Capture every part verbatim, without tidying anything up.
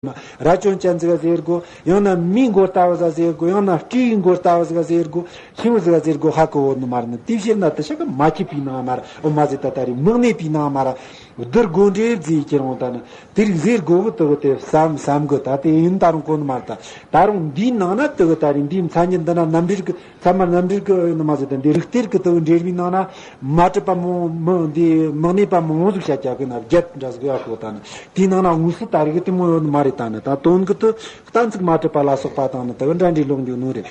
ར་ཅོན་ཅན་ཟིག་ག་ཟེར་དགོ། ཡང་ན་མིའི་མགོ་ལྟ་བུ་ཟིག་ག་ཟེར་དགོ། ཡང་ན་སྤྲེའུའི་མགོ་ལྟ་བུ་ཟིག་ག་ཟེར་དགོ། ཤིང་བུ་ཟིག་ག་ཟེར་དགོ། ཧ་གོ་ནི་མ་རེད་ནི། དེ་ཕྱིར་ན་དེ་ཤ་གི་མ་ཁྱབ་པའི་ནང་མ་ར། འོ་མ་ཟེར་ད་ད་རེས་མིང་གནས་པའི་ནང་མ་ར། བསྡུར་དགོ་འདྲེ་བཟེ་ཁྱེར་འོང་ད་ནི། དེ་རིགས་ཟེར་དགོ་གི་དེ་གི་དེ་བསམ་བསམ་གི། ད་དེ་ཡིན་ད་རུང་གོ་ནི་མ་རེད། ད་ད་རུང་འདིའི་ནང་ན་དེ་གི་ད་རེས་འདིའི་མཚན་ཉིད་འདི་ན་རྣམ་འགྲེལ་གི་ཚད་མ་རྣམ་འགྲེལ་གི་ནི་མ་ཟེར་ད། འདི་རིགས་གཏེར་གི་དེ་གི་འགྲེལ་བའི་ནང་ན་མ་གྲུབ་པ་མང་མི་འདི་མིང་གནས་པ་མང་ཟིག་བཤད་རྒྱག་གི་ན་བརྒྱད་འདྲ་ཟིག་ཡོད་གོ་ད་ནི། དེའི་ནང་ན་དངོས་སུ་ད་རེས་གི་དེ་མོ་ཡོད་ནི་མ་རེད། ད་ནི་ད་དོན་གི་དེ་གཏན་ཚིགས་མ་གྲུབ་པ་ལ་སོགས་པ་དང་ནི་དེ་གི་འདྲ་འདྲའི་ལོག་འགྱོ་ནོ་རེད།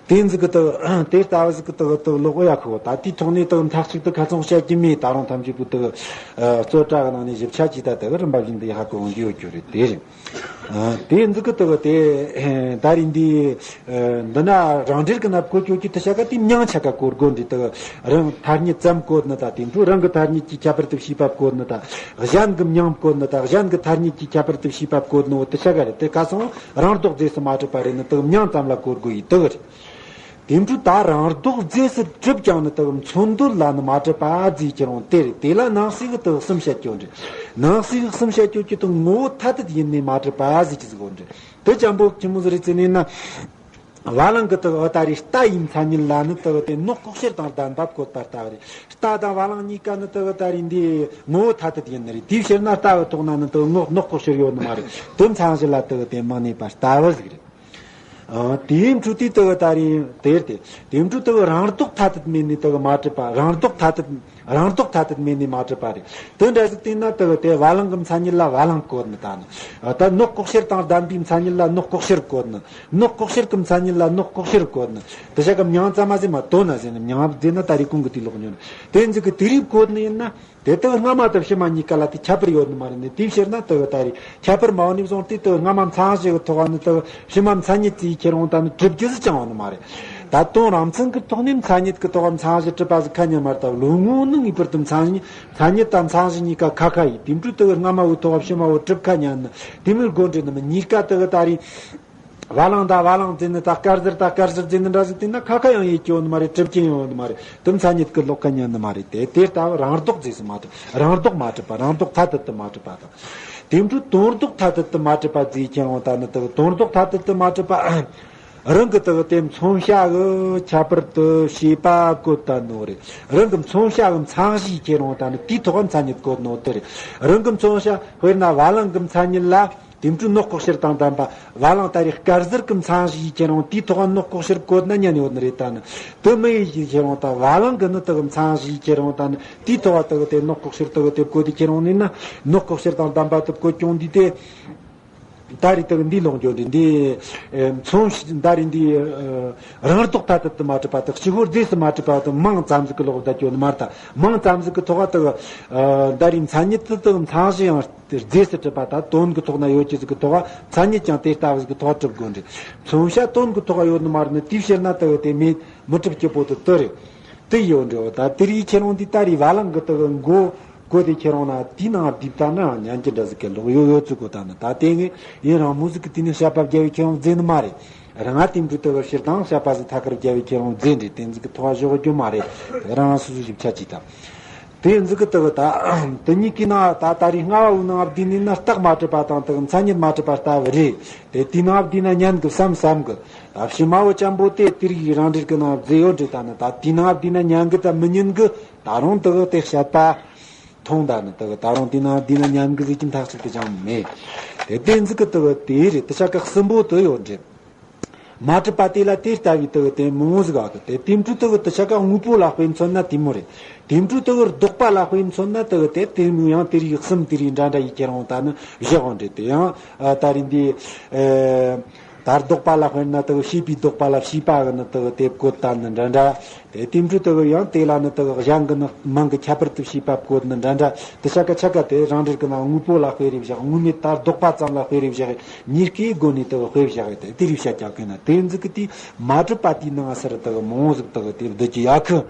དེ་ཟིག་གི་དེ་དེ་ལྟ་བུ་ཟིག་གི་དེ་གི་དེ་ལོག་ཡ་ཁོ། ད་དེའི་ཐོག་ནས་དེ་གི་མཐའ་གཅིག་ཏུ་ཁ་ཚོན་བཤད་ཀྱི་མེད། ད་རུང་ཐམས་ཅད་པོ་དེ་གི་རྩོད་གྲྭ་གི་ནང་ནས་ཞིབ་ཆ་ཅིག་ད་དེ་གི་རིམ་པ་བཞིན་དུ་ཧ་གོ་འོང་གི་ཡོད་རྒྱུ་རེད། དེ་རེད། དེ་ཟིག་གི་དེ་གི་དེ་ད་རེས་འདི་འདི་ན་རང་འགྲེལ་གི་ནང་བཀོད་ཀྱོ་ཀྱི་དེ་ཤ་ག་དེ་མིང་ཆ་ག་བཀོད་དགོ་འདི་དེ་གི་རང་ཐ་སྙད་ཙམ་བཀོད་ནི་ད། དེ་འཕྲོ་རང་གི་ཐ་སྙད་ཀྱི་ཁྱད་པར་དུ་བྱས་པ་བཀོད་ནི་ད། གཞན་གྱི་མིང་བཀོད་ནི་ད། གཞན་གྱི་ཐ་སྙད་ཀྱི་ཁྱད་པར་དུ་བྱས་པ་བཀོད་ནི་འོ་དེ་ཤ་ག་རེད། དེ་ག་སོང་རང་ལྡོག་རྫས་སུ་མ་གྲུབ་པ་རེད་ནི་དེ་གི་མིང་ཙམ་ལ་བཀོད་དགོ་ཡི་དེ་གི་རེད། དེ་འཕྲོ་ད་རང་ལྡོག་རྫས་སུ་གྲུབ་ཀྱང་ནི་དེ་གི་མཚོན་དོན་ལ་ནི་མ་གྲུབ་པ་ཟེར་ཁྱེར་འོང་དེ་རེད། དེ་ལ་ནང་གསེས་ཀྱི་དེ་གི་གསུམ་བཤད་ཀྱོ་འདྲེ། ནང་གསེས་ཀྱི་གསུམ་བཤད་ཀྱོ་ཀྱི་དེ་གི་ངོ་བོ་ཐ་དད་ཡིན་ནི་མ་གྲུབ་པ་ཟེར་གྱི་ཟིག་འོ་འདྲེ། དེ་ཅན་པོ་ཆི་མོ་ཟིག་རེད་ཟེར་ནས་ན། བ་ལང་གི་དེ་གི་ད་རེས་རྟ་ཡི་མཚན་ཉིད་ལ་ནི་དེ་གི་དེ་ནོག་ལྐོག་གཤེར་དང་ལྡན་པ་བཀོད་པ་ལྟ་བུ་རེད། རྟ་དང་བ་ལང་གཉིས་ཀ་ནི་དེ་གི་ད་རེས་འདི་ངོ་བོ་ཐ་དད་ཡིན་ནི་རེད། དེའི་ཕྱིར་ན་རྟ་གི་ཐོག་ན་ནི་དེ་གི་ངོ་ནོག་ལྐོག་གཤེར་ཡོད་ནི་མ་རེད། དེ་མཚན་གཞི་ལ་དེ་གི་དེ་མིང་གནས་པ་ལྟ་བུ་ཟིག་རེད། ཨ། དེའི་འཕྲོ་དེ་དེ་གི་ད་རེས་དེར་དེ་དེའི་འཕྲོ་དེ་གི་རང་ལྡོག་ཐ་དད་མེད་ནི་དེ་གི་མ་གྲུབ་པ། རང་ལྡོག་ཐ་དད་རང་ལྡོག་ཐ་དད་མེད་ནི་མ་གྲུབ་པ་རེད། དེ་འདྲ་ཟིག་བལྟས་ན་དེ་གི་དེ་བ་ལང་གི་མཚན་ཉིད་ལ་བ་ལང་བཀོད་ནི་ད་ནི། ད་ནོག་ལྐོག་གཤེར་དང་ལྡན་པའི་མཚན་ཉིད་ལ་ནོག་ལྐོག་གཤེར་བཀོད་ནི། ནོག་ལྐོག་གཤེར་གྱི་མཚན་ཉིད་ལ་ནོག་ལྐོག་གཤེར་བཀོད་ནི། དེ་ཤ་གི་མིང་ཙམ་མ་ཟེར་མ་དོན་ན་ཟེར་ནི། མིང་ཟེར་ན་ད་རེས་གོང་གི་དེ་ལོག་ཉོན་དེ་ཟིག་གི་དེ་རིགས་བཀོད་ནི་ཡིན་ན། དེ་དག་སྔ་མ་དང་ཕྱི་མ་གཉིས་ཀ་ལ་དེ་ཁྱད་པར་ཡོད་ནི་མ་རེད་ནི། དེའི་ཕྱིར་ན་དེ་གི་ད་རེས་ཁྱད་པར་མ་ཡོད་ནི་བཟུང་སྟེ་དེ་གི་སྔ་མ་མཚན་གཞི་གི་ཐོག་ནི་དེ་གི་ཕྱི་མ་མཚན་ཉིད་ཅིག་ཁྱེར་འོང་ད་ནི་གྲུབ་རྒྱུ་ཟིག་ཅང་ཡོད་ནི་མ་རེད། ད་དོན་རང་མཚན་གི་ཐོག་ནས་མཚན་ཉིད་གི་ཐོག་མཚན་གཞི་གྲུབ་པ་ཟིག་ཁ་ཉན་མ་རེད། ད་ལོ་ངོ་ནི་ངེས་པར་དུ་མཚན་ཉིད་མཚན་ཉིད་དང་མཚན་གཞི་གཉིས་ཀ་ཁ་ཁ་ཡིན། དེ་འཕྲོ་དེ་གི་སྔ་མ་བོའི་ཐོག་ཕྱི་མ་བོ་གྲུབ་ཁ་ཉན་ནི་དེ་མོའི་དགོས་འདྲེ་ནི་མི་གཉིས་ཀ་དེ་གི་ད་རེས། བ་ལང་ད་བ་ལང་ཟེར་ནི་ད་དཀར་ཟེར་ད་དཀར་ཟེར་ཟེར་ནི་འདྲ་ཟིག་བལྟས་ན་ཁ་ཁ་ཡང་ཡེད་ཀྱི་ཡོད་ནི་མ་རེད། གྲུབ་ཀྱི་ཡོད་ནི་མ་རེད། དེ་མཚན་ཉིད་ཀྱི་ལོག་ཁ་ཉན་ནི་མ་རེད། དེ་དེ་ལྟ་བུ་རང་ལྡོག་རྫས་སུ་མ་གྲུབ། རང་ལྡོག་མ་གྲུབ་པ། རང་ལྡོག་ཐ་དད་དུ་མ་གྲུབ་པ་དང་། དེ་འཕྲོ་དོན་ལྡོག་ཐ་དད་དུ་མ་གྲུབ་པ་ཟེར་ཁྱེར་འོང་ད་ནི་དེ་དོན་ལྡོག་ཐ་དད་དུ་མ་གྲུབ་པ། རང་གི་དེ་གི་དེ་མཚོན་བྱ་གི་ཁྱད་པར་དུ་བྱས་པ་བཀོད་ད་ནོ་རེད། རང་གི་མཚོན་བྱ་གི་མཚན་གཞི་ཁྱེར་འོང་ད་ནི་དེའི་ཐོག་མཚན་ཉིད་བཀོད་ནོ་དེ་རེད། རང་གི་མཚོན་བྱ་དཔེར་ན་བ་ལང་གི་མཚན་ཉིད་ལ། དེ་འཕྲོ་ནོག་ལྐོག་གཤེར་དང་ལྡན་པ། བ་ལང་ད་རེས་དཀར་ཟེར་གྱི་མཚན་གཞི་ཁྱེར་འོང་དེའི་ཐོག་ནོག་ལྐོག་གཤེར་བཀོད་ན་ཉན་ཡོད་ནི་རེད། ད་ནི་དེ་མི་ཡི་ཞིག་ཁྱེར་འོང་ད་བ་ལང་གི་ནི་དེ་གི་མཚན་གཞི་ཁྱེར་འོང་ད་ནི་དེའི་ཐོག་དེ་གི་དེ་ནོག་ལྐོག་གཤེར་དེ་གི་དེ་བཀོད་དེ་ཁྱེར་འོང་ནི་ན། ནོག་ལྐོག་གཤེར་དང་ལྡན་པ་དེ་བཀོད་ཀྱང་འདི་དེ། ད་རེས་དེ་གི་འདི་ལོག་འགྱོ་འདི་འདི། ཨེ། མཚོན་ད་རེས་འདི། ཨེ། རང་ལྡོག་ཐ་དད་དུ་མ་གྲུབ་པ་དང་གཅིག་པོ་རྫས་སུ་མ་གྲུབ་པ་དང་མིང་ཙམ་ཟིག་གི་ལོག་བསྡད་ཀྱི་ཡོད་ནི་མ་རེད། ད་མིང་ཙམ་ཟིག་གི་ཐོག་དེ་གི། ཨེ། ད་རེས་མཚན་ཉིད་དེ་དེ་གི་མཚན་གཞི་ཡང་། རྫས་སུ་གྲུབ་པ་དང་དོན་གྱི་ཐོག་ན་ཡོད་ཀྱི་ཟིག་གི་ཐོག་མཚན་ཉིད་ཀྱང་དེ་ལྟ་བུ་ཟིག་གི་ཐོག་གྲུབ་དགོས་འདྲེ། མཚོན་བྱ་དོན་གྱི་ཐོག་ཡོད་ནི་མ་རེད་ནི། དེའི་ཕྱིར་ན་དེ་གི་དེ་མེད་མི་གྲུབ་སྐྱེ་པོ་དེ་དེ་རེད། དེ་ཡོད་འདྲེ་བ་ད་དེ་རིགས་ཁྱེར་འོང་འདི་ད་རེས་བ་ལང་གི་དེ་གི་མགོ་བཀོད་དེ་ཁྱེར་འོང་ན་དེའི་ནང་བསྡུས་ལྟ་ན་ཉན་གྱི་འདྲ་ཟིག་གི་ལོག་ཡོད་ཡོད་ཚུལ་གོ་ད་ནི། ད་དེ་ངས་ཡིན་རང་མོ་ཟིག་གི་དེ་ནི་བཤད་པ་རྒྱལ་བའི་ཁྱེར་འོང་མཛད་ནི་མ་རེད། རང་ང་དེ་འདྲ་དེ་གི་ཕྱིར་དང་བཤད་པ་ཟིག་ཐད་ཀར་རྒྱལ་བའི་ཁྱེར་འོང་མཛད་འདྲེ་དེ་ཟིག་གི་ཐོག་བཞག་རྒྱུ་མ་རེད། རང་རང་སོ་སོ་ཞིབ་ཆ་ཅིག་ད། དེ་ཟིག་གི་དེ་གི་ད། དེ་གཉིས་ཀའི་ནང་ད་ད་རེས་སྔ་བ་བོའི་ནང་བསྡུས་ནས་ན་རྟགས་མ་གྲུབ་པ་དང་དེ་གི་མཚན་ཉིད་མ་གྲུབ་པ་ལྟ་བུ་རེད། དེ་དེའི་ནང་བསྡུས་ན་ཉན་གི་བསམ་བསམ་གི། ད་ཕྱི་མ་བོ་ཅན་པོ་དེ་དེ་རིགས་རང་འགྲེལ་གི་ནང་མཛད་ཡོད་འདྲེ་ད་ནི། ད་དེའི་ནང་བསྡུས་ན་ཉན་གི་ད་མི་ཉན་གི། ད་རུང་དེ་གི་དེ་བཤད་པ་མཐོང་ད་ནི། དེ་གི་ད་རུང་དེའི་ནང་བསྡུས་ན་ཉན་གི་ཟིག་གི་མཐའ་གཅིག་ཏུ་ཅང་མེད། དེ་དེ་ཟིག་གི་དེ་གི་དེ་རེད། དེ་ཆ་ག་གསུམ་པོ་དེ་ཡོད་འདྲེ། མ་གྲུབ་པ་དེ་ལ་དེ་ལྟ་བུའི་དེ་གི་དེ་མང་བོ་ཟིག་ཨ་གི། དེ་དེ་འཕྲོ་དེ་གི་དེ་ཆ་ག་དངོས་པོ་ལ་དཔེ་མཚོན་ན་དེ་མོ་རེད། དེ་འཕྲོ་དེ་གི་ལྡོག་པ་ལ་དཔེ་མཚོན་ན་དེ་གི་དེ་དེ་མོ་ཡང་དེ་རིགས་གསུམ་དེ་རིགས་འདྲ་འདྲ་ཡི་ཁྱེར་འོང་ད་ནི་བཞག་འོང་འདྲེ། དེ་ཡང་ཨ་ད་རེས་འདི། ཨེ། ད་ལྡོག་པ་ལ་དཔེར་ན་དེ་གི་བྱས་པའི་ལྡོག་པ་ལ་བྱས་པ་གི་ནི་དེ་གི་དེ་བཀོད་ད་ནི་འདྲ་འདྲ། དེ་དེ་འཕྲོ་དེ་གི་ཡང་དེ་ལ་ནི་དེ་གི་གཞན་གི་ནི་མིང་གི་ཁྱད་པར་དུ་བྱས་པ་བཀོད་ནི་འདྲ་འདྲ། དེ་ཆ་ག་ཆ་ག་དེ་རང་འགྲེལ་གི་ནང་དངོས་པོ་ལ་དཔེ་རེ་བཞག་དངོས་མེད་ད་ལྡོག་པ་ཙམ་ལ་དཔེ་རེ་བཞག་གཉིས་ཀའི་སྒོ་ནས་དེ་གི་དཔེ་བཞག་དེ་དེ་རེ་བཤད་རྒྱག་གི་ན། དེ་ཟིག་གི་དེ་མ་གྲུབ་པ་དེའི་ནང་ཟེར་དེ་གི་མང་བོ་ཟིག་དེ་གི་དེ་བསྡུ་རྒྱུ་ཡོད་གི།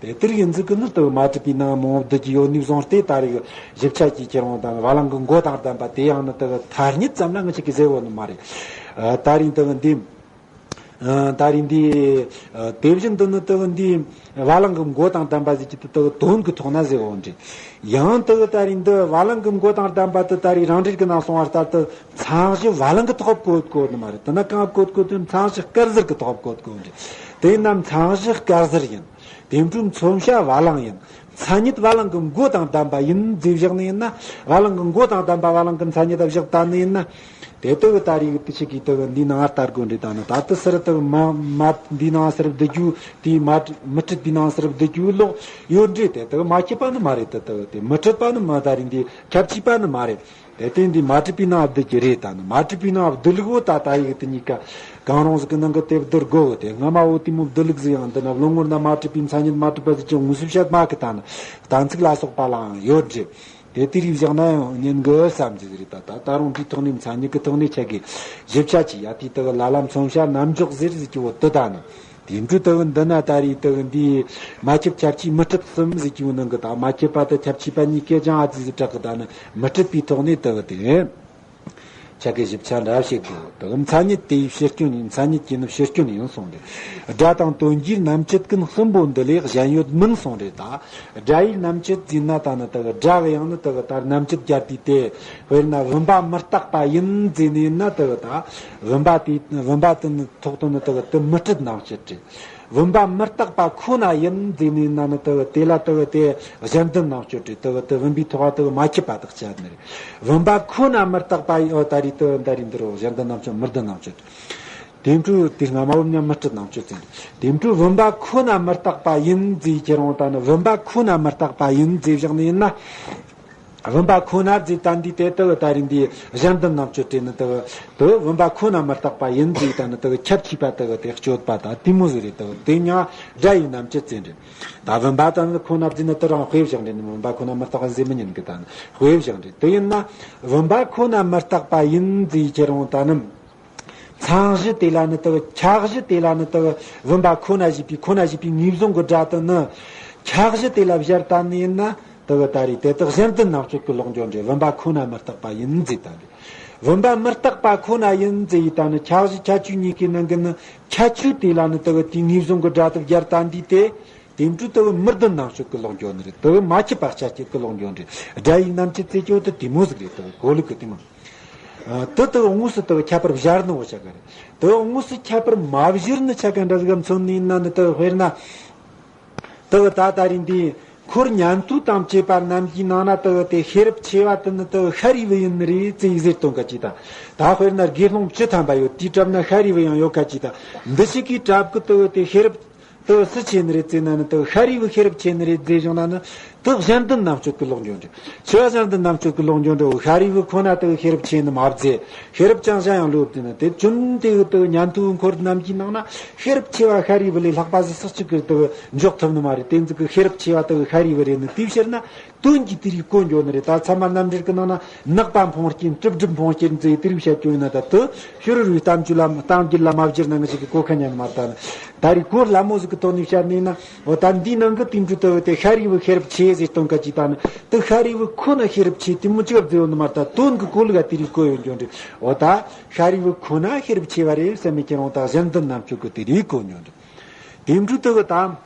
དེ་དེ་རིགས་ཟིག་གི་ནི་དེ་གི་མ་གྲུབ་པའི་ནང་མང་བོ་བསྡུ་རྒྱུ་ཡོད་ནི་བཟུང་སྟེ། ད་རེས་གི་ཞིབ་ཆ་གི་ཁྱེར་འོང་དང་བ་ལང་གི་མགོ་དང་ལྡན་པ་དེ་ཡང་ནི་དེ་གི་ཐ་སྙད་ཙམ་ལ་ངི་ཆ་གི་ཟེར་བོ་ནི་མ་རེད། ཨ། ད་རེས་དེ་གི་འདི། ཨ། ད་རེས་འདི། ཨ། དེ་བཞིན་དུ་ནི་དེ་གི་འདི་བ་ལང་གི་མགོ་དང་ལྡན་པ་ཟེར་གྱི་དེ་དེ་གི་དོན་གྱི་ཐོག་ན་ཟེར་འོང་འདྲ། ཡང་དེ་གི་ད་རེས་འདི་བ་ལང་གི་མགོ་དང་ལྡན་པ་དེ་ད་རེས་རང་འགྲེལ་གྱི་ནང་གསུངས་པ་ལྟར་དུ་མཚན་གཞི་བ་ལང་གི་ཐོག་བཀོད་བཀོད་ནི་མ་རེད། དེ་ན་གང་བཀོད་བཀོད་དེ་མཚན་གཞི་དཀར་ཟལ་གྱི་ཐོག་བཀོད་བཀོད་འདྲ། དེ་ཡིན་ན་མཚན་གཞི་དཀར་ཟལ་ཡིན། དེ་འཕྲོ་མཚོན་བྱ་བ་ལང་ཡིན། མཚན་ཉིད་བ་ལང་གི་མགོ་དང་ལྡན་པ་ཡིན་ཟེར་བཞག་ནི་ཡིན་ན། བ་ལང་གི་མགོ་དང་ལྡན་པ་བ་ལང་གི་མཚན་ཉིད་ལ་བཞག་ད་ནི་ཡིན་ན། དེ་དེ་གི་ད་རེས་གི་དེ་ཆེ་གི་དེ་གི་འདི་ནང་ལྟར་དགོས་འདྲ། ད་ནི་ད་དེ་སར་དེ་གི་མ་མ་འདི་ནང་སར་བསྡུ་རྒྱུ་དེ་མ་མུ་སྤྲད་པའི་ནང་སར་བསྡུ་རྒྱུ་ལོག་ཡོད་འདྲ། དེ་དེ་གི་མ་ཁྱབ་པ་ནི་མ་རེད། དེ་དེ་གི་དེ་མུ་སྤྲད་པ་ནི་མ་ད་རེས་འདི་ཁྱབ་ཆེས་པ་ནི་མ་རེད། དེ་དེ་འདི་མ་སྤྲད་པའི་ནང་བསྡུ་རྒྱུ་རེད། ད་ནི་མ་སྤྲད་པའི་ནང་བསྡུ་ལུགས་བོ་ད་ད་ཡི་གི་དེ་གཉིས་ཀ་གང་རུང་ཟིག་གི་ནང་གི་དེ་བསྡུར་དགོས་གི། དེ་སྔ་མ་བོ་དེ་མོ་བསྡུ་ལུགས་ཟིག་ཡང་འདི་ན་བློ་ངོར་ན་མ་སྤྲད་པའི་མཚན་ཉིད་མ་སྤྲད་པ་ཟིག་ཀྱང་དངོས་སུ་བཤད་མ་གི། ད་ནི་གཏན་ཚིགས་ལ་སོགས་པ་ལའང་ཡོད་འདྲ། དེ་དེ་རིགས་བཞག་ན་ཡང་ཉན་གི་བསམ་གྱི་ཟིག་རེད། ད་ད་ད་རུང་དེའི་ཐོག་ནས་མཚན་ཉིད་ཀྱི་ཐོག་ནས་ཆ་གི་ཞིབ་ཆ་ཅི་ཡ་དེ་དེ་གི་ལ་ལ་མཚོན་བྱ་རྣམ་འཇོག་ཟེར་ཟིག་གི་བོ་དེ་ད་ནི། དེ་འཕྲོ་དེ་གི་འདི་ན་ད་རེས་དེ་གི་འདི་མ་ཁྱབ་ཁྱབ་ཆེས་མུ་སྤྲད་གསུམ་ཟེར་གྱི་བོ་ནང་གི་ད་མ་ཁྱབ་པ་དེ་ཁྱབ་ཆེས་པ་གཉིས་ཀས་ཀྱང་ཨ་ཙི་ཟིག་གྲགས་གི། ད་ནི་མུ་སྤྲད་པའི་ཐོག་ནས་དེ་གི་དེ། ཆ་གི་ཞིབ་ཆ་འདྲ་བྱེད་དགོས། དེ་གི་མཚན་ཉིད་དེའི་ཕྱིར་སྐྱོན་ཡིན། མཚན་ཉིད་ཀྱི་ནི་ཕྱིར་སྐྱོན་ཡིན་གསུངས་ཏེ། སྒྲ་དང་དོན་གྱི་རྣམ་བཅད་ཀུན་གསུམ་པོ་འདི་ལས་གཞན་ཡོད་མིན་གསུངས་ཏེ། ད་སྒྲ་ཡི་རྣམ་བཅད་ཟེར་ན་ད་ནི་དེ་གི་སྒྲ་གི་ཡང་ནི་དེ་གི་ད་རྣམ་བཅད་སྦྱར་དུས་དེ། དཔེར་ན་བུམ་པ་མི་རྟག་པ་ཡིན་ཟེར་ནི་ཡིན་ན་དེ་གི་ད་བུམ་པ་དེ་བུམ་པ་དེ་ནི་ཐོག་ཏུ་ནི་དེ་གི་དེ་མུ་སྤྲད་རྣམ་བཅད་རེད། བུམ་པ་མི་རྟག་པ་ཁོ་ན་ཡིན་ཟེར་ནི་ཡིན་ན་ནི་དེ་གི་དེ་ལ་དེ་གི་དེ་གཞན་དོན་རྣམ་གཅོད་རེད། དེ་གི་དེ་བུམ་པའི་ཐོག་དེ་གི་མ་ཁྱབ་པ་དག་བྱ་ནི་རེད། བུམ་པ་ཁོ་ན་མི་རྟག་པ་ཡོད་ད་རེད། དེ་གི་ད་རེད་འདི་རོ་གཞན་དོན་རྣམ་གཅོད་མི་ལྡན་རྣམ་གཅོད། དེ་འཕྲོ་དེ་སྔ་མ་བུ་མཉམ་མི་སྤྲད་རྣམ་གཅོད་ཟེར། དེ་འཕྲོ་བུམ་པ་ཁོ་ན་མི་རྟག་པ་ཡིན་ཟེར་ཁྱེར་འོང་ད་ནི་བུམ་པ་ཁོ་ན་མི་རྟག་པ་ཡིན་ཟེར་བཞག་ནི་ཡིན་ན། བུམ་པ་ཁོ་ན་ཟེར་ད་འདི་དེ་དེ་གི་ད་རེད་འདི་གཞན་དོན་རྣམ་གཅོད་དེ་ནི་དེ་གི་དེ་བུམ་པ་ཁོ་ན་མི་རྟག་པ་ཡིན་ཟེར་ད་ནི་དེ་གི་ཁྱབ་ཆེས་པ་དེ་གི་དེ་གཅོད་པ་ད་དེ་མོ་ཟིག་རེད། དེ་གི་དེ་ཡང་སྒྲ་ཡི་རྣམ་བཅད་ཟེར་འདྲ། ད་བུམ་པ་ད་ནི་ཁོ་ན་ཟེར་ན་དེ་རང་དཔེ་བཞག་འདྲ། ནི་བུམ་པ་ཁོ་ན་མི་རྟག་པ་ཟེར་མི་ཉན་གི། ད་ནི་དཔེ་བཞག་འདྲ། དེ་ཡིན་ན་བུམ་པ་ཁོ་ན་མི་རྟག་པ་ཡིན་ཟེར་ཁྱེར་འོང་ད་ནི། མཚན་གཞི་དེ་ལ་ནི་དེ་གི་ཁྱད་གཞི་དེ་ལ་ནི་དེ་གི་བུམ་པ་ཁོ་ན་ཞེས་པའི་ཁོ་ན་ཞེས་པའི་ངེས་བཟུང་གི་སྒྲ་དེ་ནི། ཁྱད་གཞི་དེ་ལ་སྦྱར་ད་ནི་ཡིན་ན་དེ་གི་ད་རེད་དེ་དག་གཞན་དོན་རྣམ་གཅོད་ཀྱི་ལོག་འགྱོ་འདྲ། བུམ་པ་ཁོ་ན་མི་རྟག་པ་ཡིན་ཟེར་ད་འདྲ། བུམ་པ་མི་རྟག་པ་ཁོ་ན་ཡིན་ཟེར་ཡི་ད་ནི་ཁྱད་གཞི་ཁྱད་ཆོས་གཉིས་ཀའི་ནང་གི་ནི་ཁྱད་ཆོས་དེ་ལ་ནི་དེ་གི་དེའི་ངེས་བཟུང་གི་སྒྲ་དེ་སྦྱར་ད་འདི་དེ། དེ་འཕྲོ་དེ་གི་མི་ལྡན་རྣམ་གཅོད་ཀྱི་ལོག་འགྱོ་ནི་རེད། དེ་གི་མ་ཁྱབ་པ་ཁྱད་ཆོས་ཀྱི་ལོག་འགྱོ་འདྲ། སྒྲ་ཡི་རྣམ་བཅད་ཟེར་རྒྱུ་དེ་དེ་མོ་ཟིག་རེད། དེ་གི་གོ་ལུགས་ཀྱི་དེ་མོ། ཨ། དེ་དེ་གི་དངོས་སུ་དེ་གི་ཁྱད་པར་སྦྱར་ནི་འོ་ཆ་ག་རེད། དེ་གི་དངོས་སུ་ཁྱད་པར་མ་སྦྱར་ནི་ཆ་ག་འདྲ་ཟིག་མཚོན་ནི་ཡིན་ན་ནི་དེ་གི་དཔེར་ན། དེ་གི་ད་ད་རེད་འདི་འཁོར་ཉན་ཐོས་དང་བཅས་པ་རྣམས་ཀྱི་ནང་ན་དེ་གི་དེ་ཤེས་རབ་ཆེ་བ་དེ་ནི་དེ་གི་ཤཱ་རིའི་བུ་ཡིན་ནི་རེད་ཟེར་ཡི་ཟེར་སྟོན་ག་ཅིག་ད། ད་དཔེར་ན་དགེ་སློང་བཅུ་ཐམ་པ་ཡོད། དེའི་གྲས་ན་ཤཱ་རིའི་བུ་ཡང་ཡོད་ག་ཅིག་ད། འདི་ཞིག་གི་གྲས་ཀྱི་དེ་གི་དེ་ཤེས་རབ་དེ་སུ་ཆེ་ནི་རེད་ཟེར་ན་ནི་དེ་ཤཱ་རིའི་བུ་ཤེས་རབ་ཆེ་ནི་རེད་ཟེར་བྱུང་ན་ནི་དེ་གཞན་དོན་རྣམ་གཅོད་ཀྱི་ལོག་འགྱོ་འདྲ། ཆེ་བ་གཞན་དོན་རྣམ་གཅོད་ཀྱི་ལོག་འགྱོ་འདྲ། འོ་ཤཱ་རིའི་བུ་ཁོ་ན་དེ་ཤེས་རབ་ཆེ་ནི་མ་བརྩི། ཤེས་རབ་ཅང་ཤ་ཡང་ལོབ་དེ་ནི་དེ་བཅོམ་དེ་དེ་ཉན་ཐོས་འཁོར་རྣམས་ཀྱི་ནང་ན་ཤེས་རབ་ཆེ་བ་ཤཱ་རིའི་བུ་ལས་ལྷག་པ་ཟིག་སུ་གཅིག་གིས་དེ་འཇོག་ཐུབ་ནི་མ་རེད། དེ་ཚིག་གི་ཤེས་རབ་ཆེ་བ་དེ་ཤཱ་རིའི་བུ་རེད་ནི་དེའི་ཕྱིར་ན། དོན་གྱིས་དེ་རིགས་གོ་འགྱོ་ནི་རེད། ད་ཚད་མ་རྣམ་འགྲེལ་གྱི་ནང་ན་ནག་པ་འཕོང་རྐྱེན་གྲུབ་གྲུབ་འཕོང་རྐྱེན་ཟེར་དེ་རིགས་བཤད་རྒྱུ་ཡིན་ན་ད་དེ་ཤུ་རུ་རུའི་གཏམ་རྒྱུད་ལ་གཏམ་རྒྱུད་ལ་མ་བསྒྱུར་ན་ང་ཞིག་གི་གོ་ཁ་ཉན་མ་ད་ནི། ད་རེས་གོ་སླ་མོ་ཟིག་གི་ཐོག་ནས་བཤད་ནི་ཡིན་ན། འོ་ད་འདིའི་ནང་གི་དེ་འཕྲོ་དེ་དེ་ཤཱ་རིའི་བུ་ཤེས་རབ་ཆེ་ཟེར་སྟོན་ག་ཅིག་ད་ནི་དེ་ཤཱ་རིའི་བུ་ཁོ་ན་ཤེས་རབ་ཆེ་དེ་མོ་ཅིག་བརྫི་ཡོད་ནི་མ་ད། དོན་གྱི་གོ་ལུགས་ལ་དེ་རིགས་གོ་ཡོད་འགྱོ་འདྲ། འོ་ད་ཤཱ་རིའི་བུ་ཁོ་ན་ཤེས་རབ་ཆེ་བ་རེད་བསམ་མི་ཁྱེར་འོང་ད་གཞན་དོན་རྣམ་གཅོད་ཀྱི་དེ་རིགས་གོ་འགྱོ་འདྲ། དེ་འཕྲོ་དེ་གི་ད།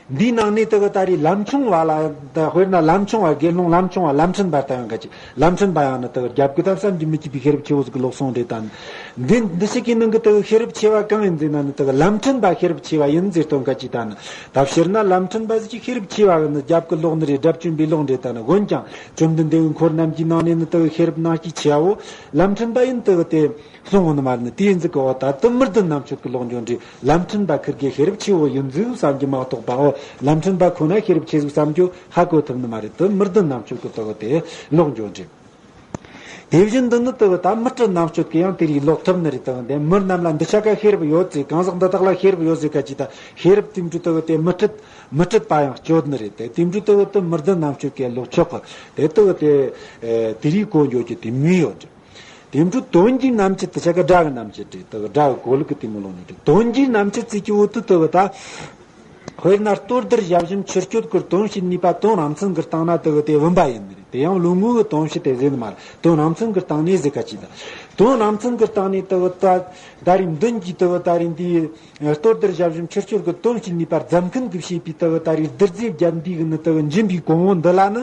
འདིའི་ནང་ནས་དེ་གི་ད་རེས་ལམ་ཆུང་བ་ལ་ད་དཔེར་ན་ལམ་ཆུང་བ་དགེ་སློང་ལམ་ཆུང་བ་ལམ་ཕྲན་པ་ལྟ་ཡང་ག་ཅི། ལམ་ཕྲན་པ་ཡང་ནི་དེ་གི་རྒྱབ་ཀྱི་ད་བསམ་གྱིས་མི་ཁྱབ་པའི་ཤེས་རབ་ཆེ་བོ་ཟིག་གི་ལོག་སོང་རེད་ད། འདི་འདི་ཞིག་གི་ནང་གི་དེ་གི་ཤེས་རབ་ཆེ་བ་གང་ཡིན་ཟེར་ན་ནི་དེ་གི་ལམ་ཕྲན་པ་ཤེས་རབ་ཆེ་བ་ཡིན་ཟེར་སྟོན་ག་ཅི་ད་ནི། ད་ཕྱིར་ན་ལམ་ཕྲན་པ་ཟིག་གི་ཤེས་རབ་ཆེ་བ་གི་ནི་རྒྱབ་ཀྱི་ལོག་ནི་རེད། དགྲ་བཅོམ་པའི་ལོག་རེད་ད་ནི། འོན་ཀྱང་བཅོམ་ལྡན་འདས་ཀྱི་འཁོར་རྣམས་ཀྱི་ནང་ནས་ནི་དེ་གི་ཤེས་རབ་ནང་གི་ཆེ་བ་བོ་ལམ་ཕྲན་པ་ཡིན་དེ་གི་དེ། གསུང་ངོ་ནི་མ་ནི་དེའི་འཛིན་གི་འོ་ད་དུ་མི་ལྡན་རྣམ་དཔྱོད་ཀྱི་ལོག་འགྱོ་འདྲི། ལམ་ཕྲན་པ་ཁིར་གེ་ཤེས་རབ་ཆེ་བོ་ཡིན་ཟིག་བསམ་གྱི་མ་གཏོགས་པའོ། ལམ་ཕྲན་པ་ཁོ་ན་ཤེས་རབ་ཆེ་ཟིག་བསམ་རྒྱུ་ཧ་གོ་ཐུབ་ནི་མ་རེད། དུ་མི་ལྡན་རྣམ་དཔྱོད་ཀྱི་དོ་དེ་ལོག་འགྱོ་འདྲི། དེ་བཞིན་དུ་ནི་དུ་ད་མི་སྤྲོད་རྣམ་དཔྱོད་ཀྱི་ཡང་དེ་རིགས་ལོག་ཐུབ་ནི་རེད། དུ་འདི་མི་རྣམས་ལ་འདི་ཆ་ག་ཤེས་རབ་ཡོད་ཟེར། གང་ཟག་འདི་དག་ལ་ཤེས་རབ་ཡོད་ཟེར་ག་ཅི་ད་ཤེས་རབ་དེ་འདྲ་དུ་དེ་མི་སྤྲོད་མི་སྤྲོད་པ་ཡང་སྤྱོད་ནི་རེད། དེ་དེ་འདྲ་དུ་དུ་མི་ལྡན་རྣམ་དཔྱོད་ཀྱི་ལོག་ཆོག་གི། དེ་དུ་དེ་དེ་རིགས་གོ་འགྱོ་རྒྱུ་དེ་མི་ཡོད་འདྲི། དེ་འཕྲོ་དོན་གྱི་རྣམ་བཅད་དེ་ཆ་ག་སྒྲ་གི་རྣམ་བཅད་རེད། དེ་གི་སྒྲ་གི་གོ་ལུགས་ཀྱི་དེ་མོ་ལོག་ནི་རེད། དོན་གྱི་རྣམ་བཅད་ཚིག་གི་འོག་ཏུ་དེ་གི་ད། དཔེར་ན་ལྟོ་ལྡིར་ཞབས་ཞུམ་ཆུ་སྐྱོད་ཀྱི་དོན་བྱེད་ནུས་པ་དོན་རང་མཚན་གྱི་སྟེང་ན་དེ་གི་དེ་བུམ་པ་ཡིན་ནི་རེད། དེ་ཡང་ལོ་ངོ་གི་དོན་བྱེད་དེ་ཟེར་ནི་མ་རེད། དོན་རང་མཚན་གྱི་སྟེང་ནས་ཟེར་ག་ཅི་ད། དོན་རང་མཚན་གྱི་སྟེང་ནས་དེ་གི་ད་ད་རེས་མདུན་གྱི་དེ་གི་ད་རེས་འདིའི་གཏོར་ཟླར་ཞབས་ཞུམ་ཆུ་སྐྱོར་གྱི་དོན་བྱེད་ནུས་པ་རྫམ་མཁན་གྱིས་བྱས་པའི་དེ་གི་ད་རེས་རྡུལ་རྫས་བརྒྱད་འདི་གི་ནི་དེ་གི་འབྱིན་པའི་གོང་བུ་འདི་ལ་ནི།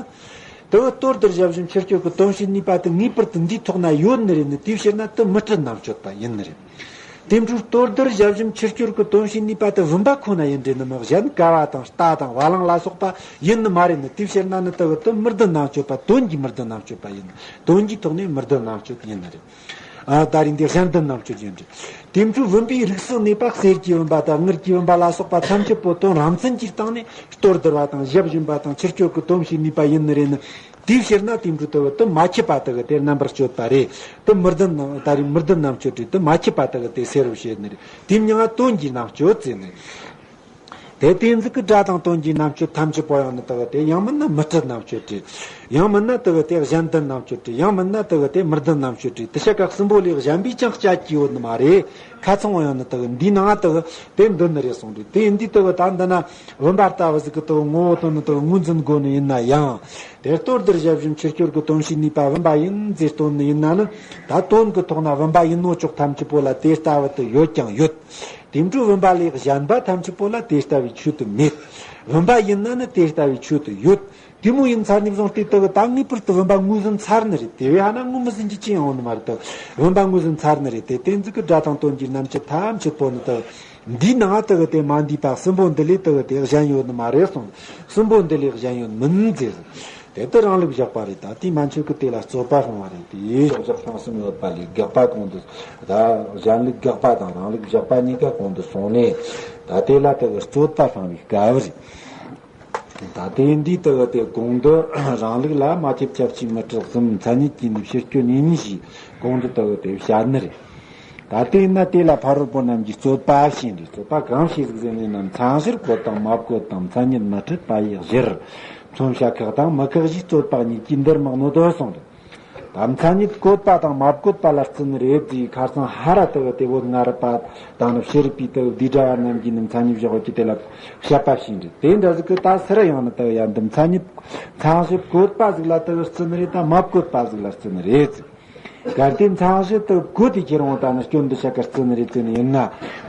དེ་གི་གཏོར་ཟླར་ཞབས་ཞུམ་ཆུ་སྐྱོར་གྱི་དོན་བྱེད་ནུས་པ་དེ་ངེས་པར་དུ་འདིའི་ཐོག་ན་ཡོད་ནི་རེད་ནི། དེའི་ཕྱིར་ན་དེ་མི་སྤྲོད་རྣམ་གཅོད་པ་ཡིན་ནི་རེད། དེ་འཕྲོས་གཏོར་ཟླར་ཞབས་ཞུམ་ཆུ་སྐྱོར་གྱི་དོན་བྱེད་ནུས་པ་དེ་བུམ་པ་ཁོ་ན་ཡིན་རེད་ནི་མི། གཞན་ཀ་བ་དང་རྟ་དང་བ་ལང་ལ་སོགས་པ་ཡིན་ནི་མ་རེད་ནི། དེའི་ཕྱིར་ན་ནི་དེ་གི་དེ་མི་སྤྲོད་རྣམ་གཅོད་པ། དོན་གྱི་མི་སྤྲོད་རྣམ་གཅོད་པ་ཡིན་ནི། དོན་གྱི་ཐོག་ནས་མི་སྤྲོད་རྣམ་གཅོད་ཡིན་ནི་རེད། ཨ་ད་རེས་འདི་གཞན་སྤྲོད་རྣམ་གཅོད་ཡིན་རེད། དེ་འཕྲོས་བུམ་པའི་རིགས་སུ་གནས་པ་གསེར་གྱི་བུམ་པ་དང་དངུལ་གྱི་བུམ་པ་ལ་སོགས་པ་ཐམས་ཅད་པོ་དོན་རང་མཚན་གྱི་སྟེང་ནས་གཏོར་ཟླར་བ་དང་ཞབས་ཞུམ་པ་དང་ཆུ་སྐྱོར་གྱི་དོན་བྱེད་ནུས་པ་ཡིན་ནི་རེད་ནི། དེའི་ཕྱིར་ན་དེ་འཕྲོས་དེ་གི་དེ་མ་ཁྱབ་པ་དེ་གི་དེ་རྣམ་པར་གཅོད་པ་རེད། དེ་མི་སྤྲོད་ན་ད་རེས་མི་སྤྲོད་རྣམ་གཅོད་རེད། དེ་མ་ཁྱབ་པ་དེ་གི་དེ་སེར་བ་བྱེད་ནི་རེད། དེའི་མིང་ང་དོན་གྱི་རྣམ་གཅོད་ཟེར་ནི་རེད། དེ་དེ་ཟིག་གི་སྒྲ་དང་དོན་གྱི་རྣམ་གཅོད་ཐམས་ཅད་པོ་ཡང་ནི་དེ་གི་དེ་ཡང་མིན་ན་མི་སྤྲོད་རྣམ་གཅོད་རེད། ཡང་མིན་ན་དེ་གི་དེ་གཞན་སྤྲོད་རྣམ་གཅོད་རེད། ཡང་མིན་ན་དེ་གི་དེ་མི་སྤྲོད་རྣམ་གཅོད་རེད། དེ་ཤ་ཀ་གསུམ་པོ་ལས་གཞན་པས་ཀྱང་སྤྲད་ཀྱི་ཡོད་ནི་མ་རེད། ཁ་ཚང་བ་ཡང་ནི་དེ་གི་འདིའི་ནང་དེ་གི་དེ་འདུས་ནི་རེད་གསུངས་རེད། དེ་འདི་དེ་གི་ད་འདི་ན་བུམ་པ་ལྟ་བུ་ཟིག་གི་དེ་གི་ངོ་བོ་དོན་ནི་དེ་གི་ངོས་འཛིན་དགོས་ནི་ཡིན་ན་ཡང་། དེ་གཏོར་ཟླར་ཞབས་ཞུམ་ཆུ་སྐྱོར་གྱི་དོན་བྱེད་ནུས་པ་བུམ་པ་ཡིན་ཟེར་སྟོན་ནི་ཡིན་ན་ནི། ད་དོན་གྱི་ཐོག་ན་བུམ་པ་ཡིན་ནོ་ཅོག་ཐམས་ཅད་པོ་ལ་དེ་ལྟ་བུ་དེ་ཡོད་ཀྱང་ཡོད། དེ་འཕྲོས་བུམ་པ་ལས་གཞན་པ་ཐམས་ཅད་པོ་ལ་དེ་ལྟ་བུའི་ཆོས་དེ་མེད། བུམ་པ་ཡིན་ན་ནི་དེ་ལྟ་བུའི་ཆོས་དེ་ཡོད། དེ་མོ་ཡིན་ཚར་ནས་བཟུང་སྟེ་དེ་གི་ད་ངེས་པར་དུ་བུམ་པ་ངོས་ཟིན་ཚར་ནི་རེད། དེ་བས་ཧ་ན་ངོས་མི་ཟིན་རྒྱུ་ཅི་ཡང་ཡོང་ནི་མ་རེད། དེ་བུམ་པ་ངོས་ཟིན་ཚར་ནི་རེད། དེ་དེ་ཟིག་གི་སྒྲ་དང་དོན་གྱི་རྣམ་གཅོད་ཐམས་ཅད་པོ་ནི་དེ་འདིའི་ནང་དེ་གི་དེ་མ་འདུས་པ་གསུམ་པོ་འདི་ལས་དེ་གི་དེ་གཞན་ཡོད་ནི་མ་རེད་གསུངས། གསུམ་པོ་འདི་ལས་གཞན་ཡོད་མིན་ཟེར། དེ་ལྟར་རང་ལུགས་བཞག་པ་རེད། ད་དེ་མན་ཆད་ཀྱི་དེ་ལ་རྩོད་པ་སློང་བ་རེད་དེ། བཞག་སྟངས་གསུམ་ཡོད་པ་ལས་དགག་པ་གོང་དུ། ད་གཞན་ལུགས་དགག་པ་དང་རང་ལུགས་བཞག་པ་གཉིས་ཀ་གོང་དུ་སོང་ནས། ད་དེ་ལ་དེ་གི་རྩོད་པ་སློང་བའི་སྐབས་རེད། ད་དེ་འདིའི་དེ་གི་དེ་གོང་དུ་རང་ལུགས་ལ་མ་ཁྱབ་ཁྱབ་ཆེས་མི་སྤྲོད་གསུམ། མཚན་ཉིད་ཀྱིས་ནི་ཕྱིར་སྐྱོན་ཡིན་ཞེས་གོང་དུ་དེ་གི་དེ་བཤད་ནི་རེད། ད་དེས་ན་དེ་ལ་ཕ་རོལ་པོ་རྣམས་ཀྱིས་རྩོད་པ་བྱས་ནས། རྩོད་པ་གང་བྱས་ཟིག་ཟེར་ནས་ན། མཚན་གཞིར་བཀོད་དང་མ་བཀོད་དང་། མཚན་ཉིད་མི་འཕྲོད་པ་ཡི་གཞིར། མཚོན་བྱ་ཁེགས་དང་མི་ཁེགས་ཞེས། རྩོད་པ་གཉིས་ཀྱིས་འདིར་མི་གནོད་དོ་གསུངས་ཏེ། ད་མཚན་ཉིད་བཀོད་པ་དང་མ་བཀོད་པ་ལ་བརྩི་ནི་རེད་ཅེས་ཁ་སང་ཧ་ར་དེ་གི་དེ་བོད་སྔ་རབས་པ་དང་ནི་ཕྱི་རབས་པའི་དེ་གི་བསྡུས་གྲྭ་བ་རྣམས་ཀྱིས་ནི་མཚན་ཉིད་བཞག་ཡོད་ཀྱི་དེ་ལ་དཔྱད་པ་བྱས་ནས། དེ་འདྲ་ཟིག་གི་ད་སུ་ར་ཡང་ནི་དེ་གི་ཡ་འདི་མཚན་ཉིད་མཚན་གཞི་བཀོད་པ་ཟིག་ལ་དེ་གི་བརྩི་ནི་རེད་དམ། མ་བཀོད་པ་ཟིག་ལ་བརྩི་ནི་རེད་ཅེས། གལ་ཏེ་མཚན་གཞི་དེ་བཀོད་དེ་ཁྱེར་འོང་ད་ནི་སྐྱོན་འདི་ཆ་ག་བརྩི་ནི་རེད་ཟེར་ནི་ཡིན་ན།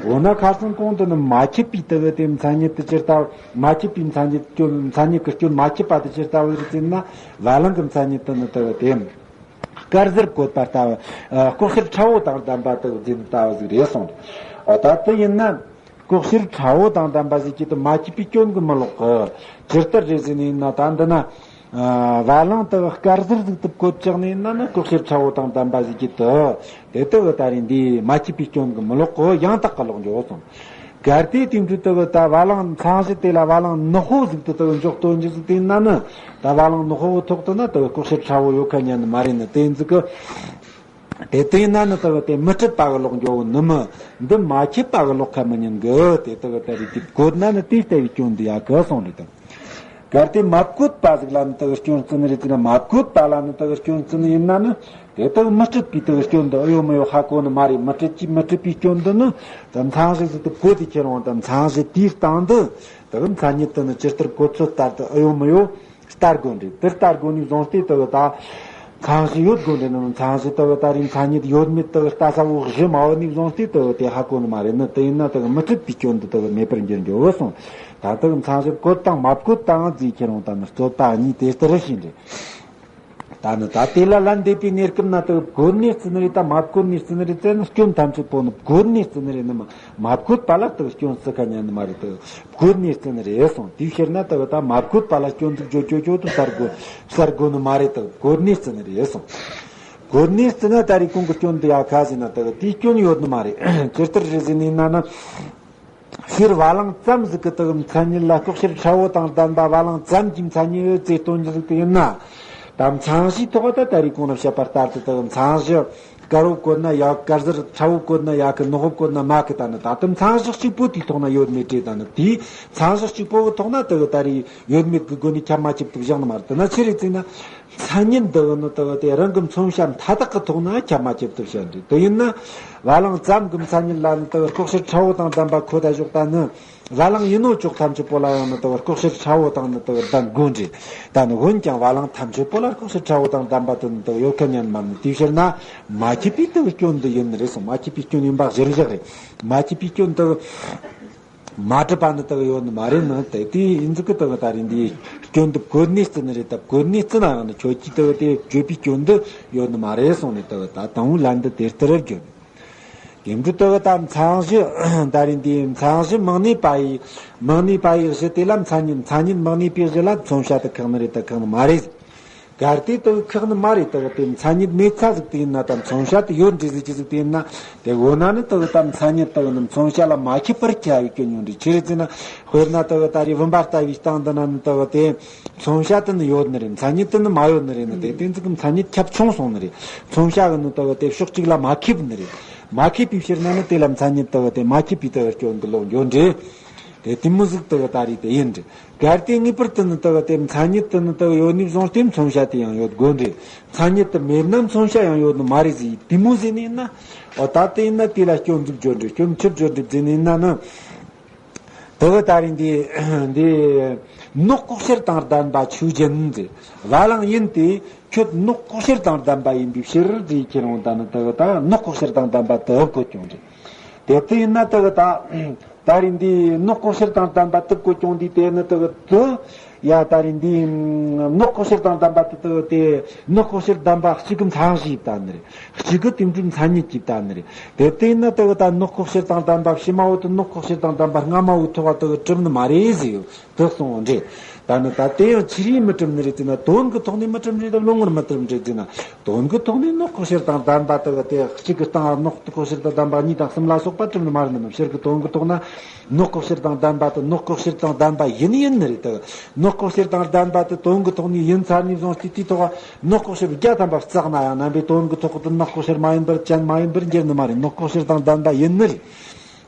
འོ་ན་ཁ་སང་གོང་དུ་ནི་མ་ཁྱབ་པའི་དེ་གི་དེ་མཚན་ཉིད་དེ་ཇི་ལྟ་བུ། མ་ཁྱབ་པའི་མཚན་ཉིད་སྐྱོན། མཚན་ཉིད་ཀྱི་སྐྱོན་མ་ཁྱབ་པ་དེ་ཇི་ལྟ་བུ་རེད་ཟེར་ན། བ་ལང་གི་མཚན་ཉིད་དེ་ནི་དེ་གི་དེ་དཀར་གཟེར་བཀོད་པ་ལྟ་བུ། ཨ་ལྐོག་གཤེར་ཁྲ་བོ་དང་ལྡན་པ་དེ་གི་ཟེར་ནི་ལྟ་བུ་ཟིག་རེད་གསུངས། འོ་ད་དེ་ཡིན་ན། ལྐོག་གཤེར་ཁྲ་བོ་དང་ལྡན་པ་ཟེར་གྱི་དེ་མ་ཁྱབ་པའི་སྐྱོན་གྱིས་མི་ལོག་གི། ཇི་ལྟར་རེད་ཟེར་ནི་ཡིན་ན། ད་འདི་ན། ཨ་བ་ལང་དེ་དཀར་གཟེར་ཟིག་དེ་བཀོད་བཅག་ནི་ཡིན་ན་ནི། ལྐོག་གཤེར་ཁྲ་བོ་དང་ལྡན་པ་ཟེར་གྱི་དེ། དེ་དེ་གི་ད་རེས་འདི་མ་ཁྱབ་པའི་སྐྱོན་གྱིས་མི་ལོག་གི། ཡང་དག་གི་ལོག་འགྱོ་གསུངས། གལ་ཏེ་དེ་འཕྲོས་དེ་གི་ད་བ་ལང་མཚན་གཞི་དེ་ལ་བ་ལང་ནག་པོ་ཟིག་དེ་དེ་གི་འཇོག་སྟོན་རྒྱུ་ཟིག་དེ་ཡིན་ན་ནི། ད་བ་ལང་ནག་པོ་ཐོག་ཏུ་ན་དེ་གི་ལྐོག་གཤེར་ཁྲ་བོ་ཡོད་ཁ་ཉན་ནི་མ་རེད་ནི། དེ་ཟིག་གི། དེ་དེ་ཡིན་ན་ནི་དེ་གི་དེ་མི་འཕྲོད་པ་གི་ལོག་འགྱོ་གི་ནི་མི། འདི་མ་ཁྱབ་པ་གི་ལོག་ཁ་མི་ཉན་གི། དེ་དེ་གི་ད་རེས་དེ་བཀོད་ན་ནི་དེ་ལྟ་བུའི་སྐྱོན་འདི་ཡོད་གི་གསུངས་རེད་དང་། གལ་ཏེ་མ་བཀོད་པ་ཟིག་ལ་ནི་དེ་གི་སྐྱོན་བརྩི་ནི་རེད་ཟེར་ན། མ་བཀོད་པ་ལ་ནི་དེ་གི་སྐྱོན་བརྩི་ནི་ཡིན་ན་ནི། དེ་དེ་གི་མི་འཕྲོད་པའི་དེ་གི་སྐྱོན་འདི་ཨེ་ཡོད་མི་ཡོད་ཧ་གོ་ནི་མ་རེད། མི་འཕྲོད་ཀྱི་མི་འཕྲོད་པའི་སྐྱོན་འདི་ནི། དེ་མཚན་གཞི་ཟིག་དེ་བཀོད་དེ་ཁྱེར་འོང་དང་། མཚན་གཞི་དེའི་སྟེང་དུ་དེ་གི་མཚན་ཉིད་དེ་ནི་ཇི་ལྟར་བཀོད་ཚུལ་ལྟར་དུ་ཨེ་ཡོད་མི་ཡོད་ལྟ་དགོས་རེད། དེ་ལྟ་དགོས་ནས་བཟུང་སྟེ་དེ་གི་ད། མཚན་གཞི་ཡོད་དགོས་འདྲ་ནི། མཚན་གཞི་དེ་གི་ད་རེས་མཚན་ཉིད་ཡོད་མེད་དེ་གི་ལྟ་ས་བོ་གཞི་མ་བོ་ནས་བཟུང་སྟེ་དེ་གི་དེ་ཧ་གོ་ནི་མ་རེད་ནི། དེ་ཡིན་ན་དེ་གི་མི་འཕྲོད་པའི་སྐྱོན་འདི་དེ་གི་མེད་པར་འགྱུར་འགྱོ་གི་གསུངས། ད་དེ་གི་མཚན་གཞི་བཀོད་དང་མ་བཀོད་དང་ཟེར་ཁྱེར་འོང་ད་ནི་རྩོད་པ་གཉིས་དེ་ལྟར་བྱས་ནས། ད་ནི་ད་དེ་ལ་ལན་འདེབས་པའི་གནས་སྐབས་ན་དེ་གི་བཀོད་ནས་བརྩི་ནི་རེད་དམ། མ་བཀོད་ནས་བརྩི་ནི་རེད་ཟེར་ན། སྐྱོན་ཐམས་ཅད་པོ་ནི་བཀོད་ནས་བརྩི་ནི་རེད་ནི་མ། མ་བཀོད་པ་ལ་དེ་གི་སྐྱོན་བརྩི་ཁ་ཉན་ནི་མ་རེད། དེ་གི་བཀོད་ནས་བརྩི་ནི་རེད་གསུངས། དེའི་ཕྱིར་ན་དེ་གི་ད་མ་བཀོད་པ་ལ་སྐྱོན་འཛུགས་བརྗོད་རྒྱུ་ཅོག་ཏུ་གསལ་དགོས། གསལ་དགོས་ནི་མ་རེད། དེ་གི་བཀོད་ནས་བརྩི་ནི་རེད་གསུངས། བཀོད་ནས་བརྩི་ན་ད་རེས་གོང་གི་སྐྱོན་འདི་ཡོད་ག་ཟེར་ན། དེ་གི་དེའི་སྐྱོན་ཡོད་ནི་མ་རེད། ཇི་ལྟར་རེད་ཟེར་ནི་ཡིན་ན་ནི། ཤེར་བ་ལང་ཙམ་ཟིག་གི་དེ་གི་མཚན་ཉིད་ལ། ལྐོག་ཤེར་ཁྲ་བོ་དང་ལྡན་པ་བ་ལང་ཙམ་གྱི་མཚན་ཉིད་ཡོད་ཅེས་སྟོན་རྒྱུ་ཟིག་དེ་ཡིན་ན། ད་མཚན་གཞིའི་ཐོག་ད་ད་རེས་གོང་ལ་བཤད་པ་ལྟར་དུ་དེ་གི་མཚན་གཞི། དཀར་བོ་བཀོད་ན་ཡོད་གི། གཟེར་ཁྲ་བོ་བཀོད་ན་ཡོད་གི། ནག་པོ་བཀོད་ན་མེད་གི། ད་ནི་ད་ལྟ་མཚན་གཞི་གཅིག་པོ་དེའི་ཐོག་ན་ཡོད་མེད་དྲིས། ད་ནི་དེའི་མཚན་གཞི་གཅིག་པོ་གི་ཐོག་ན་དེ་གི་ད་རེས་ཡོད་མེད་གི་སྒོ་ནས་ཁྱབ་མ་ཁྱབ་ཏུ་བཞག་ནི་མ་རེད། དེ་ན་ཆི་རེད་ཟེར་ན། མཚན་ཉིད་འདི་གི་ནི་དེ་གི་དེ་རང་གི་མཚོན་བྱ་མཐའ་དག་གི་ཐོག་ན་ཁྱབ་མ་ཁྱབ་ཏུ་བཤད་འདུག་དེ་ཡིན་ན་བ་ལང་ཙམ་གྱི་མཚན་ཉིད་ལ་ནི་དེ་གི་ལྐོག་ཤལ་ཕྲ་བོ་དང་ལྡན་པ་ཁོ་ད་ཞོག་ད་ནི། བ་ལང་ཡིན་ནོ་ཅོག་ཐམས་ཅད་པོ་ལ་ཡང་ནི་དེ་གི་ལྐོག་ཤལ་ཕྲ་བོ་དང་ནི་དེ་གི་ལྡན་དགོས་འདྲ། ད་ནི་འོན་ཀྱང་བ་ལང་ཐམས་ཅད་པོ་ལ་ལྐོག་ཤལ་ཕྲ་བོ་དང་ལྡན་པ་དེ་ནི་དེ་གི་ཡོད་མཁན་ཡང་མ་ནི། དེའི་ཕྱིར་ན་མ་ཁྱབ་པའི་དེ་གི་སྐྱོན་འདི་ཡིན་ནི་རེད་གསུངས། མ་ཁྱབ་པའི་སྐྱོན་ཡིན་པ་གཞིར་བཞག་རེད། མ་ཁྱབ་པའི་སྐྱོན་དེ་གི་མ་གྲུབ་པ་ནི་དག་ཡོད་ནི་མ་རེད་ནི། དེ་དེའི་ཡིན་ཟིག་གི་དག་ད་རེས་འདིའི་སྐྱོན་འདི་བཀོད་ནས་བརྩི་ནི་རེད། ད་བཀོད་ནས་བརྩི་ན་ཡང་ནི་ཁྱོད་ཀྱིས་དག་དེ་བརྗོད་པའི་སྐྱོན་འདི་ཡོད་ནི་མ་རེད་གསུངས་ནས། དག་ད་དང་པོའི་ལན་འདི་དེ་ལྟར་བརྗོད། དེ་འདྲ་དག་ད་མཚན་གཞི་ད་རེས་འདིའི་མཚན་གཞི་མིང་གནས་པ་ཡི། མིང་གནས་པ་ཡི་གཞི་དེ་ལ་མཚན་ཉིད། མཚན་ཉིད་མིང་གནས་པའི་གཞི་ལ་མཚོན་བྱ་དེ་ཁེགས་ནི་རེད་ད་ཁེགས་ནི་མ་རེད། གལ་ཏེ་དེ་ཁེགས་ནི་མ་རེད། དེ་དེ་མཚན་ཉིད་མེད་ཚ་ཟིག་དེ་ཡིན་ན་དང་མཚོན་བྱ་དེ་ཡོད་འདྲ་ཟིག་ཅི་ཟིག་དེ་ཡིན་ན། དེ་འོ་ན་ནི་དེ་དང་མཚན་ཉིད་དེ་ནི་མཚོན་བྱ་ལ་མ་ཁྱབ་པར་ཁྱབ་པའི་སྐྱོན་ཡོང་འདྲ། ཅི་རེད་ཟེར་ན། དཔེར་ན་དེ་ད་རེས་བུམ་པ་ལྟ་བུའི་སྟེང་དུ་ན་ནི་དེ་དེ་མཚོན་བྱ་དེ་ནི་ཡོད་ནི་རེད། མཚན་ཉིད་དེ་ནི་མ་ཡོད་ནི་རེད་ནི། དེ་དེ་ཚིག་གི་མཚན་ཉིད་ཁྱབ་ཆུང་སོང་ནི་རེད། མཚོན་བྱ་གི་ནི་དེ་དེ་ཕྱོགས་གཅིག་ལ་མ་ཁེབས་ནི་རེད། མ་ཁེབས་པའི་ཕྱིར་ན་ནི་དེ་ལ་མཚན་ཉིད་དེ་དེ་མ་ཁེབས་པའི་དེ་སྐྱོན་འདི་ལོག་འགྱོ་འདྲ། དེ་དེ་མོ་ཟིག་དེ་ད་རེས་དེ་ཡིན་འདྲ། གལ་ཏེ་ངེས་པར་དུ་ནི་དེ་དེ་མཚན་ཉིད་དེ་ནི་དེ་ཡོད་ནས་བཟུང་སྟེ་མཚོན་བྱ་དེ་ཡང་ཡོད་དགོས་འདྲ། མཚན་ཉིད་དེ་མེད་ན་མཚོན་བྱ་ཡང་ཡོད་ནི་མ་རེད་ཟེར་དེ་མོ་ཟེར་ནི་ཡིན་ན། འོ་ད་དེ་ཡིན་ན་དེ་ལ་སྐྱོན་འཛུགས་བརྗོད་འདྲ། སྐྱོན་ཆུབ་བརྗོད་འདྲ་ཟེར་ནི་ཡིན་ན་ནི། དེ་ད་རེས་འདི་འདི་ནོག་ལྐོག་ཤལ་དང་ལྡན་པ་ཆོས་ཅན་ཟེར། བ་ལང་ཡིན་ཏེ། ཁྱོད་ནོག་ལྐོག་ཤལ་དང་ལྡན་པ་ཡིན་པའི་ཕྱིར་ཟེར། ཁྱེད་རང་ད་ནི་དེ་ད་ནོག་ལྐོག་ཤལ་དང་ལྡན་པ་དེ་བཀོད་ཀྱང་རེད། དེ་ལྟ་ཡིན་ན་དེ་ད་ད་རེས་འདི་ནོག་ལྐོག་ཤལ་དང་ལྡན་པ་དེ་བཀོད་ཀྱང་འདི་དེ་ནི་དེ་དེ་ཡ་ད་རེས་འདི་ནོག་ལྐོག་ཤལ་དང་ལྡན་པ་དེ་དེ་དེ་ནོག་ལྐོག་ཤལ་ལྡན་པ་གཅིག་གི་མཚན་གཞི་ཡིན་ད་ནི་རེད། གཅིག་གི་དེ་འདྲའི་མཚན་ཉིད་ཀྱིས་ད་ནི་རེད། དེ་ལྟ་ཡིན་ན་དེ་ད་ནོག་ལྐོག་ཤལ་དང་ལྡན་པ་ཕྱི་མ་བོ་དེ་ནོག་ལྐོག་ཤལ་དང་ལྡན་པ་སྔ་མ་བོའི་ཐོག་དེ་གྲུབ་ནི་མ་རེད་ཟེར་ཡོད། དེ་གསུངས་འདྲ། ད་ནི་ད་དེ་ཡང་ཅི་རིགས་མི་གྲུབ་ནི་རེད་ཟེར་ན། དོན་གྱི་ཐོག་ནས་མི་གྲུབ་ནི་རེད་ད་བློ་ངོར་མི་གྲུབ་ནི་རེད་ཟེར་ན། དོན་གྱི་ཐོག་ནས་ནོག་ལྐོག་ཤལ་དང་ལྡན་པ་དེ་དེ་གཅིག་གི་སྟེང་ནོག་ལྐོག་ཤལ་དང་ལྡན་པ་གཉིས་དང་གསུམ་ལ་སོགས་པ་གྲུབ་ནི་མ་རེད་ནི། ཕྱིར་གྱི་དོན་གྱི་ཐོག་ན་ནོག་ལྐོག་ཤལ་དང་ལྡན་པ་དེ་ནོག་ལྐོག་ཤལ་དང་ལྡན་པ་ཡིན་ཡིན་ནི་རེད་ད། ནོག་ལྐོག་ཤལ་དང་ལྡན་པ་དེ་དོན་གྱི་ཐོག་ནས་ཡིན་ཚར་ནས་བཟུང་སྟེ་དེའི་ཐོག་ནོག་ལྐོག་ཤལ་བརྒྱ་ཐམ་པ་བརྩེགས་ན་ཡང་རྣམ་པའི་དོན་གྱི་ཐོག་ཏུ་ནོག་ལྐོག་ཤལ་མ་ཡིན་པར་ཅན་མ་ཡིན་པར་འགྱུར་ནི་མ་རེད། ནོག་ལྐོག་ཤལ་དང་ལྡན་པ་ཡིན་ནི་རེད།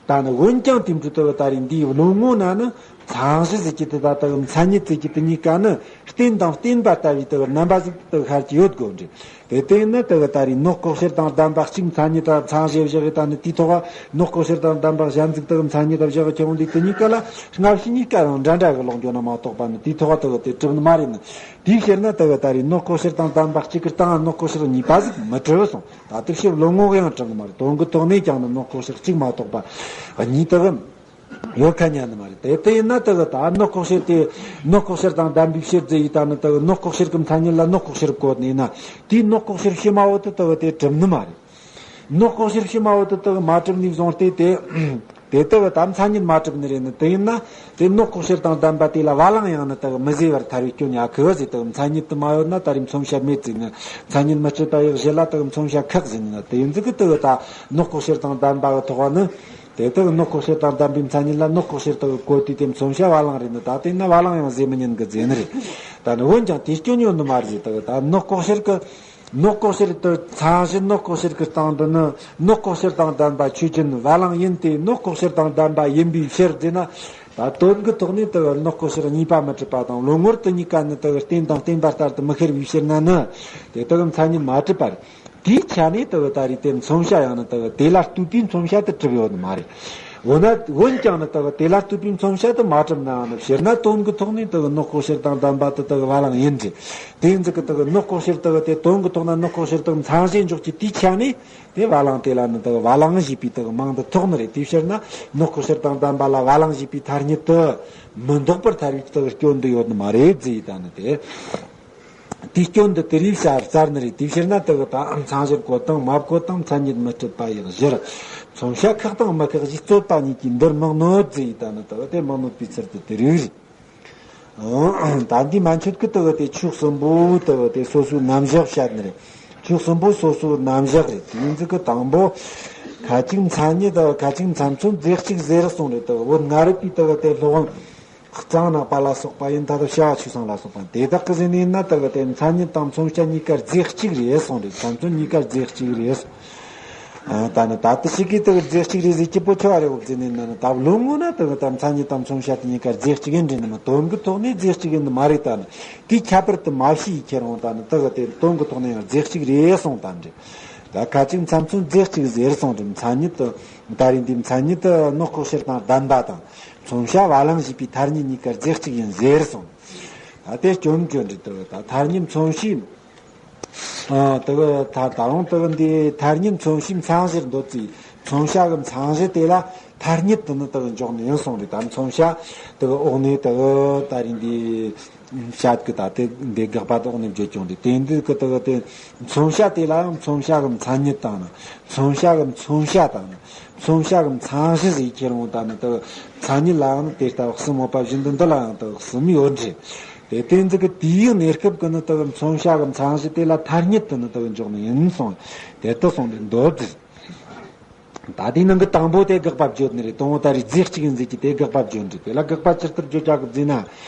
ད་ནི་འོན་ཀྱང་དེ་འདྲ་ལྟ་བུ་ད་རེས་འདིའི་བློ་ངོ་ན་ནི་མཚན་གཞི་ཟེར་གྱི་དེ་དག་ལྟ་བུ་མཚན་ཉིད་ཟེར་གྱི་དེ་གཉིས་ཀ་ནི་རྟེན་དང་བརྟེན་པ་ལྟ་བུའི་ལྟ་བུ་རྣམ་པ་ཟིག་ལྟ་བུ་ཤར་གྱི་ཡོད་དགོས་འདྲ། དེ་ལྟས་ན་ལྟ་བུ་ད་རེས་ནོག་ལྐོག་ཤལ་དང་ལྡན་པ་གཅིག་མཚན་ཉིད་དང་མཚན་གཞི་བཞག་གི་ད་ནི་དེའི་ཐོག་ནོག་ལྐོག་ཤལ་དང་ལྡན་པ་གཞན་ཟིག་ལྟ་བུ་མཚན་ཉིད་དང་བཞག་གི་ཁྱེར་འོང་དུས་དེ་གཉིས་ཀ་ལ་སྔ་ཕྱི་གཉིས་ཀ་ཡང་འདྲ་འདྲ་གི་ལོག་འགྱོ་ན་མ་གཏོགས་པ་ནི་དེའི་ཐོག་ལྟ་བུ་དེ་གྲུབ་ནི་མ་རེད་ནི། དེའི་ཕྱིར་ན་ལྟ་བུ་ད་རེས་ནོག་ལྐོག་ཤལ་དང་ལྡན་པ་གཅིག་གི་སྟེང་ནོག་ལྐོག་ཤལ་གཉིས་པ་ཟིག་མི་གྲུབ་སོང་། ད་དེ་ཕྱིར་བློ་ངོ་གི་ཡང་གྲུབ་ནི་མ་རེད། དོན་གྱི་ཐོག་ནས་ཀྱང་ནི་ནོག་ལྐོག་ཤལ་གཅིག་མ་གཏོགས་པ་གཉིས་ལྟ་བུ་ཡོད་ཁ་ཉན་ནི་མ་རེད། དེ་ལྟ་ཡིན་ན་ལྟ་བུ་ད་ནོག་ལྐོག་ཤལ་དེ་ནོག་ལྐོག་ཤལ་དང་ལྡན་པའི་ཕྱིར་ཟེར་ཡི་ད་ནི་ལྟ་བུ་ནོག་ལྐོག་ཤལ་གྱི་མཚན་ཉིད་ལ་ནོག་ལྐོག་ཤལ་བཀོད་ནས་ན། དེའི་ནོག་ལྐོག་ཤལ་ཕྱི་མ་བོ་དེ་ལྟ་བུ་དེ་གྲུབ་ནི་མ་རེད། ནོག་ལྐོག་ཤལ་ཕྱི་མ་བོ་དེ་ལྟ་བུ་མ་གྲུབ་ནས་བཟུང་སྟེ་དེ། དེ་ལྟ་བུ་ད་མཚན་ཉིད་མ་གྲུབ་ནི་རེད་ནི། དེ་ཡིན་ན་དེ་ནོག་ལྐོག་ཤལ་དང་ལྡན་པ་དེ་ལ་བ་ལང་ཡང་ནི་ལྟ་བུ་མི་ཟེར་བར་ཐལ་བའི་སྐྱོན་ཡོད་གི་ཟེར། ལྟ་བུ་མཚན་ཉིད་དེ་མ་ཡོད་ན་ད་རེས་མཚོན་བྱ་མེད་ཟེར་ནི། མཚན་ཉིད་མི་གཅོད་པ་ཡི་གཞི་ལ་ལྟ་བུ་མཚོན་བྱ་ཁེགས་ཟེར་ནི་ན། དེ་ཡིན་ཟིག་གི་ལྟ་བུ་ད་ནོག་ལྐོག་ཤལ་དང་ལྡན་པ་གི་ཐོག་ནི། དེ་ལྟ་བུ་ནོག་ལྐོག་ཤལ་དང་ལྡན་པའི་མཚན་ཉིད་ལ་ནོག་ལྐོག་ཤལ་ལྟ་བུ་བཀོད་དུས་དེ་མཚོན་བྱ་བ་ལང་རེད་ནི། ད་དེ་ན་བ་ལང་ཡང་ཟེར་མི་ཉན་གི་ཟེར་ནི་རེད། ད་ནི་འོན་ཀྱང་དེ་སྐྱོན་ཡོད་ནི་མ་རེད། ལྟ་བུ་ད་ནོག་ལྐོག་ཤལ་གི་ནོག་ལྐོག་ཤལ་དུ་མཚན་གཞི་ནོག་ལྐོག་ཤལ་གྱི་སྟེང་དུ་ནི་ནོག་ལྐོག་ཤལ་དང་ལྡན་པ་ཆོས་ཅན་བ་ལང་ཡིན་ཏེ། ནོག་ལྐོག་ཤལ་དང་ལྡན་པ་ཡིན་པའི་ཕྱིར་ཟེར་ན། ད་དོན་གྱི་ཐོག་ནས་དེ་བར་ནོག་ལྐོག་ཤལ་གཉིས་པ་མི་གྲུབ་པ་དང་། བློ་ངོར་དེ་གཉིས་ཀ་ནི་དེ་བར་རྟེན་དང་བརྟེན་པ་ལྟར་དུ་མི་ཤར་བའི་ཕྱིར་ན་ནི། དེ་དག་མཚན་ཉིད་མ་གྲུབ་པར། དེའི་ཆ་ནས་དེ་བར་ད་རེས་དེ་མཚོན་བྱ་ཡང་ནི་དེ་བར་དེ་ལ་ལྟོས་པའི་མཚོན་བྱ་དེ་གྲུབ་ཡོད་ནི་མ་རེད། འོ་ན་འོན་ཀྱང་ནི་དེ་བར་དེ་ལ་ལྟོས་པའི་མཚོན་བྱ་དེ་མ་གྲུབ་ནའང་ནི། ཕྱིར་ན་དོན་གྱི་ཐོག་ནས་དེ་བར་ནོག་ལྐོག་ཤལ་དང་ལྡན་པ་དེ་དེ་བར་བ་ལང་ཡིན་ཏེ། དེ་ཟིག་གི་དེ་བར་ནོག་ལྐོག་ཤལ་དེ་བར་དེ་དོན་གྱི་ཐོག་ན་ནོག་ལྐོག་ཤལ་དེ་བར་མཚན་གཞི་འཇོག་གི་དེའི་ཆ་ནས། དེ་བ་ལང་དེ་ལ་ནི་དེ་བ་ལང་ཞེས་པའི་དེ་མིང་དུ་ཐོགས་ནི་རེད། དེའི་ཕྱིར་ན་ནོག་ལྐོག་ཤལ་དང་ལྡན་པ་ལ་བ་ལང་ཞེས་པའི་ཐ་སྙད་དེ་མི་འདོགས་པར་ཐལ་བའི་དེ་སྐྱོན་འདི་ཡོད་ནི་མ་རེད་ཟེར་ཡི་ད་ནི་དེ། དེའི་སྐྱོན་འདི་དེ་རིགས་བྱ་བཙལ་ནི་རེད། དེའི་ཕྱིར་ན་དེ་ད་མཚན་གཞིར་བཀོད་དང་མ་བཀོད་དང་མཚན་ཉིད་མི་གཅོད་པ་ཡི་གཞིར། མཚོན་བྱ་ཁེགས་དང་མི་ཁེགས་ཞེས་རྩོད་པ་གཉིས་ཀྱིས་འདིར་མི་གནོད་ཟེར་ཡི་ད་ནི་དེ་དེ་མི་གནོད་པའི་ཚུལ་དུ་དེ་རིགས་རེད། ད་འདི་མན་ཆད་ཀྱི་དེ་གི་དེ་ཆོས་གསུམ་པོ་དེ་གི་དེ་སོ་སོའི་རྣམ་གཞག་བཤད་ནི་རེད། ཆོས་གསུམ་པོ་སོ་སོའི་རྣམ་གཞག་རེད། དེ་ཡིན་ཙི་གི་དང་པོ་ཁ་ཅིག་མཚན་ཉིད་དང་ཁ་ཅིག་མཚན་མཚོན་རྫས་གཅིག་ཟེར་གསུངས་རེད། དེ་བོད་སྔ་རབས་པའི་དེ་གི་དེ་སློབ་དཔོན་གཙང་ནག་པ་ལ་སོགས་པ་ཡིན། ད་ལྟ་བྱ་བ་ཆོས་སེང་ལ་སོགས་པ་དེ་དག་གི་ཟིན་ནས་ན་དེ་གི་དེ་མཚན་ཉིད་དང་མཚོན་བྱ་གཉིས་ཀ་རྫས་གཅིག་རེད་གསུངས་རེད། མཚན་མཚོན་གཉིས་ཀ་རྫས་གཅིག་རེད་གསུངས། ཨ། ད་ནི་ད་ལྟ་ཞིག་གིས་དེ་གི་རྫས་གཅིག་རེད་ཟེར་གྱི་པོ་ཆེ་བ་རེད་འོ་ཟེར་ནས་ན་ནི། ད་བློ་ངོ་ན་དེ་གི་ད་མཚན་ཉིད་དང་མཚོན་བྱ་དེ་གཉིས་ཀ་རྫས་གཅིག་ཡིན་རེད་ནི་མ། དོན་གི་ཐོག་ནས་རྫས་གཅིག་ཡིན་ནི་མ་རེད། ད་ནི་དེ་ཁྱད་པར་དུ་མ་ཕྱེ་ཡི་ཁྱེར་འོང་ད་ནི་དེ་གི་དེ་དོན་གི་ཐོག་ནས་ཡང་རྫས་གཅིག་རེད་སོང་ད་འདྲི། ད་ཁ་ཅིག་མཚམས་མཚོན་རྫས་གཅིག་ཟེར་སོང་འདྲི། མཚན་ཉིད་དུ་ད་རེད་འདི་མཚན་ཉིད་དུ་ནོག་ལྐོག་ཤལ་དང་ལྡན་པ་དང་མཚོན་བྱ་བ་ལང་ཞེས་པའི་ཐ་སྙད་གཉིས་ཀ་རྫས་གཅིག་ཡིན་ཟེར་སོང་། ད་དེ་སྐྱོན་གྱི་འདྲི། དེ་གི་ད་ཐ་སྙད་མཚོན་བྱའི། ཨ། དེ་གི་ད་ད་རུང་དེ་གི་འདི་ཐ་སྙད་མཚོན་བྱའི་མཚན་གཞིར་འདོད་ཚེ། མཚོན་བྱ་གི་མཚན་གཞི་དེ་ལ་ཐ་སྙད་དུ་ནི་དེ་གི་འཇོག་ནི་ཡིན་སོང་རེད། ད་མཚོན་བྱ་དེ་གི་འོག་ནས་དེ་གི་ད་རེད་འདི་བྱ་གི་ད་དེ་འདི་དགག་པ་དེ་འོག་ནས་བརྗོད་ཀྱང་རེད། དེ་འདི་གི་དེ་གི་དེ་མཚོན་བྱ་དེ་ལ་ཡང་མཚོན་བྱ་གི་མཚན་ཉིད་དང་ནི། མཚོན་བྱ་གི་མཚོན་བྱ་དང་ནི། མཚོན་བྱ་གི་མཚན་གཞི་ཟེར་ཁྱེར་འོང་ད་ནི་དེ་གི་མཚན་ཉིད་ལ་ཡང་ནི་དེ་ལྟ་བུ་གསུམ་ཡོད་པ་བཞིན་དུ་འདི་ལ་ཡང་དེ་གི་གསུམ་ཡོད་རེད། དེ་དེ་ཚིག་གི་དེའི་གནས་སྐབས་ཀྱི་ནི་དེ་གི་མཚོན་བྱ་གི་མཚན་གཞི་དེ་ལ་ཐ་སྙད་དུ་ནི་དེ་གི་འཇོག་ནི་ཡིན་སོང་། དེ་ལྟ་སོང་ནས་འདོད་ཟེར། ད་དེའི་ནང་གི་དང་པོ་དེ་དགག་པ་བརྗོད་ནི་རེད། དང་པོ་ད་རེད་རྫས་གཅིག་ཡིན་ཟེར་གྱི་དེ་དགག་པ་བརྗོད་འདྲི། དེ་ལ་དགག་པ་ཇི་ལྟར་བརྗོད་བྱ་གི་ཟེར་ན།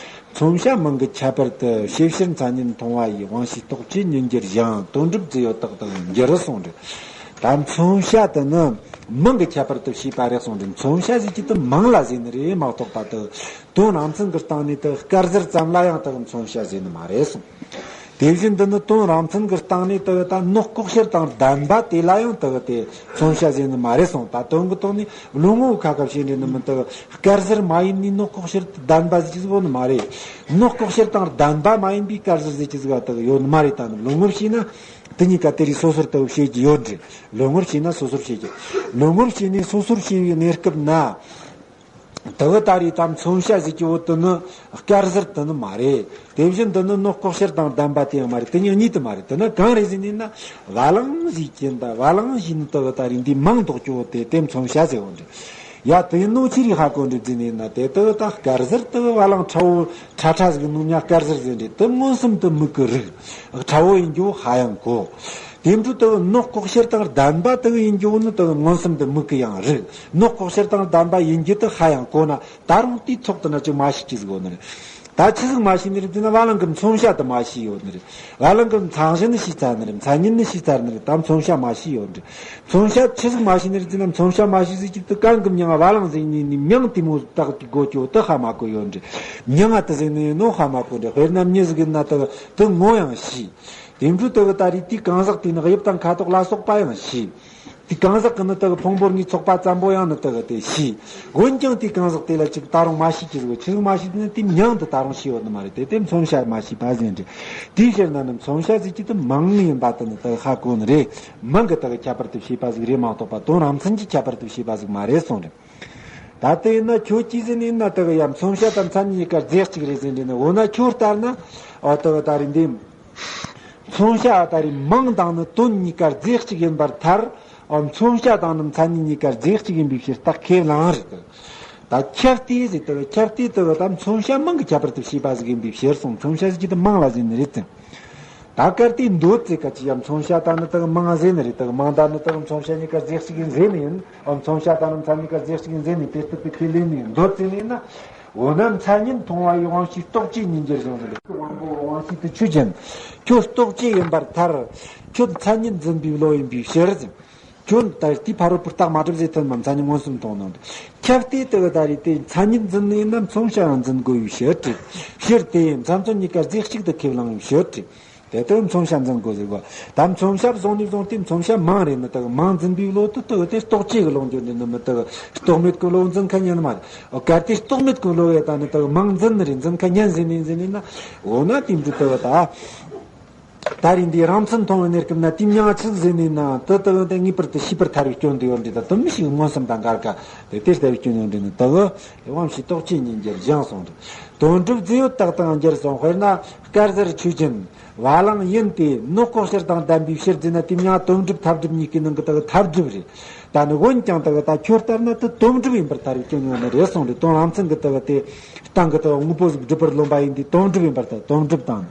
མཚོན་བྱ་མིང་གི་ཁྱད་པར་དུ་ཕྱི་ཕྱིར་མཚན་ཉིད་མཐོང་བ་ཡི་དབང་ཤེས་རྟོག་བཅས་ཉིད་འགྱུར་ཞིང་དོན་གྲུབ་རྫས་ཡོད་རྟགས་དུ་འགྱུར་སོང་འདྲི། ད་མཚོན་བྱ་དེ་ནི་མིང་གི་ཁྱད་པར་དུ་བྱས་པ་རེད་སོང་འདྲི། མཚོན་བྱ་ཟེར་གྱི་དེ་མིང་ལ་ཟེར་ནི་རེད་མ་གཏོགས་པ་དེ་དོན་རང་མཚན་གྱི་སྟེང་ནས་དེ་དཀར་ཟལ་ཙམ་ལ་ཡང་དེ་མཚོན་བྱ་ཟེར་ནི་མ་རེད་སོང་། དེ་བཞིན་དུ་ནི་དོན་རང་མཚན་གྱི་སྟེང་ནས་དེ་ད་ནོག་ལྐོག་ཤལ་དང་ལྡན་པ་དེ་ལ་ཡང་དེ་དེ་མཚོན་བྱ་ཟེར་ནི་མ་རེད་སོང་། ད་དོན་གྱི་ཐོག་ནས་བློ་ངོ་བོ་ཁ་ཁ་བྱས་འདྲི་ནི་མི་དེ་དཀར་ཟལ་མ་ཡིན་ནི་ནོག་ལྐོག་ཤལ་ལྡན་པ་ཟེར་གྱི་ཟིག་ཡོད་ནི་མ་རེད། ནོག་ལྐོག་ཤལ་དང་ལྡན་པ་མ་ཡིན་པའི་དཀར་ཟལ་ཟེར་གྱི་ཟིག་དེ་ཡོད་ནི་མ་རེད། ད་ནི་བློ་ངོར་བྱས་ན་དེ་གཉིས་ཀ་དེ་རིགས་སོ་སོར་དེ་བཤད་ཀྱི་ཡོད་འདྲི། བློ་ངོར་བྱས་ན་སོ་སོར་བཤད་ཀྱི། བློ་ངོར་བྱས་ནས་སོ་སོར་བཤད་པའི་གནས་སྐབས་ན། དེ་གི་ད་རེད་ད་མཚོན་བྱ་ཟེར་གྱི་བོ་དེ་ནི་དཀར་ཟལ་དེ་ནི་མ་རེད། དེ་བཞིན་དུ་ནི་ནོག་ལྐོག་ཤལ་དང་ལྡན་པ་དེ་ཡང་མ་རེད། དེ་གཉིས་གཉིས་དེ་མ་རེད། དེ་ནི་གང་རེད་ཟེར་ནས་ན། བ་ལང་ཟེར་གྱི་ད་བ་ལང་ཞེས་ནི་དེ་གི་ད་རེད་འདི་མིང་འདོགས་ཀྱི་བོ་དེ་དེ་མཚོན་བྱ་ཟེར་བོ་འདྲི། ཡ་དེ་ཡིན་ནོ་ཅི་རིགས་ཧ་གོ་འདྲི་ཟེར་ནས་ན། དེ་དེ་གི་ད་དཀར་ཟལ་དེ་གི་བ་ལང་ཁྲ་བོ་ཁྲ་ཁྲ་ཟིག་ནོ་ཉ་དཀར་ཟལ་ཟེར་འདྲི། དེ་མངོན་སུམ་དུ་མིག་གིས་རིག་ཁྲ་བོ་ཡིན་རྒྱུ་ཧ་ཡང་གོ། དེ་འཕྲོ་དེ་ནོག་ལྐོག་ཤལ་དང་ལྡན་པ་དེ་ཡིན་རྒྱུ་ནི་དེ་མངོན་སུམ་དུ་མིག་གིས་ཡང་རིག་ནོག་ལྐོག་ཤལ་དང་ལྡན་པ་ཡིན་རྒྱུ་དེ་ཧ་ཡང་གོ་ན། ད་རུང་དེའི་ཐོག་ཏུ་ན་ཅིག་མ་ཤེས་ཀྱི་ཟིག་ཡོད་ནི་རེད། ད་ཆི་ཟིག་མ་ཤེས་ནི་རེད་ཟེར་ན། བ་ལང་གི་མཚོན་བྱ་དེ་མ་ཤེས་ཡོད་ནི་རེད། བ་ལང་གི་མཚན་གཞི་ནི་ཤེས་ཚར་ནི་རེད། མཚན་ཉིད་ནི་ཤེས་ཚར་ནི་རེད། ད་མཚོན་བྱ་མ་ཤེས་ཡོད་ནི་རེད། མཚོན་བྱ་ཆི་ཟིག་མ་ཤེས་ནི་རེད་ཟེར་ན། མཚོན་བྱ་མ་ཤེས་ཟིག་ཅིག་ཏུ་གང་གི་མྱིང་བ་ལང་ཟེར་ནི་ནི་མྱིང་དེ་མོ་བཏགས་ཀྱི་དགོས་ཀྱི་བོ་དེ་ཧ་མ་གོ་ཡོད་ནི་རེད། མྱིང་ང་དེ་ཟེར་ནི་ཡིན་ནོ་ཧ་མ་གོ་ནི་རེད། དཔེར་ན་མྱི་ཟིག་ཡིན་ན་དེ་དེ་ངོ་ཡང་ཤེས། དེ་འཕྲོ་དེ་གི་ད་རེད་དེའི་གང་ཟག་དེ་ནི་དབྱིབས་དང་ཁ་དོག་ལ་སོགས་པ་ཡང་ཤེས། དེའི་གང་ཟག་གི་ནི་དེ་གི་ཕུང་པོ་ལྔའི་ཚོགས་པ་ཙམ་པོ་ཡང་ནི་དེ་གི་དེ་ཤེས། འོན་ཀྱང་དེའི་གང་ཟག་དེ་ལ་ཅིག་ད་རུང་མ་ཤེས་ཀྱི་ཟིག་ཆི་ཟིག་མ་ཤེས་ནི་དེའི་མྱིང་དེ་ད་རུང་ཤེས་ཡོད་ནི་མ་རེད། དེ་དེ་མཚོན་བྱ་མ་ཤེས་པ་ཟེར་འདྲི། དེའི་ཕྱིར་ན་ནི་མཚོན་བྱ་ཟེར་གྱི་དེ་མིང་ཡིན་པ་དེ་ནི་དེ་གི་ཧ་གོ་ནི་རེད། མིང་གི་དེ་གི་ཁྱད་པར་དུ་བྱས་པ་ཟིག་རེད་མ་གཏོགས་པ་དོན་རང་མཚན་གྱི་ཁྱད་པར་དུ་བྱས་པ་ཟིག་མ་རེད་གསུངས་རེད། ད་དེ་ཡིན་ན་ཁྱོད་ཅི་ཟེར་ནི་ཡིན་ན། དེ་གི་ཡ་མཚོན་བྱ་དང་མཚན་ཉིད་གཉིས་ཀ་རྫས་གཅིག་རེད་ཟེར་འདྲི་ནི། འོ་ན་ཁྱོད་ལྟར་ན། ཨོ་དེ་གི་ད་རེད་འདི། མཚོན་བྱ་ད་རེད་མིང་དང་ནི་དོན་གཉིས་ཀ་རྫས་གཅིག་ཡིན་པར་ཐལ། ཨོ་མཚོན་བྱ་དང་ནི་མཚན་ཉིད་གཉིས་ཀ་རྫས་གཅིག་ཡིན་པའི་ཕྱིར་རྟགས་ཁས་བླངས་རེད། ད་ཁྱབ་སྟེ་ཟེར། དེ་གི་ཁྱབ་སྟེ་དེ་གི་ད་མཚོན་བྱ་མིང་གི་ཁྱད་པར་དུ་བྱས་པ་ཟིག་ཡིན་པའི་ཕྱིར་སོང་། མཚོན་བྱ་ཟེར་གྱི་དེ་མིང་ལ་ཟེར་ནི་རེད་ཟེར། ད་གལ་ཏེ་འདོད་ཚེ་ག་ཅི་ཡང་མཚོན་བྱ་དང་ནི་དེ་གི་མིང་ཟེར་ནི་རེད། དེ་གི་མིང་དང་ནི་དེ་གི་མཚོན་བྱ་གཉིས་ཀ་རྫས་གཅིག་ཡིན་ཟེར་ནི་ཡིན། ཨོ་མཚོན་བྱ་དང་ནི་མཚན་ཉིད་གཉིས་ཀ་རྫས་གཅིག་ཡིན་ཟེར་ནི་དེ་ལྟར་དུ་ཁས་ལེན་ནི་ཡིན། འདོད་ཚེ་ལེན་ན། འོ་ན་མཚན་ཉིད་མཐོང་བ་ཡི་དབང་ཤེས་རྟོག་བཅས་ཉིད་འགྱུར་ཞིང་ཟེར། དབང་པོ་དབང་ཤེས་དེ་ཆོས་ཅན། ཁྱོད་རྟོག་བཅས་ཡིན་པར་ཐལ། ཁྱོད་མཚན་ཉིད་འཛིན་པའི་བློ་ཡིན་པའི་ཕྱིར་ཟེར། ཁྱོད་ད་དེའི་ཕ་རོལ་པོར་རྟགས་མ་གྲུབ་ཟེར་ཐུབ་མ། མཚན་ཉིད་མངོན་སུམ་མཐོང་ནོ་འདྲ། ཁྱབ་སྟེ་དེ་གི་ད་རེད་དེ་མཚན་ཉིད་འཛིན་ནི་ཡིན་ན་མཚོན་བྱ་ཡང་འཛིན་དགོས་པའི་ཕྱིར་ཏེ། ཕྱིར་དེ་མཚན་མཚོན་གཉིས་ཀ་རྫས་གཅིག་ཏུ་ཁས་བླངས་པའི་ཕྱིར་ཏེ། དེ་ལྟར་མཚོན་བྱ་འཛིན་དགོས་ཟེར་གོ། ད་མཚོན་བྱ་བཟུང་ནས་བཟུང་སྟེ་མཚོན་བྱ་མིང་རེད་ནི་དེ་གི་མིང་འཛིན་པའི་བློ་དེ་དེ་གི་དེ་རྟོག་བཅས་ཀྱི་བློ་འགྱུར་ནི་ནི་མི་དེ་གི་རྟོག་མེད་ཀྱི་བློ་འཛིན་མཁན་ཡིན་ནི་མ་རེད། གལ་ཏེ་རྟོག་མེད་ཀྱི་བློ་ཡོད་ད་ནི་དེ་གི་མིང་འཛིན་ནི་རེད། འཛིན་མཁན་ཡིན་ཟེར་ནི་ཡིན་ཟེར་ནི་ན། འོ་ན་དེ་འདྲ་དེ་གི་ད། ད་རེད་འདི་རང་མཚན་མཐོང་བའི་གནས་སྐབས་ན་དེའི་མྱིང་ང་ཆི་ཟིག་ཟེར་ནས་ན། དེ་དེ་གི་དེ་ངེས་པར་དུ་ཤེས་པར་ཐལ་བའི་སྐྱོན་དེ་ཡོད་འདྲ། ད་དེ་མི་ཤེས་མངོན་སུམ་དང་འགལ་ཀ་དེ་དེ་ལྟ་བུའི་སྐྱོན་ཡོད་འདྲ་ནི་དེ་གི་དབང་ཤེས་རྟོག་བཅས་ཉིད་འགྱུར་ཞིང་གསུངས་ཏེ། དོན་གྲུབ་རྫས་ཡོད་རྟགས་དུའང་འགྱུར་གསུངས། དཔེར་ན་དཀར་ཟལ་ཆོས་ཅན། བ་ལང་ཡིན་ཏེ་ནོག་ལྐོག་ཤལ་དང་ལྡན་པའི་ཕྱིར་ཟེར་ན། དེའི་མྱིང་དོན་གྲུབ་ཐབས་སྒྲུབ་གཉིས་ཀའི་ནང་གི་དེ་གི་ཐབས་སྒྲུབ་རེད། ད་ནི་འོན་ཀྱང་དེ་གི་ད་ཁྱོད་ལྟར་ན་དེ་དོན་གྲུབ་ཡིན་པར་ཐལ་བའི་སྐྱོན་ཡོད་ནི་རེད་གསུངས་ཏེ། དོན་རང་མཚན་གྱི་དེ་གི་དེ་སྟེང་གི་དེ་གི་དངོས་པོ་ཟིག་སྒྲུབ་པར་རློམ་པ་ཡིན་ཏེ་དོན་གྲུབ་ཡིན་པར་ཐལ། དོན་གྲུབ་དང་།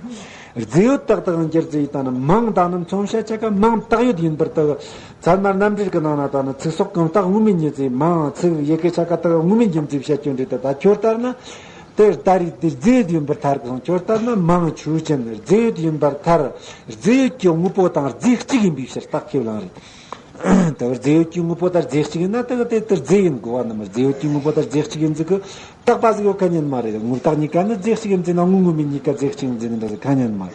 རྫས་ཡོད་རྟགས་དུའང་འགྱུར་ཟེར་ཡི་ད་ནི་མིང་དང་ནི་མཚོན་བྱ་ཆ་ག་མིང་བཏགས་ཡོད་ཡིན་པར་དེ་གི་ཚད་མ་རྣམ་འགྲེལ་གྱི་ནང་ན་ད་ནི་ཚིག་སོགས་གང་དག་དངོས་མེད་ཉིད་ཟེར། མིང་ཚིག་ཡི་གེ་ཆ་ག་དེ་གི་དངོས་མེད་ཉིད་ཟེར་བཤད་རྒྱུ་འདྲ། དེ་ད་ཁྱོད་ལྟར་ན། དེ་ལྟར་རིགས་དེ་རྫས་ཡོད་ཡིན་པར་ཐལ་གསུངས། ཁྱོད་ལྟར་ན་མིང་ཆོས་ཅན། རྫས་ཡོད་ཡིན་པར་ཐལ། རྫས་ཡོད་ཀྱི་དངོས་པོ་དང་རྫས་གཅིག་ཡིན་པའི་ཕྱིར་རྟགས་ཁས་བླངས་རེད། དེ་བར་རྫས་ཡོད་ཀྱི་དངོས་པོ་ལྟར་རྫས་གཅིག་ཡིན་ན་དེ་གི་དེ་ལྟར་རྫས་ཡིན་དགོས་པ་ནི་མ། རྫས་ཡོད་ཀྱི་དངོས་པོ་ལྟར་རྫས་གཅིག་ཡིན་ཟིག་གི་རྟག་པ་ཟིག་ཡོད་ཁ་ཉན་མ་རེད། དངོས་བཏགས་གཉིས་ཀ་ནི་རྫས་གཅིག་ཡིན་ཟེར་ན་དངོས་དངོས་མེད་གཉིས་ཀ་རྫས་གཅིག་ཡིན་ཟེར་ནི་འདྲ་ཟིག་ཁ་ཉན་མ་རེད།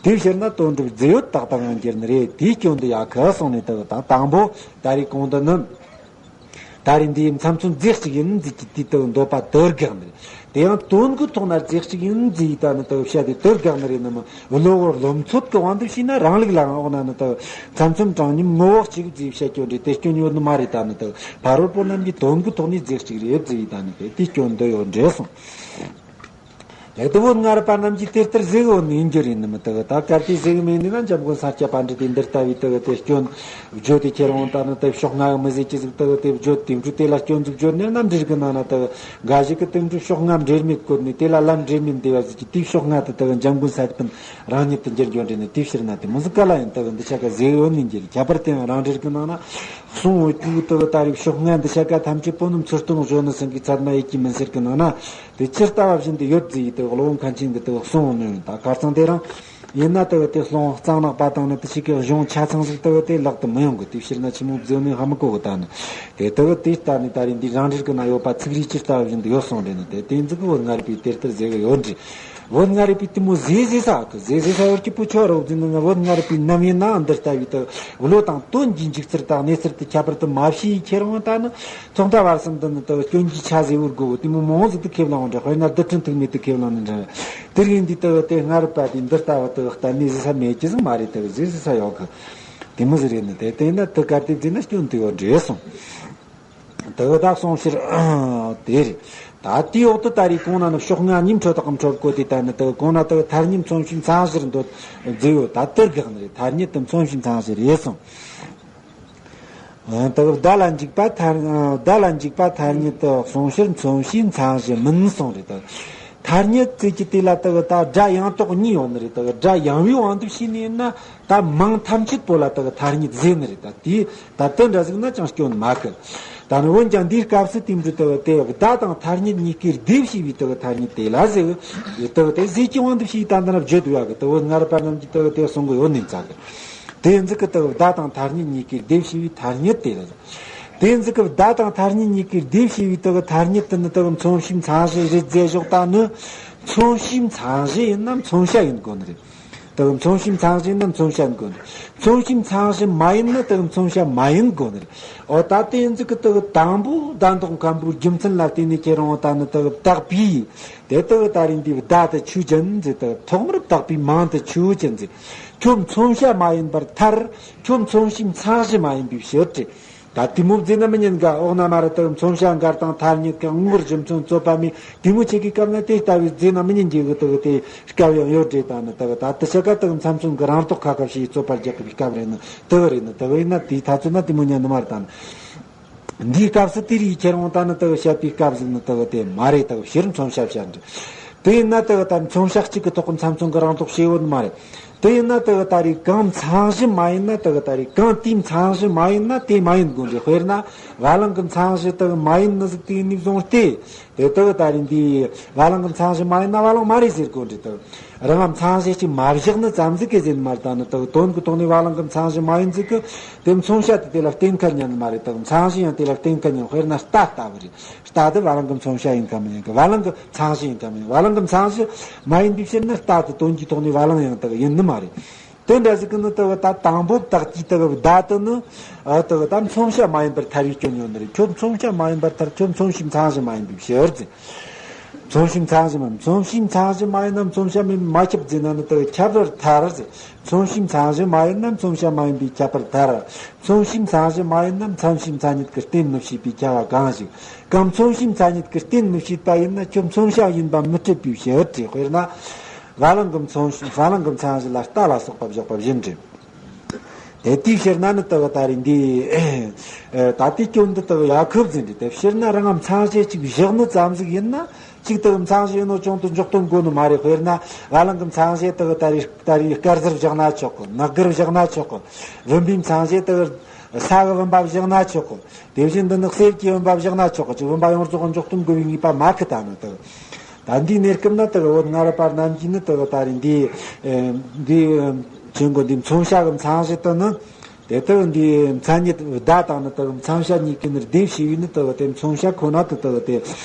དེའི་ཕྱིར་ན་དོན་གྲུབ་རྫས་ཡོད་རྟག་ལྟར་ཡང་འགྱུར་ནི་རེད། དེའི་སྐྱོན་འདི་ཡག་གི་གསུངས་ནས། དེ་གི་ད་དང་པོ་ད་རེས་གོང་དུ་ནི། ད་རེས་འདིའི་མཚམས་མཚོན་རྫས་གཅིག་ཡིན་ཟེར་གྱི་དེའི་དེ་གི་འདོད་པ་དེར་དགག་ནི་རེད། དེ་ཡང་དོན་གྱི་ཐོག་ན་རྫས་གཅིག་ཡིན་ཟེར་ཡི་ད་ནི་དེ་གི་བཤད་དེ་དེར་དགག་ནི་རེད་ནི་མི། བློ་བོར་རློམ་ཚོད་ཀྱི་དབང་དུ་བྱས་ན་རང་ལུགས་ལའང་འོག་ན་ནི་དེ་གི་མཚམས་མཚོན་དྲང་མཉམ་ངོ་བོ་གཅིག་ཟེར་བཤད་རྒྱུ་འདྲ་དེ་སྐྱོན་ཡོད་ནི་མ་རེད། ད་ནི་དེ་གི་ཕ་རོལ་པོ་རྣམས་ཀྱི་དོན་གྱི་ཐོག་ནས་རྫས་གཅིག་རེད་ཟེར་ཡི་ད་ནི་དེ་དེའི་སྐྱོན་འདི་ཡོད་འདྲ་གསུངས། ལེགས་དུ་བོད་སྔ་རབས་པ་རྣམས་ཀྱིས་དེ་ལྟར་ཟེར་གི་ཡོད་ནི་ཡིན་རྒྱུ་རེད་ནི་མི། དེ་གི་ད་གལ་ཏེ་ཟེར་གི་མེད་ནི་ན་འཇམ་མགོན་ས་སྐྱ་པཎྜི་ཏས་འདི་ལྟ་བུའི་དེ་གི་དེ་སྐྱོན་བརྗོད་དེ་ཁྱེར་འོང་ད་ནི་དེ་ཕྱོགས་སྔ་གི་མི་ཟེར་གྱི་ཟིག་དེ་གི་དེ་བརྗོད་དེ་འཕྲོས་དེ་ལ་སྐྱོན་ཟིག་བརྗོད་ནས་ན་འབྲེལ་གི་ནང་ན་དེ་གི་འགའ་ཞིག་གི་དེ་འཕྲོས་ཕྱོགས་སྔ་འབྲེལ་མེད་བཀོད་ནས་དེ་ལ་ལན་འབྲེལ་མེད་འདེབས་པ་ཟིག་གི་དེའི་ཕྱོགས་སྔ་དེ་དེ་གི་འཇམ་མགོན་ས་སྐྱ་པཎྜི་ཏ་རང་ཉིད་དུ་འགྱུར་རྒྱུ་འདྲ་ནི། དེའི་ཕྱིར་ན་དེ་མི་ཟིག་ག་ལ་ཡིན་དེ་གི་འདི་ཆ་ག་ཟེར་གི་ཡོད་ནི་ཡིན་རྒྱུ་རེད། ཁྱད་པར་དེ་ཡང་རང་འགྲེལ་གི་ནང་ན་གསུང་འོ་ཀྱུ་དེ་གི་ད་རེས་ཕྱོགས་སྔ་འདི་ཆ་ག་ཐམས་ཅད་པོ་ནི་མཚུར་སྟོན་གཞོན་ནུ་ཟིན་གྱི་ཚད་མ་ཡིད་ཀྱིས་མིན་ཟེར་གི་ནང་ན། དེ་ཇི་ལྟ་བ་བཞིན་དུ་ཡོད་ཟེར་ཡི་དེ་གི་བློ་བོ་མཁན་ཆེན་གྱིས་དེ་གི་གསུངས་ནི་ཡིན། ད་ཁར་སང་དེ་རིང་ཡིན་ན་དེ་གི་དེ་སློང་གཙང་ནག་པ་དང་ནི་དེ་ཞིག་གི་གཞུང་ཆ་ཚང་ཟིག་དེ་གི་དེ་ལག་ཏུ་མི་ཡོང་གི། དེའི་ཕྱིར་ན་ཆི་མོ་བཟོས་ནས་ཧ་མི་གོ་གི། ད་ནི་དེ་དེ་གི་དེ་ལྟ་ནི་ད་རེས་འདི་རང་འགྲེལ་གི་ནང་ཡོད་པ་ཚིག་རིས་ཇི་ལྟ་བ་བཞིན་དུ་ཡོད་གསུངས་རེད་ནི། དེ་དེ་ཟིག་གི་བོད་སྔ་རབས་པས་དེ་ལྟར་ཟེར་གི་ཡོད་འདྲ། བོད་སྔ་རབས་པས་དེ་མོ་ཟེར་ཟེར་ས་གི་ཟེར་ཟེར་ས་ཡོད་ཀྱི་པོ་ཆོ་རོགས་ཟིན་ནི་ན། བོད་སྔ་རབས་པའི་ནམ་ཡིན་ནའང་འདི་ལྟ་བུའི་དེ་གི་བློ་དང་དོན་གྱི་འཇུག་ཚུལ་དང་གནས་ཚུལ་དེ་ཁྱད་པར་དུ་མ་ཕྱེ་ཡི་ཁྱེར་འོང་ད་ནི། ཐོག་མཐའ་བར་གསུམ་དུ་ནི་དེ་གི་སྐྱོན་གྱི་ཆ་ཟེར་བོར་དགོས་དེ་མོ་མང་ཟིག་ཏུ་ཁས་བླངས་འདྲ། དཔེར་ན་རྡུལ་ཕྲན་ཐུག་མེད་དུ་ཁས་བླངས་ནི་འདྲ། དེ་རིང་འདི་དེ་གི་དེ་སྔ་རབས་པ་དེ་འདི་ལྟ་བུ་དེ་གི་གཏན་ནས་ཟེར་ས་མེད་ཀྱི་ཟིག་མ་རེད། དེ་གི་ཟེར་ཟེར་ས་ཡོད་གི། དེ་མོ་ཟིག་རེད་ནི། དེ་དེ་ན་དེ་གར་དེ་བརྩིས་ན་སྐྱོན་དེ་ཡོད་འདྲ་གསུངས། དེ་གི་ད་གསུང་ཕྱིར་དེ་རེད། ད་དེའི་འོག་ཏུ་ད་རེས་གོང་ན་ནི་ཕྱོགས་སྔ་གཉིས་འཕྲོ་དག་གི་འཕྲོར་བཀོད་དེ་ད་ནི་དེ་གི་གོང་ན་དེ་གི་ཐ་སྙད་མཚོན་བྱའི་མཚན་གཞིར་འདོད་བརྫིས་ཡོད། ད་དེར་དགག་ནི་རེད། ཐ་སྙད་དེ་མཚོན་བྱའི་མཚན་གཞི་རེད་གསུངས། ཨ། དེ་གི་བརྡ་ལ་འཇུག་པ་ཐ། ཨ། བརྡ་ལ་འཇུག་པ་ཐ་སྙད་དུ་གསུངས་ཕྱིར་མཚོན་བྱའི་མཚན་གཞི་མིན་གསུངས་རེད། དེ་གི་ཐ་སྙད་ཟེར་གྱི་དེ་ལ་དེ་གི་ད་སྒྲ་ཡང་དག་གཉིས་ཡོད་ནི་རེད། དེ་གི་སྒྲ་ཡང་བའི་དབང་དུ་བྱས་ནས་ཡིན་ན་ད་མིང་ཐམས་ཅད་པོ་ལ་དེ་གི་ཐ་སྙད་ཟེར་ནི་རེད། ད་དེ་ད་དེ་འདྲ་ཟིག་ན་ཅང་སྐྱོན་མེད་གི། ད་ནི་འོན་ཀྱང་འདིའི་སྐབས་སུ་དེ་འདྲ་དེ་གི་དེ་བརྡ་དང་ཐ་སྙད་གཉིས་ཀའི་སྡེབ་བྱས་པའི་དེ་གི་ཐ་སྙད་དེ་ལ་ཟེར་གི། དེ་གི་དེ་ཟེར་གྱི་དབང་དུ་བྱས་ད་འདི་ན་བརྗོད་ཡོད་གི། དེ་བོད་སྔ་རབས་པ་རྣམས་ཀྱིས་དེ་གི་དེ་གསུང་གི་ཡོད་ནི་ཙང་གི། དེ་ཟིག་གི་དེ་གི་བརྡ་དང་ཐ་སྙད་གཉིས་ཀའི་སྡེབ་བྱས་པའི་ཐ་སྙད་དེ་རེད། དེ་ཟིག་གི་བརྡ་དང་ཐ་སྙད་གཉིས་ཀའི་སྡེབ་བྱས་པའི་དེ་གི་ཐ་སྙད་དེ་ནི་དེ་གི་མཚོན་བྱའི་མཚན་གཞི་རེད་ཟེར་ཞོག་ད་ནི་མཚོན་བྱའི་མཚན་གཞི་ཡིན་ན་མཚོན་བྱ་ཡིན་དགོས་ནི་རེད། དེ་གི་མཚོན་བྱའི་མཚན་གཞི་ཡིན་ན་མཚོན་བྱ་ཡིན་དགོས་ནི་རེད། མཚོན་བྱའི་མཚན་གཞི་མ་ཡིན་ན་དེ་གི་མཚོན་བྱ་མ་ཡིན་དགོས་ནི་རེད། འོ་ད་དེ་ཟིག་གི་དེ་གི་དང་པོ་ཟླ་མདོག་མཁན་པོའི་རྒྱུ་མཚན་ལ་བརྟེན་ནས་ཁྱེར་འོང་ད་ནི་དེ་གི་བཏགས་པའི། དེ་དག་ད་རིང་འདི་བརྡ་དེ་ཆོས་ཅན་ཟེར། དེ་ཐོག་མར་བཏགས་པའི་མིང་དེ་ཆོས་ཅན་ཟེར། ཁྱོད་མཚོན་བྱ་མ་ཡིན་པར་ཐལ། ཁྱོད་མཚོན་བྱའི་མཚན་གཞི་མ་ཡིན་པའི་ཕྱིར་ཏེ། ད་དེ་མོ་བརྫིས་ན་མི་ཉན་ག། འོག་ན་མ་ར་དེ་མཚོན་བྱ་འགལ་དང་ཐ་སྙད་ཀྱི་དངོས་གཞི་མཚོན་རྩོད་པ་མེད། དེ་མོ་ཆེ་གི་སྐབས་ན་དེ་ལྟ་བུའི་བརྫིས་ན་མི་ཉན་གྱི་གི་དེ་གི་དེ་སྐབས་ཡང་ཡོད་རེད། ད་ནི་དེ་གི་ད་དེ་ཆ་ག་དེ་གི་མཚམས་མཚོན་གི་རང་རྟོགས་ཁ་ཁ་བྱས་རྩོད་པ་རྒྱག་གི་སྐབས་རེད་ནི་དེ་གི་རེད་ནི། དེ་གི་ཡིན་ན་དེའི་ཐ་ཚོད་ན་དེ་མོ་ཉན་ནི་མ་རེད། ད་ནི། འདིའི་སྐབས་སུ་དེ་རིགས་ཁྱེར་འོང་ད་ནི་དེ་གི་བཤད་པའི་སྐབས་ཟིག་ནི་དེ་གི་དེ་མ་རེད། དེ་གི་ཕྱིར་མཚོན་བྱ་བཤད་འདྲ། དེ་ཡིན་ན་དེ་གི་ད་མཚོན་བྱ་གཅིག་གི་ཐོག་གི་མཚམས་མཚོན་གི་རང་རྟོགས་བྱེད་ཡོད་ནི་མ་རེད། དེ་ཡིན་ན་དེ་གི་ད་རེས་གང་མཚན་གཞི་མ་ཡིན་ན། དེ་གི་ད་རེས་གང་དེའི་མཚན་གཞི་མ་ཡིན་ན་དེ་མ་ཡིན་དགོས་འདྲ། དཔེར་ན་བ་ལང་གི་མཚན་གཞི་དེ་གི་མ་ཡིན་ནི་ཟིག་དེ་ཡིན་ནི་བཟུང་སྟེ། དེ་དེ་གི་ད་རེས་འདི་བ་ལང་གི་མཚན་གཞི་མ་ཡིན་ན་བ་ལང་མ་རེད་ཟེར་དགོས་འདྲ། དེ་གི་རང་ང་མཚན་གཞི་གཅིག་མ་བཞག་ནི་ཙམ་ཟིག་གི་ཟེར་ནི་མ་རེད། ད་ནི་དེ་གི་དོན་གི་ཐོག་ནས་བ་ལང་གི་མཚན་གཞི་མ་ཡིན་ཟིག་གི་དེ་མཚོན་བྱ་དེ་དེ་ལ་བརྟེན་ཁ་ཉན་ནི་མ་རེད། དེ་གི་མཚན་གཞི་ཡང་དེ་ལ་བརྟེན་ཁ་ཉན། དཔེར་ན་རྟ་ལྟ་བུ་རེད། རྟ་དེ་བ་ལང་གི་མཚོན་བྱ་ཡིན་ཁ་མི་ཉན་གི། བ་ལང་གི་མཚན་གཞི་ཡིན་ཁ་མི་ཉན། བ་ལང་གི་མཚན་གཞི་མ་ཡིན་པའི་ཕྱིར་ན་རྟ་དེ་དོན་གྱི་ཐོག་ནས་བ་ལང་ཡང་དེ་གི་ཡིན་ནི་མ་རེད། དེ་འདྲ་ཟིག་གི་ནི་དེ་གི་ད་དང་པོ་བཏགས་ཀྱི་དེ་གི་བརྡ་དེ་ནི། ཨ། དེ་གི་ད་མཚོན་བྱ་མ་ཡིན་པར་ཐལ་བའི་སྐྱོན་ཡོད་ནི་རེད། ཁྱོད་མཚོན་བྱ་མ་ཡིན་པར་ཐལ། ཁྱོད་མཚོན་བྱའི་མཚན་གཞི་མ་ཡིན་པའི་ཕྱིར་ཟེར། མཚོན་བྱའི་མཚན་གཞི་མ། མཚོན་བྱའི་མཚན་གཞི་མ་ཡིན་ན་མཚོན་བྱ་མེད་མ་ཁྱབ་ཟེར་ན་ནི་དེ་གི་ཁྱབ་པར་ཐལ་ཟེར། མཚོན་བྱའི་མཚན་གཞི་མ་ཡིན་ན་མཚོན་བྱ་མ་ཡིན་པས་ཁྱབ་པར་ཐལ། མཚོན་བྱའི་མཚན་གཞི་མ་ཡིན་ན་མཚོན་བྱའི་མཚན་ཉིད་ཀྱིས་བརྟེན་མི་ཤེས་པས་ཁྱབ་པ་གང་ཞིག། གང་མཚོན་བྱའི་མཚན་ཉིད་ཀྱིས་བརྟེན་མི་ཤེས་པ་ཡིན་ན་ཁྱོད་མཚོན་བྱ་ཡིན་པ་མི་སྲིད་པའི་ཕྱིར་ཏེ། དཔེར་ན། བ་ལང་གི་མཚོན་བྱ། བ་ལང་གི་མཚན་གཞི་ལ་རྟ་ལ་སོགས་པ་བཞག་པ་བཞིན་ཏེ། དེ་དེའི་ཕྱིར་ན་ནི་དེ་གི་ད་རེས་འདི། ད་ལྟའི་སྐྱོན་འདི་དེ་གི་ཡ་ཁུབ་ཟིན་ཏེ། དེ་ཕྱིར་ན་རང་ང་མཚན་གཞི་གཅིག་བཞག་ནི་ཙམ་ཟིག་ཡིན་ན། གཅིག་དེ་གི་མཚན་གཞི་ཡིན་ནོ་ཅང་དུ་འཇོག་དོན་དགོས་ནི་མ་རེད། དཔེར་ན་བ་ལང་གི་མཚན་གཞི་དེ་གི་ད་རེས་ད་རེས་དཀར་གཟར་བཞག་ན་ཆོག་གི། ནག་གིར་བཞག་ན་ཆོག་གི། བུམ་པའི་མཚན་གཞི་དེ་གི་ས་གི་བུམ་པ་བཞག་ན་ཆོག་གི། དེ་བཞིན་དུ་ནི་གསེར་གྱི་བུམ་པ་བཞག་ན་ཆོག་གི། གཅིག་བུམ་པ་ཡོངས་རྫོགས་འཇོག་དོན་དགོས་པའི་ངེས་པ་མེད་གི། ད་ནི་དེ་གི་ད་འདིའི་གནས་སྐབས་ན་དེ་གི་བོད་སྔ་རབས་པ་རྣམས་ཀྱིས་ནི་དེ་གི་ད་རེས་འདི། འདི་ཆེན་པོ་འདི་མཚོན་བྱ་གི་མཚན་གཞི་དེ་ནི། དེ་ལྟ་བུ་འདིའི་མཚན་ཉིད་བརྡ་དང་ནི་ལྟ་བུ་མཚོན་བྱ་གཉིས་ཀྱི་ནི་ལྡེབ་ཞེས་པའི་ནི་ལྟ་བུ་དེ་མཚོན་བྱ་ཁོ་ན་དུ་ལྟ་བུ་དེ་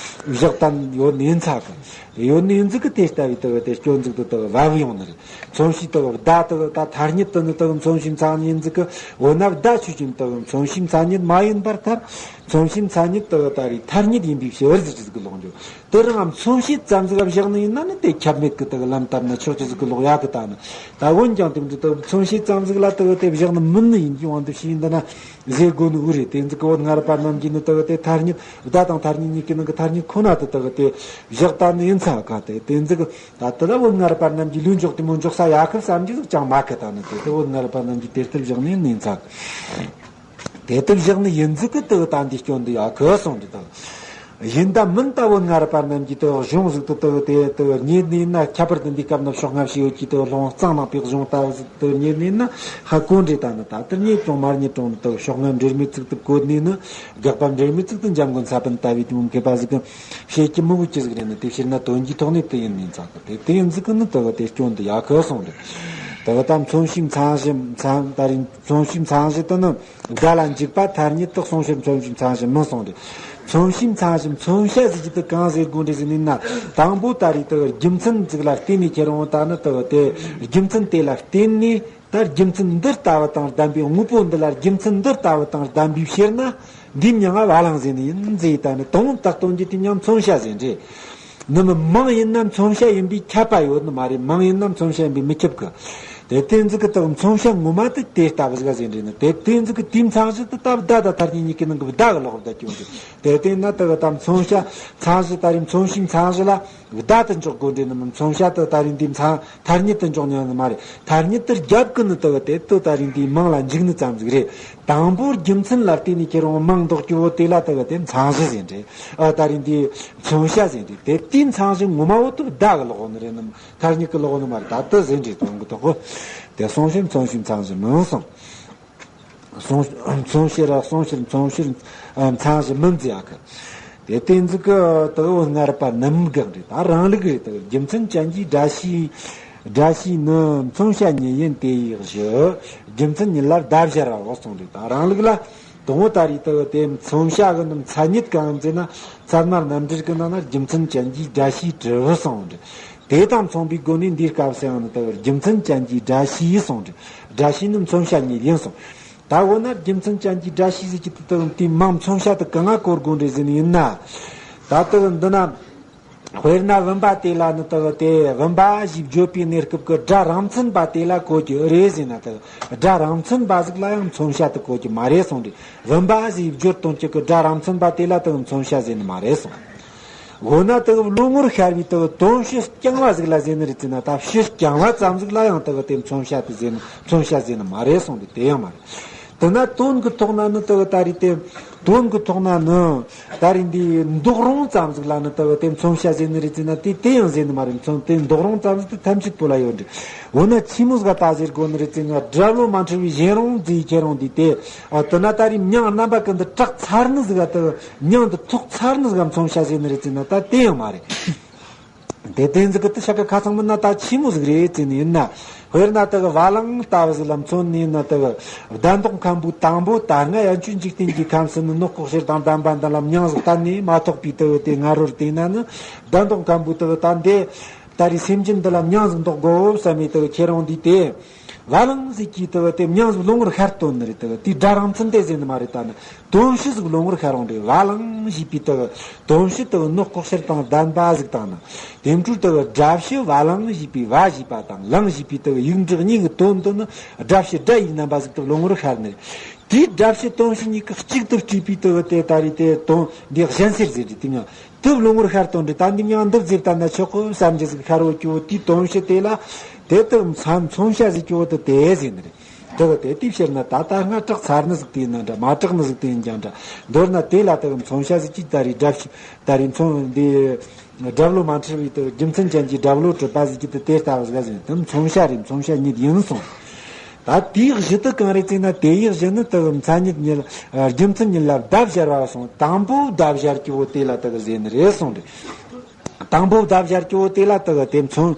བཞག་བཏང་ཡོད་ནི་ཡིན་ཚ་གི། དེ་ཡོད་ནི་ཡིན་ཟིག་གི་དེ་ལྟ་བུའི་ལྟ་བུ་དེ་སྐྱོན་ཟིག་ཏུ་ལྟ་བུ་བབས་ཡོང་ནི་རེད། མཚོན་བྱའི་ལྟ་བུ་བརྡ་ལྟ་བུ་ད་ཐ་སྙད་དུ་ནི་ལྟ་བུ་མཚོན་བྱའི་མཚན་ཉིད་ཟིག་གི། འོ་ན་བརྡ་ཆོས་ཅན་ལྟ་བུ་མཚོན་བྱའི་མཚན་ཉིད་མ་ཡིན་པར་ཐལ། མཚོན་བྱའི་མཚན་ཉིད་ལྟ་བུ་ད་རེས་ཐ་སྙད་ཡིན་པའི་ཕྱིར་ཟེར་གྱི་ཟིག་གི་ལོག་འགྱོ། དེ་རང་མཚོན་བྱེད་ཙམ་ཟིག་བཞག་ནི་ཡིན་ན་ནི་དེ་ཁྱབ་མེད་ཀྱི་དེ་གི་ལམ་བཏབ་ན་ཆོག་ཅི་ཟིག་གི་ལོག་ཡག་གི་ད་ནི། ད་འོན་ཀྱང་དེ་འདྲ་དེ་མཚོན་བྱེད་ཙམ་ཟིག་ལ་དེ་གི་དེ་བཞག་ནི་མིན་ནི་ཡིན་གྱི་དབང་དུ་བྱས་ཡིན་འདི་ན་ཟེར་དགོས་ནི་འུ་རེད། དེ་ཟིག་གི་བོད་སྔ་རབས་པ་རྣམས་ཀྱིས་ནི་དེ་གི་དེ་ཐ་སྙད་བརྡ་དང་ཐ་སྙད་གཉིས་ཀྱི་ནང་གི་ཐ་སྙད་ཁོ་ན་དེ་དེ་གི་དེ་བཞག་བཏང་ནི་ཡིན་ཚ་ག་དེ་དེ་ཟིག་གི་ད་དེ་ལ་བོད་སྔ་རབས་པ་རྣམས་ཀྱིས་ལུས་འཇོག་དེ་མོ་འཇོག་ས་ཡག་གི་བསམ་རྒྱུ་ཟིག་ཅང་མ་གི་ད་ནི་དེ་དེ་བོད་སྔ་རབས་པ་རྣམས་ཀྱིས་དེ་ལྟར་བཞག་ནི་ཡིན་ཚ་གི། དེ་ལྟར་བཞག་ནི་ཡིན་ཟིག་གི་དེ་གི་ད་འདི་སྐྱོན་འདི་ཡག་གི་གསུངས་འདི་དང་། ཡིན་ད་མིན་ད་བོད་སྔ་རབས་པ་རྣམས་ཀྱིས་དེ་གི་གཞུང་ཟིག་ཏུ་དེ་གི་དེ་དེ་གི་རྙེད་ནི་ཡིན་ན། ཁྱད་པར་དུ་འདི་སྐབས་ན་ཕྱོགས་སྔ་ཕྱི་ཡོད་ཀྱི་དེ་གི་ལུང་གཙང་ནང་པའི་གཞུང་ལྟ་བུ་ཟིག་དེ་གི་རྙེད་ནི་ཡིན་ན་ཧ་གོ་འདྲེ་ད་ནི། ད་ལྟར་རྙེད་ཀྱང་མ་རྙེད་གྲོང་ནི་དེ་གི་ཕྱོགས་སྔ་འབྲེལ་མེད་ཟིག་ཏུ་བཀོད་ནི་ནི། དགག་པ་འབྲེལ་མེད་ཟིག་ཏུ་འཇམ་མགོན་ས་པཎ་ལྟ་བུའི་དེ་མོ་མཁས་པ་ཟིག་གི་བཤད་ཀྱི་མི་འུ་ཅི་ཟིག་རེད་ནི། དེ་ཕྱིར་ན་དོན་གྱི་ཐོག་ནས་དེ་ཡིན་ནི་ཚ་གི་དེ་དེ་ཡིན་ཟིག་གི་ནི་དེ་གི་དེ་སྐྱོན་འདི་ཡག་གི་གསུངས་རེད། དེ་གི་ད་མཚོན་བྱའི་མཚན་གཞི་མཚན་ད་རིང་མཚོན་བྱའི་མཚན་གཞི་དེ་ནི་བརྡ་ལ་འཇུག་པ་ཐ་སྙད་དུ་གསུངས་ཕྱིར་མཚོན་བྱའི་མཚན་གཞི་མིན་གསུངས་ཏེ། མཚོན་བྱའི་མཚན་གཞི་མཚོན་བྱ་ཟེར་གྱི་དེ་གང་ཟེར་དགོས་འདྲ་ཟེར་ནས་ན། དང་པོ་ད་རེས་དེ་རྒྱུ་མཚན་ཟིག་ལ་བརྟེན་ནས་ཁྱེར་འོང་ད་ནི་དེ་དེ་རྒྱུ་མཚན་དེ་ལ་བརྟེན་ནས་ད་རྒྱུ་མཚན་འདི་ལྟ་བུ་དང་ལྡན་པའི་དངོས་པོ་འདི་ལ་རྒྱུ་མཚན་འདི་ལྟ་བུ་དང་ལྡན་པའི་ཕྱིར་ན། འདིའི་མྱིང་ང་བ་ལང་ཟེར་ནི་ཡིན་ཟེར། ད་ནི་དང་པོ་བཏགས་དོན་གྱི་དེ་མྱིང་མཚོན་བྱ་ཟེར་འདྲ། ནི་མི་མིང་ཡིན་ན་མཚོན་བྱ་ཡིན་པའི་ཁྱབ་པ་ཡོད་ནི་མ་རེད། མིང་ཡིན་ན་མཚོན་བྱ་ཡིན་པས་མི་ཁྱབ་གི། དེ་དེ་ཟིག་གི་དག་མཚོན་བྱ་ངོ་མ་དེ་དེ་ལྟ་བུ་ཟིག་ཟེར་འདྲ་ནི། དེ་དེ་ཟིག་གི་དེའི་མཚན་གཞི་དེ་ལྟ་བུ་བརྡ་དང་ཐ་སྙད་གཉིས་ཀྱི་ནང་གི་བརྡ་གི་ལོག་བརྡ་སྐྱོན་འདྲ། དེ་དེ་ན་དག་ད་མཚོན་བྱ་མཚན་གཞི་ད་རེས་མཚོན་བྱའི་མཚན་གཞི་ལ་བརྡ་དེ་འཇོག་དགོས་འདྲ་ནི་མིན། མཚོན་བྱ་དེ་ད་རེས་འདིའི་མཚན་ཐ་སྙད་དེ་འཇོག་ཉན་ནི་མ་རེད། ཐ་སྙད་དེ་རྒྱབ་གི་ནི་དག་དེ་དེ་ད་རེས་འདིའི་མིང་ལ་འཇུག་ནི་ཙམ་ཟིག་རེད། དང་པོ་རྒྱུ་མཚན་ལ་བརྟེན་ནས་ཁྱེར་འོང་མིང་འདོགས་རྒྱུ་བོ་དེ་ལ་དག་དེ་མཚན་གཞི་ཟེར་འདྲ། ཨ་ད་རེས་འདིའི་མཚོན་བྱ་ཟེར་འདྲ། དེ་དེའི་མཚན་གཞི་ངོ་མ་བོ་དེ་བརྡ་གི་ལོག་ནི་རེད་ནི་མིན། ཐ་སྙད་ཀྱི་ལོག་ནི་མ་རེད། ད་དེ་ཟེར་འདྲ་དོན་གི་དོག་གོ། དེ་གསུངས་ཕྱིར་མཚོན་བྱའི་མཚན་གཞི་མིན་གསུངས། གསུངས་མཚོན་བྱེད་ར་གསུངས་ཕྱིར་མཚོན་བྱའི་མཚན་གཞི་མིན་ཟེར་ཡག་གི། དེ་དེ་ཟིག་གི་དག་བོད་སྔ་རབས་པ་རྣམས་དགག་འདྲ། ད་རང་ལུགས་རེད། དག་རྒྱུ་མཚན་ཅན་གྱི་སྒྲ་བྱས། སྒྲ་བྱས་ནི་མཚོན་བྱ་ཉིད་ཡིན་དེ་ཡི་གཞི། རྒྱུ་མཚན་ཉིད་ལ་བརྡ་སྦྱར་བའོ་གསུངས་འདྲ། ད་རང་ལུགས་ལ་དང་པོ་ད་རེས་དག་དེ་མཚོན་བྱ་གི་ནི་མཚན་ཉིད་གང་ཡིན་ཟེར་ན། ཚད་མ་རྣམ་འགྲེལ་གི་ནང་ན་རྒྱུ་མཚན་ཅན་གྱི་སྒྲ་བྱས་གྲུབ་གསུངས་འདྲ། དེ་དང་མཚུངས་པའི་སྒོ་ནས་འདིའི་སྐབས་སུ་ཡང་ནི་དག་རྒྱུ་མཚན་ཅན་གྱི་སྒྲ་བྱས་གསུངས་འདྲ། སྒྲ་བྱས་ནི་མཚོན་བྱ་ཉིད་ཡིན་གསུངས། ད་འོ་ན་རྒྱུ་མཚན་ཅན་གྱི་སྒྲ་བྱས་ཟེར་གྱི་དེ་དག་དེའི་མིང་མཚོན་བྱ་དེ་གང་ང་གོ་དགོས་འདྲ་ཟེར་ནི་ཡིན་ན། ད་དག་འདི་ན། དཔེར་ན་བུམ་པ་དེ་ལ་ནི་དག་དེ་བུམ་པ་ཞེས་བརྗོད་པའི་གནས་སྐབས་ཀྱི་སྒྲ་རང་མཚན་པ་དེ་ལ་གོ་རྒྱུ་རེད་ཟེར་ན། དག་སྒྲ་རང་མཚན་པ་ཟིག་ལ་ཡང་མཚོན་བྱ་དེ་གོ་རྒྱུ་མ་རེད་གསུངས་ཏེ། བུམ་པ་ཞེས་བརྗོད་དོན་གཅིག་གི་སྒྲ་རང་མཚན་པ་དེ་ལ་དག་མཚོན་བྱ་ཟེར་ནི་མ་རེད་གསུངས། འོ་ན་དག་བློ་ངོར་ཤར་བའི་དག་དོན་སྤྱི་རྐྱང་བ་ཟིག་ལ་ཟེར་ནི་རེད་ཟེར་ན། ད་སྤྱི་རྐྱང་བ་ཙམ་ཟིག་ལ་ཡང་དག་དེ་མཚོན་བྱ་དེ་ཟེར་ནི་མཚོན་བྱ་ཟེར་ནི་མ་རེད་གསུངས་ཏེ། དེ་ཡང་མ་རེད། དེ་ན་དོན་གྱི་ཐོག་ན་ནི་དེ་ད་རེས་དེ། དོན་གྱི་ཐོག་ན་ནི། ད་རེས་འདི་འདོགས་རུང་ཙམ་ཟིག་ལ་ནི་དེ་དེ་མཚོན་བྱ་ཟེར་ནི་རེད་ཟེར་ན། དེ་དེ་ཡང་ཟེར་ནི་མ་རེད། མཚོན་དེ་འདོགས་རུང་ཙམ་ཟིག་དེ་ཐམས་ཅད་པོ་ལ་ཡོད་འདྲ། འོ་ན་ཆི་མོ་ཟིག་ག་ད་ཟེར་དགོས་ནི་རེད་ཟེར་ན། སྒྲ་བློ་མ་འཁྲུལ་བའི་གཞན་རུང་ཟིག་ཁྱེར་འོང་འདི་དེ། ཨ་དེ་ན་ད་རེས་མྱིང་རྣམ་པ་ཀུན་ཏུ་གྲགས་ཚར་ནི་ཟིག་ག་དེ། མྱིང་དེ་ཐོགས་ཚར་ནི་ཟིག་ག་མཚོན་བྱ་ཟེར་ནི་རེད་ཟེར་ན། ད་དེ་ཡང་མ་རེད། དེ་དེ་ཟིག་གི་དེ་ཤ་ཁ་ཁ་ཚང་མིན་ན་ད་ཆི་མོ་ཟིག་རེད་ཟེར་ནི་ཡིན་ན། དཔེར་ན་དེ་གི་བ་ལང་ལྟ་བུ་ཟིག་ལ་མཚོན་ནི་ཡིན་ན། དེ་གི་གདན་ཐོག་མཁན་པོ་དང་པོ་ད་སྔ་ཡན་ཆོད་འཇིག་རྟེན་གྱི་ཁམས་སུ་ནི་ནོག་ལྐོག་ཤལ་དང་ལྡན་པ་འདི་ལ་མྱིང་ཟིག་གཏན་ནས་མ་ཐོགས་པའི་དེ་གི་དེ་སྔ་རོལ་དེ་ན་ནི། གདན་ཐོག་མཁན་པོ་དེ་གི་ད་འདི་ད་རེས་སེམས་ཅན་འདི་ལ་མྱིང་ཟིག་འདོགས་དགོས་བསམ་མི་དེ་གི་ཁྱེད་རང་འདི་དེ། བ་ལང་ཟིག་གིས་དེ་གི་དེ་མྱིང་ཟིག་བློ་ངོར་ཤར་བཏོན་ནི་རེད། དེ་གི་དེའི་སྒྲ་རང་མཚན་དེ་ཟེར་ནི་མ་རེད། ད་ནི། དོན་སྤྱི་ཟིག་བློ་ངོར་ཤར་འོང་རེད། བ་ལང་ཞེས་པའི་དེ་གི་དོན་སྤྱི་དེ་གི་ནོག་ལྐོག་ཤལ་དང་ལྡན་པ་ཟིག་དང་ནི། དེ་འཕྲོར་དེ་གི་སྒྲ་བྱས་བ་ལང་ཞེས་པའི་བ་ཞེས་པ་དང་ལང་ཞེས་པའི་དེ་གི་ཡིག་འབྲུ་གཉིས་ཀྱི་དོན་དུ་ནི་སྒྲ་བྱས་སྒྲ་ཡི་རྣམ་པ་ཟིག་དེ་བློ་ངོར་ཤར་ནི་རེད། དེའི་སྒྲ་བྱས་དོན་སྤྱི་གཉིས་ཀ་གཅིག་ཏུ་སྤྲས་པའི་དེ་གི་དེ་ད་རེས་དེ་དོན་འདི་གཞན་སེལ་ཟེར་རེད། དེ་མྱིང་དེ་བློ་ངོར་ཤར་བཏོན་རེད། ད་འདི་མྱིང་འདི་ཟེར་བཏང་ན་ཆོག་གི་བསམ་རྒྱུ་ཟིག་ཤར་བོ་སྐྱོ་བོ་དེའི་དོན་སྤྱི་དེ་ལ་དེ་དེ་མཚན་མཚོན་བྱ་ཟིག་སྐྱོ་བོ་དེ་དེ་ཟེར་ནི་རེད། དེ་གི་དེ་དེའི་ཕྱིར་ན་ད་ལྟ་སྔ་གྲགས་ཚར་ནི་ཟིག་དེ་ཡིན་ན་འདྲ། མ་གྲགས་ནི་ཟིག་དེ་ཡིན་ཀྱང་འདྲ། མདོར་ན་དེ་ལ་དེ་གི་མཚོན་བྱ་ཟིག་གིས་ད་རེས་སྒྲ་བྱས་ད་རེས་མཚོན་འདི་སྒྲ་བློ་མ་འཁྲུལ་བའི་དེ་གི་རྒྱུ་མཚན་ཅན་གྱི་སྒྲ་བློ་གྲུབ་པ་ཟིག་གིས་དེ་དེ་ལྟ་བུ་ཟིག་ཟེར་ནི་དེ་མཚོན་བྱ་རེད། མཚོན་བྱ་ཉིད་ཡིན་གསུངས། ད་དེའི་གཞི་དེ་གང་རེད་ཟེར་ན། དེ་ཡི་གཞི་ནི་དེ་གི་མཚན་ཉིད་ཉིད་རྒྱུ་མཚན་ཉིད་ལ་བརྡ་སྦྱར་བ་གསུངས། དང་པོ་བརྡ་སྦྱར་གྱི་བོ་དེ་ལ་དེ་གི་ཟེར་ནི་རེད་གསུངས་རེད། དང་པོ་བརྡ་སྦྱར་གྱི་བོ་དེ་ལ་དག་དེ་མཚོན་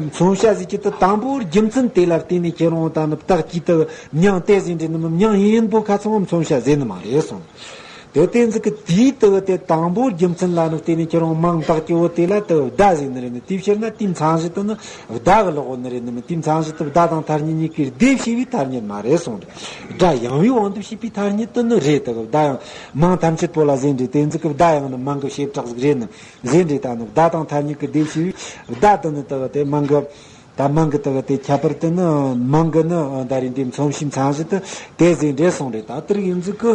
མཚོན་བྱ་ཟེར་གྱི་དུ་དང་པོ་རྒྱུ་མཚན་དེ་ལ་བརྟེན་ནས་ཁྱེད་རང་ད་ནི་བཏགས་ཀྱི་དུ་མྱིང་དེ་ཟེར་འདྲེ་ནི་མི་མྱིང་ཡིན་ཡིན་པོ་ཁ་ཚང་མཚོན་བྱ་ཟེར་ནི་མ་རེད་གསུངས། དེ་དེ་ཟིག་གི་དེའི་དུ་དེ་དང་པོ་རྒྱུ་མཚན་ལ་ནི་བརྟེན་ནས་ཁྱེད་རང་མིང་བཏགས་ཀྱི་བོ་དེ་ལ་དུ་བརྡ་ཟེར་ནི་རེད་ནི། དེའི་ཕྱིར་ན་དེའི་མཚན་གཞི་དུ་ནི་བརྡ་གི་ལོག་ནི་རེད་ནི་མི། དེའི་མཚན་གཞི་དུ་བརྡ་དང་ཐ་སྙད་གཉིས་ཀའི་སྡེབ་བྱས་པའི་ཐ་སྙད་མ་རེད་གསུངས་རེད། སྒྲ་ཡང་བའི་དབང་དུ་བྱས་པའི་ཐ་སྙད་དུ་ནི་རེད། དུ་བརྡ་ཡང་མིང་ཐམས་ཅད་པོ་ལ་ཟེར་འདྲེ་དེ་ཟིག་གི་བརྡ་ཡང་ནི་མིང་གི་བྱེ་བྲག་ཟིག་རེད་ནི། ཟེར་འདྲེ་ད་ནི་བརྡ་དང་ཐ་སྙད་ཀྱི་སྡེབ་བྱས་པའི་བརྡ་དུ་ནི་དུ་དེ་མིང་གི་ད་མིང་གི་དུ་དེ་ཁྱད་པར་དུ་ནི་མིང་གི་ནི་ད་རེས་འདི་མཚོན་བྱའི་མཚན་གཞི་དུ་དེ་ཟེར་འདྲེ་གསུངས་རེད། ད་དེར་ཡིན་ཟིག་གི་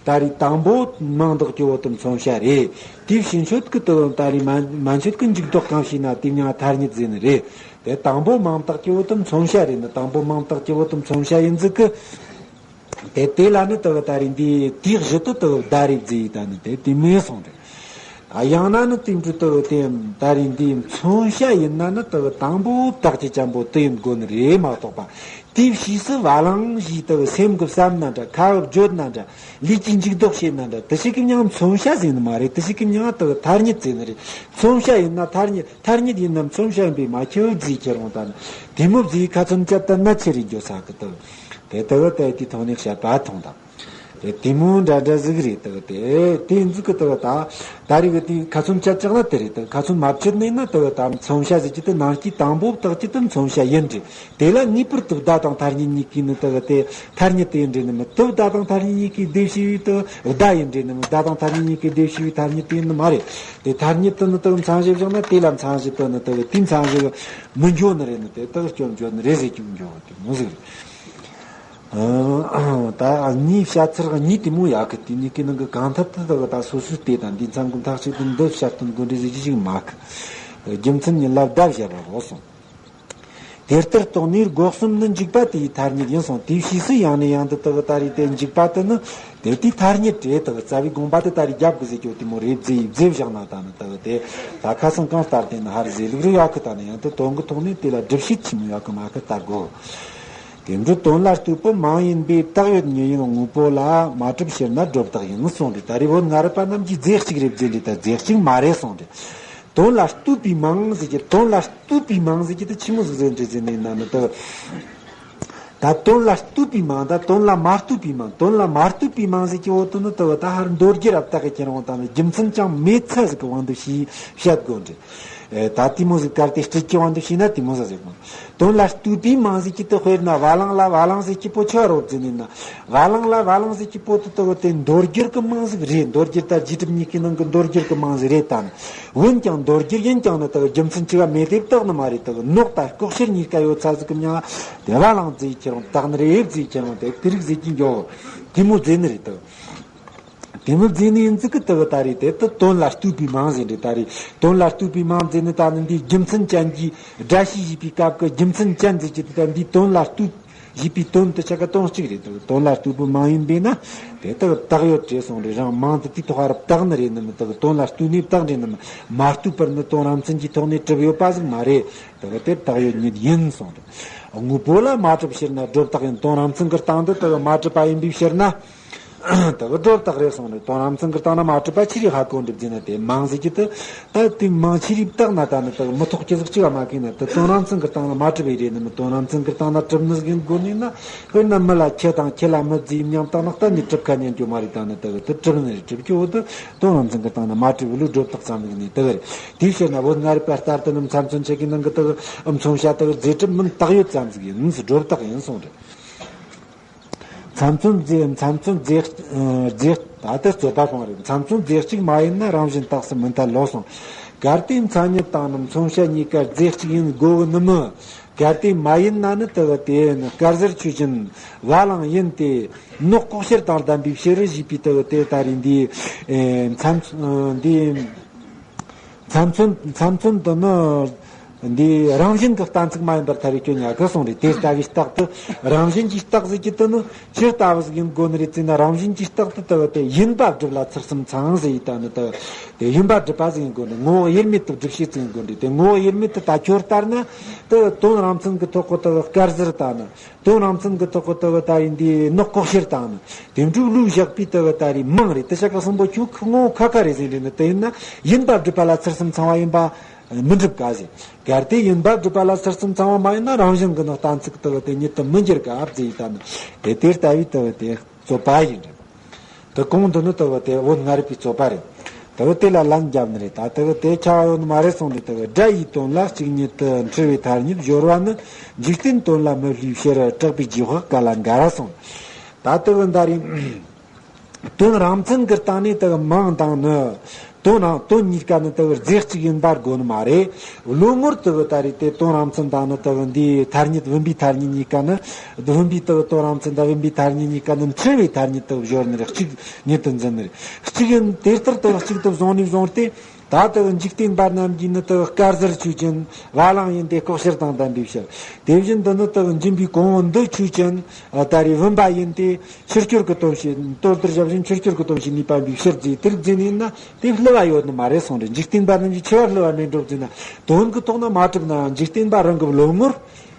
ད་རེས་དང་པོ་མིང་འདོགས་ཀྱི་བོ་དུ་མཚོན་བྱ་རེད། དེའི་ཕྱི་མཆོད་ཀྱི་དུ་ད་རེས་མ་མ་མཆོད་ཀྱི་འཇུག་ལྡོག་གང་བྱས་ན་དེ་མྱིང་ཐ་སྙད་ཟེར་ནི་རེད། དེ་དང་པོ་མིང་བཏགས་ཀྱི་བོ་དུ་མཚོན་བྱ་རེད་ནི། དང་པོ་མིང་བཏགས་ཀྱི་བོ་དུ་མཚོན་བྱ་ཡིན་ཟིག་གི་དེ་དེ་ལ་ནི་དུ་ད་རེས་འདི་དེའི་གཞི་དུ་དུ་བརྡ་རེད་ཟེར་ད་ནི་དེ་དེ་མིན་གསུངས་རེད། ཡང་ན་ནི་དེ་འདྲ་དུ་དེ་ད་རེས་འདི་མཚོན་བྱ་ཡིན་ན་ནི་དུ་དང་པོ་བཏགས་ཀྱི་ཅན་པོ་དུ་ཡིན་དགོས་ནི་རེད་མ་གཏོགས་པ། དེའི་ཕྱིས་སུ་བ་ལང་ཞེས་དུ་སེམས་ཀྱི་བསམ་ན་འདྲ། ཁ་བབ་བརྗོད་ན་འདྲ། ལུས་ཀྱི་འཇུག་ལྡོག་བྱེད་ན་འདྲ། དུ་ཞིག་གི་མྱིང་མཚོན་བྱ་ཟེར་ནི་མ་རེད། དུ་ཞིག་གི་མྱིང་དུ་ཐ་སྙད་ཟེར་ནི་རེད། མཚོན་བྱ་ཡིན་ན་ཐ་སྙད། ཐ་སྙད་ཡིན་ན་མཚོན་བྱ་ཡིན་པས་མ་ཁྱབ་བཟླས་ཁྱེར་འོང་ད་ནི། དེ་མོ་བཟླས་ཁ་ཚོན་བཅད་ལྟར་ན་ཆི་རེད་འགྱོ་ས་གི་དུ། དེ་ལྟ་བུ་དེ་དེའི་ཐོག་ནས་བཤད་པ་མཐོང་དང་། དེ་དེ་མོ་འདྲ་འདྲ་ཟིག་རེད་དུ་དེ་དེ་འཛུག་གི་དུ་ད། ད་རེས་གི་དེ་ཁ་ཚོན་བཅད་བཅག་ན་དེ་རེད་དུ། ཁ་ཚོན་མ་བཅད་ནས་ན་དུ་ད་མཚོན་བྱ་ཟེར་གྱི་དུ་ནང་གི་དང་པོ་བཏགས་ཀྱི་དུ་མཚོན་བྱ་ཡིན་རེད། དེ་ལ་ངེས་པར་དུ་བརྡ་དང་ཐ་སྙད་གཉིས་ཀྱི་ནི་དུ་དེ་ཐ་སྙད་དུ་ཡིན་རེད་ནི་མི། དུ་བརྡ་དང་ཐ་སྙད་གཉིས་ཀྱི་སྡེབ་བྱས་པའི་དུ་བརྡ་ཡིན་རེད་ནི་མི། བརྡ་དང་ཐ་སྙད་གཉིས་ཀྱི་སྡེབ་བྱས་པའི་ཐ་སྙད་དུ་ཡིན་ནི་མ་རེད། དེ་ཐ་སྙད་དུ་ནི་དུ་མཚན་གཞི་བཞག་ན་དེ་ལ་མཚན་གཞི་དུ་ནི་དུ་དེའི་མཚན་གཞི་མི་འགྱོ་ནི་རེད་ནི། དེ་དག་སྐྱོན་བརྗོད་ནི་རེད་ཟེར་གྱི་མི་འགྱོ་བ་དེ་མོ་ཟིག་རེད། ཨ། ད་ངའི་བཤད་ཚུལ་གཉིས་དེ་མོ་ཡག་གི། དེ་གཉིས་ཀའི་ནང་གི་གང་ཐད་དུ་དག་ད་སོ་སོའི་ལྟས་དང་འདི་མཚམས་ཀྱི་མཐའ་གཅིག་ཏུ་འདི་བཤད་སྟོན་དགོས་འདྲ་ཟིག་ཅི་ཞིག་མ་གི། རྒྱུ་མཚན་ཉིད་ལ་བརྡ་བཞག་པ་གོ་སོང་། དེ་ལྟར་རྟོགས་ནས་སྒོ་གསུམ་ནི་འཇུག་པ་དེའི་ཐ་སྙད་ཡིན་གསུངས། དེའི་ཕྱིས་སུ་ཡང་ནས་ཡང་དུ་དག་ད་རེས་དེ་འཇུག་པ་དེ་ནི་དེ་དེའི་ཐ་སྙད་རེད། དག་རྩ་བའི་དགོངས་པ་དེ་ད་རེས་རྒྱབ་གི་ཟེར་གྱི་དེ་མོ་རེད་བཟླས་བཟླས་བཞག་ན་ད་ནི་དག་དེ་ད་ཁ་སང་གང་ལྟར་དེ་ནི་ཧར་ཟེར་ལུགས་རེ་ཡག་གི། ད་ནི་ཡང་དུ་དོན་གི་ཐོག་ནས་དེ་ལ་སྒྲུབ་བྱེད་ཆི་མོ་ཡག་གི་མ་གི་ལྟ་དགོས། དེ་འདྲའི་དོན་ལ་ལྟོས་པའི་མིང་ཡིན་པས་བཏགས་ཡོད་ཉིད་ཡིན། དངོས་པོ་ལ་མ་གྲུབ་ཕྱིར་ན་སྒྲོ་བཏགས་ཡིན་གསུངས་རེད། ད་རེས་བོད་སྔ་རབས་པ་རྣམས་ཀྱིས་རྫས་གཅིག་རེད་བཟླས་འདི་ལྟར་རྫས་གཅིག་མ་རེད་གསུངས་རེད། དོན་ལ་ལྟོས་པའི་མིང་ཟེར་གྱི། དོན་ལ་ལྟོས་པའི་མིང་ཟེར་གྱི་དེ་ཆི་མོ་ཟིག་ཟེར་འདྲ་ཟེར་ནས་ན་ནི་དུ། ད་དོན་ལ་ལྟོས་པའི་མིང་ད་དོན་ལ་མ་ལྟོས་པའི་མིང་། དོན་ལ་མ་ལྟོས་པའི་མིང་ཟེར་གྱི་འོ་དོ་ནི་དུ་ད་ཧར་མདོ་སྒྱུ་རབ་བཏགས་གི་ཁྱེར་འོང་ད་ནི་རྒྱུ་མཚན་ཅང་མེད་ཚ་ཟིག་གི་དབང་དུ་བྱས་བཤད་དགོས་འདྲ། ཨེ། ད་དེ་མོ་ཟིག་གར་དེ་སྤྲད་ཀྱི་དབང་དུ་བྱས་ན་དེ་མོ་ཟིག་ཟེར་མོ། དོན་ལ་ལྟོས་པའི་མིང་ཟེར་གྱི་དེ་དཔེར་ན་བ་ལང་ལ་བ་ལང་ཟེར་གྱི་པོ་ཆོ་རོབ་ཟེར་ནས་ན། བ་ལང་ལ་བ་ལང་ཟེར་གྱི་པོ་དེ་དག་དེ་མདོ་སྒྱུར་གི་མིང་ཟིག་རེད། མདོ་སྒྱུར་ད་རྗེས་གྲུབ་གཉིས་ཀྱི་ནང་གི་མདོ་སྒྱུར་གི་མིང་ཟིག་རེད། ད་ནི་འོན་ཀྱང་མདོ་སྒྱུར་ཡིན་ཀྱང་ནི་དག་རྒྱུ་མཚན་ཅི་ག་མེད་དེ་བཏགས་ནི་མ་རེད། དག་ནོག་ད་ལྐོག་ཤལ་གཉིས་ཀ་ཡོད་ཚ་ཟིག་གི་མྱིང་དེ་བ་ལང་ཟེར་ཁྱེར་འོང་བཏགས་ནི་རེད་ཟེར་ཁྱེར་འོང་དེ་དེ་རིགས་ཟེར་གྱི་འགྱོ། དེ་མོ་ཟེར་ནི་རེད་དག་དེ་མོ་ཟེར་ནི་ཡིན་ཟིག་གི་དག་ད་རེད། དེ་ད་དོན་ལ་ལྟོས་པའི་མིང་ཟེར་འདྲ་ད་རེད། དོན་ལ་ལྟོས་པའི་མིང་ཟེར་ནི་ད་ནི་འདིའི་རྒྱུ་མཚན་ཅན་གྱི་སྒྲ་ཤེས་ཞེས་པའི་སྐབས་ཀྱི་རྒྱུ་མཚན་ཅན་ཟེར་གྱི་དེ་ད་འདིའི་དོན་ལ་ལྟོས་ཞེས་པའི་དོན་དུ་ཆ་ག་དོན་གཅིག་རེད། དོན་ལ་ལྟོས་པའི་མིང་ཡིན་པས་ན་དེ་དག་བཏགས་ཡོད་བྲིས་སོང་རེད། རང་མིང་དུ་དེའི་ཐོག་ཧར་བཏགས་ནི་རེད་ནི་མི། དག་དོན་ལ་ལྟོས་ནས་བཏགས་རེད་ནི་མི། མ་ལྟོས་པར་ནི་དོན་རང་མཚན་གྱི་ཐོག་ནས་གྲུབ་ཡོད་པ་ཟིག་མ་རེད། དག་དེ་བཏགས་ཡོད་ཉིད་ཡིན་གསུངས་རེད། དངོས་པོ་ལ་མ་གྲུབ་ཕྱིར་ན་སྒྲོ་བཏགས་ཡིན། དོན་རང་མཚན་གྱི་སྟེང་དུ་དག་མ་གྲུབ་པ་ཡིན་པའི་ཕྱིར་ན། དག་སྒྲོ་བཏགས་རེད་གསུངས་ནས་དོན་རང་མཚན་གྱི་སྟེང་ན་མ་གྲུབ་པ་ཆི་རིགས་ཧ་གོ་འགྲུབ་ཟེར་ན་དེ་མིང་ཟེར་གྱི་དེ། ད་དེ་མིང་ཆི་རིགས་བཏགས་ན་ད་ནི་དག་མི་ཐོགས་ཀྱི་ཟིག་ཅི་བ་མ་གི་ན་དེ་དོན་རང་མཚན་གྱི་སྟེང་ན་མ་གྲུབ་པའི་རེད་ནི་མི། དོན་རང་མཚན་གྱི་སྟེང་ན་གྲུབ་ནི་ཟིག་ཡིན་དགོས་ནི་ན། དཔེར་ན་མི་ལ་ཁྱི་དང་ཁྱི་ལ་མི་ཟེར་མཉམ་བཏགས་ན་གཏན་ནས་གྲུབ་ཁ་ཉན་རྒྱུ་མ་རེད། ད་ནི་དག་དེ་གྲུབ་ནི་རེད། གྲུབ་ཀྱི་འོ་དེ་དོན་རང་མཚན་གྱི་སྟེང་ན་མ་གྲུབ་ལུགས་སྒྲོ་བཏགས་ཙམ་ཟིག་ནི་དེ་རེད། དེའི་ཕྱིར་ན་བོད་སྔ་རབས་པ་ལྟར་དུ་ནི་མཚམས་མཚོན་ཆེད་ཀྱི་ནང་གི་དག་མཚོན་བྱ་དག་རྫས་གྲུབ་མིན་བཏགས་ཡོད་ཙམ་ཟིག་ཡིན། སྒྲོ་བཏགས་ཡིན་གསུངས་རེད། མཚམས་མཚོན་རྫས། མཚམས་མཚོན་རྫས། ཨ། རྫས། ད་ལྟ་རྩོད་པ་སྤང་རེད། མཚམས་མཚོན་རྫས་གཅིག་མ་ཡིན་ན་རང་བཞིན་རྟགས་སུ་མི་འཐད་ལོ་གསུངས། གལ་ཏེ་མཚན་ཉིད་དང་ནི་མཚོན་བྱ་གཉིས་ཀ་རྫས་གཅིག་ཡིན་དགོས་ནི་མི། གལ་ཏེ་མ་ཡིན་ན་ནི་དག་དེ་ནི་དཀར་གཟར་ཆོས་ཅན། བ་ལང་ཡིན་ཏེ། ནོག་ལྐོག་ཤལ་དང་ལྡན་པའི་ཕྱིར་ཞེས་པའི་དག་དེ་ད་རེས་འདི། ཨེ། མཚམས། ཨ། འདི། མཚམས་མཚོན། མཚམས་མཚོན་དུ་ནི་འདི་རང་བཞིན་གྱི་གཏན་ཚིགས་མ་ཡིན་པར་ཐལ་བའི་སྐྱོན་ཡོད་གི་གསུངས་རེད། དེ་ལྟ་བུའི་རྟགས་དེ་རང་བཞིན་གྱི་རྟགས་ཟེར་གྱི་དེ་ནི་ཇི་ལྟ་བུ་ཟིག་ཡིན་དགོས་ནི་རེད་ཟེར་ན། རང་བཞིན་གྱི་རྟགས་དེ་ལྟ་བུ་དེ་ཡིན་པ་སྒྲུབ་ལ་ཚུལ་གསུམ་ཚང་ཟེར་ཡི་ད་ནི་དེ་དེ་ཡིན་པ་སྒྲུབ་པ་ཟིག་ཡིན་དགོས་ནི། ངོ་བོ་དབྱེར་མེད་དུ་སྒྲུབ་བྱེད་ཟིག་ཡིན་དགོས་ནི་རེད། དེ་ངོ་བོ་དབྱེར་མེད་དུ་ད་ཁྱོད་ལྟར་ན་དེ་དོན་རང་མཚན་གྱི་ཐོག་གི་དེ་དཀར་གཟར་ད་ནི། དོན་རང་མཚན་གྱི་ཐོག་གི་དེ་གི་ད་རེས་འདི་ནོག་ལྐོག་ཤལ་དང་ནི། དེ་འདྲའི་ལུགས་བཞག་པའི་དེ་གི་ད་རེས་མིང་རེད། དེ་ཆ་ག་གསུམ་པོ་ཁྱོད་ཁོ་ངོ་ཁ་ཁ་རེད་ཟེར་རེད་ནི། དེ་ཡིན་ན་ཡིན་པ་སྒྲུབ་པ་ལ་ཚུལ་གསུམ་ཚང་བ་ཡིན་པ། མི་འགྲུབ་ཀ་ཟེར། གལ་ཏེ་ཡིན་པ་སྒྲུབ་པ་ལ་ཚུལ་གསུམ་ཚང་བ་མ་ཡིན་ན། རང་བཞིན་གྱིས་ནི་གཏན་ཚིགས་དེ་གི་དེ་ཉིད་དུ་མི་འགྱུར་ག་ཟེར་ཡི་ད་ནི། དེ་དེ་ལྟ་བུའི་དེ་གི་དེ་རྩོད་པ་ཡིན་རེད། དེ་གོང་དུ་ནི་དེ་གི་དེ་བོད་སྔ་རབས་པའི་རྩོད་པ་རེད། དེ་གི་དེ་ལ་ལན་བརྒྱབ་ནི་རེད། ད་དེ་གི་དེ་ཁྱབ་པ་ཡོད་ནི་མ་རེད་གསུངས་ནས། དེ་གི་སྒྲ་ཡི་དོན་ལ་གཅིག་ཉིད་དུ་འཁྲུལ་བའི་ཐ་སྙད་སྦྱོར་བ་ནི། འཇིག་རྟེན་དོན་ལ་མི་སླུའི་ཕྱིར། གྲགས་པའི་རྗེས་དཔག་ག་ལ་འགལ་གསུངས། ད་དེ་གི་ད་རེས། དོན་རང་མཚན་གྱི་སྟེང་ནས་དེ་གི་མིང་དང་ནི། དོན་རང་དོན་གཉིས་ཀ་ནི་དེ་གི་རྫས་གཅིག་ཡིན་པ་དགོས་ནི་མ་རེད། བློ་ངོར་དེ་གི་ད་རེས་དེ་དོན་རང་མཚན་དང་ནི་དེ་གི་འདིའི་ཐ་སྙད་བུམ་པའི་ཐ་སྙད་གཉིས་ཀ་ནི། བུམ་པའི་དེ་གི་དོན་རང་མཚན་དང་བུམ་པའི་ཐ་སྙད་གཉིས་ཀ་ནི་འཁྲུལ་བའི་ཐ་སྙད་དེ་གི་སྦྱོར་ནི་རེད། གཅིག་ཉིད་དུ་འཛིན་ནི་རེད། གཅིག་ཡིན་དེ་ལྟར་དེ་གི་གཅིག་ཏུ་བཟུང་ནས་བཟུང་སྟེ། ད་དེ་གི་འཇིག་རྟེན་པ་རྣམས་ཀྱིས་ནི་དེ་གི་དཀར་ཟལ་ཆོས་ཅན། བ་ལང་ཡིན་ཏེ་ལྐོག་གཤེར་དང་ལྡན་པའི་ཕྱིར། དེ་བཞིན་དུ་ནི་དེ་གི་འབྱིན་པའི་གོང་བུ་འདི་ཆོས་ཅན། ད་རེས་བུམ་པ་ཡིན་ཏེ། ཕྱི་སྐྱོར་གྱི་སྟོབས་ཀྱིས། དོན་དེར་བཞག་བཞིན་ཕྱི་སྐྱོར་གྱི་སྟོབས་ཀྱིས་ནུས་པ་འབའི་ཕྱིར་ཟེར། དེར་འཛིན་ཡིན་ན་དེ་བསླུ་བ་ཡོད་ནི་མ་རེད་གསུངས་རེད། འཇིག་རྟེན་པ་རྣམས་ཀྱིས་ཆེ་བ་བསླུ་བ་མེད་འགྲོ་ཟེར་ན། དོན་གྱི་ཐོག་ན་མ་གྲུབ་ནའང་འཇིག་རྟེན་པ་རང་གི་བློ་ངོར་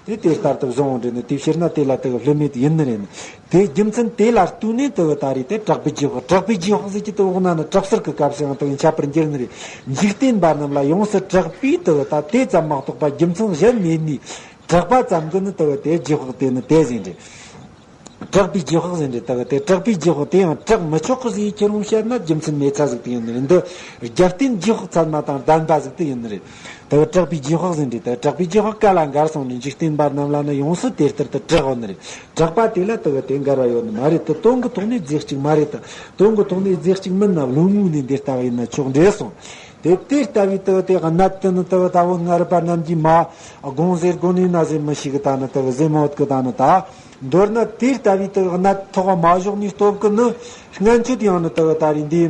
དེ་དེ་ལྟར་དུ་བཟུང་འོང་རེད་ནི། དེའི་ཕྱིར་ན་དེ་ལ་དེ་གི་བསླུ་མེད་ཡིན་ནི་རེད་ནི། དེ་རྒྱུ་མཚན་དེ་ལ་ལྟོས་ནས་དེ་གི་ད་རེས་དེ་གྲགས་པའི་རྗེས་དཔག་གྲགས་པའི་རྗེས་དཔག་ཟེར་གྱི་དེ་འོག་ན་ནི་གྲགས་ཚུལ་གྱི་སྐབས་སུ་ཡང་དེ་གི་ཁྱད་པར་འགྱུར་ནི་རེད། འཇིག་རྟེན་པ་རྣམས་ལ་ཡོངས་སུ་གྲགས་པའི་དེ་གི་ད་དེ་ཙམ་མ་གཏོགས་པ་རྒྱུ་མཚན་གཞན་མེད་ནི། གྲགས་པ་ཙམ་གྱིས་ནི་དེ་གི་དེ་རྗེས་དཔག་དེ་ནི་དེ་ཟེར་རེད། གྲགས་པའི་རྗེས་དཔག་ཟེར་རེད། དེ་གི་དེ་གྲགས་པའི་རྗེས་དཔག་དེ་ཡང་གྲགས་མི་ཆོག་གི་ཟེར་ཁྱེར་རུང་བཤད་ན་རྒྱུ་མཚན་མེད་ཚ་ཟིག་དེ་ཡིན་ནི་རེད། འདི་རྒྱུ་རྟེན་རྗེས་དཔག་ཚད་མ་དང་ལྡན་པ་ཟིག་དེ་ཡིན་ནི་རེད། དེ་གི་གྲགས་པའི་རྗེས་དཔག་ཟེར་རེད། དེ་གི་གྲགས་པའི་རྗེས་དཔག་ག་ལ་འགལ་གསུངས་ནས། འཇིག་རྟེན་པ་རྣམས་ལ་ནི་ཡོངས་སུ་དེ་ལྟར་དུ་གྲགས་ཡོད་ནི་རེད། གྲགས་པ་དེ་ལ་དེ་གི་དེ་འགལ་བ་ཡོད་ནི་མ་རེད། དེ་དོན་གྱི་ཐོག་ནས་རྫས་གཅིག་མ་རེད་དེ། དོན་གྱི་ཐོག་ནས་རྫས་གཅིག་མིན་ན་བློ་ངོས་ནས་འདི་ལྟ་བ་ཡིན་ན་ཆོག་འདྲེ་གསུངས། དེ་དེ་ལྟ་བུའི་དེ་གི་དེ་གནད་དེ་ནི་དེ་གི་ད་བོད་སྔ་རབས་པ་རྣམས་ཀྱིས་མ་དགོངས་ཟེར་དགོངས་ནས་ན་ཟེར་མི་ཤེས་གི། ད་ནི་དེ་གི་ཟེར་མོད་གི། ད་ནི་ད་མདོར་ན་དེ་ལྟ་བུའི་དེ་གི་གནད་ཐོག་མ་བཞག་ནས་སྟོབས་ཀྱིས་ནི་སྔན་ཆད་ཡང་ནི་དེ་གི་ད་རེས་འདི་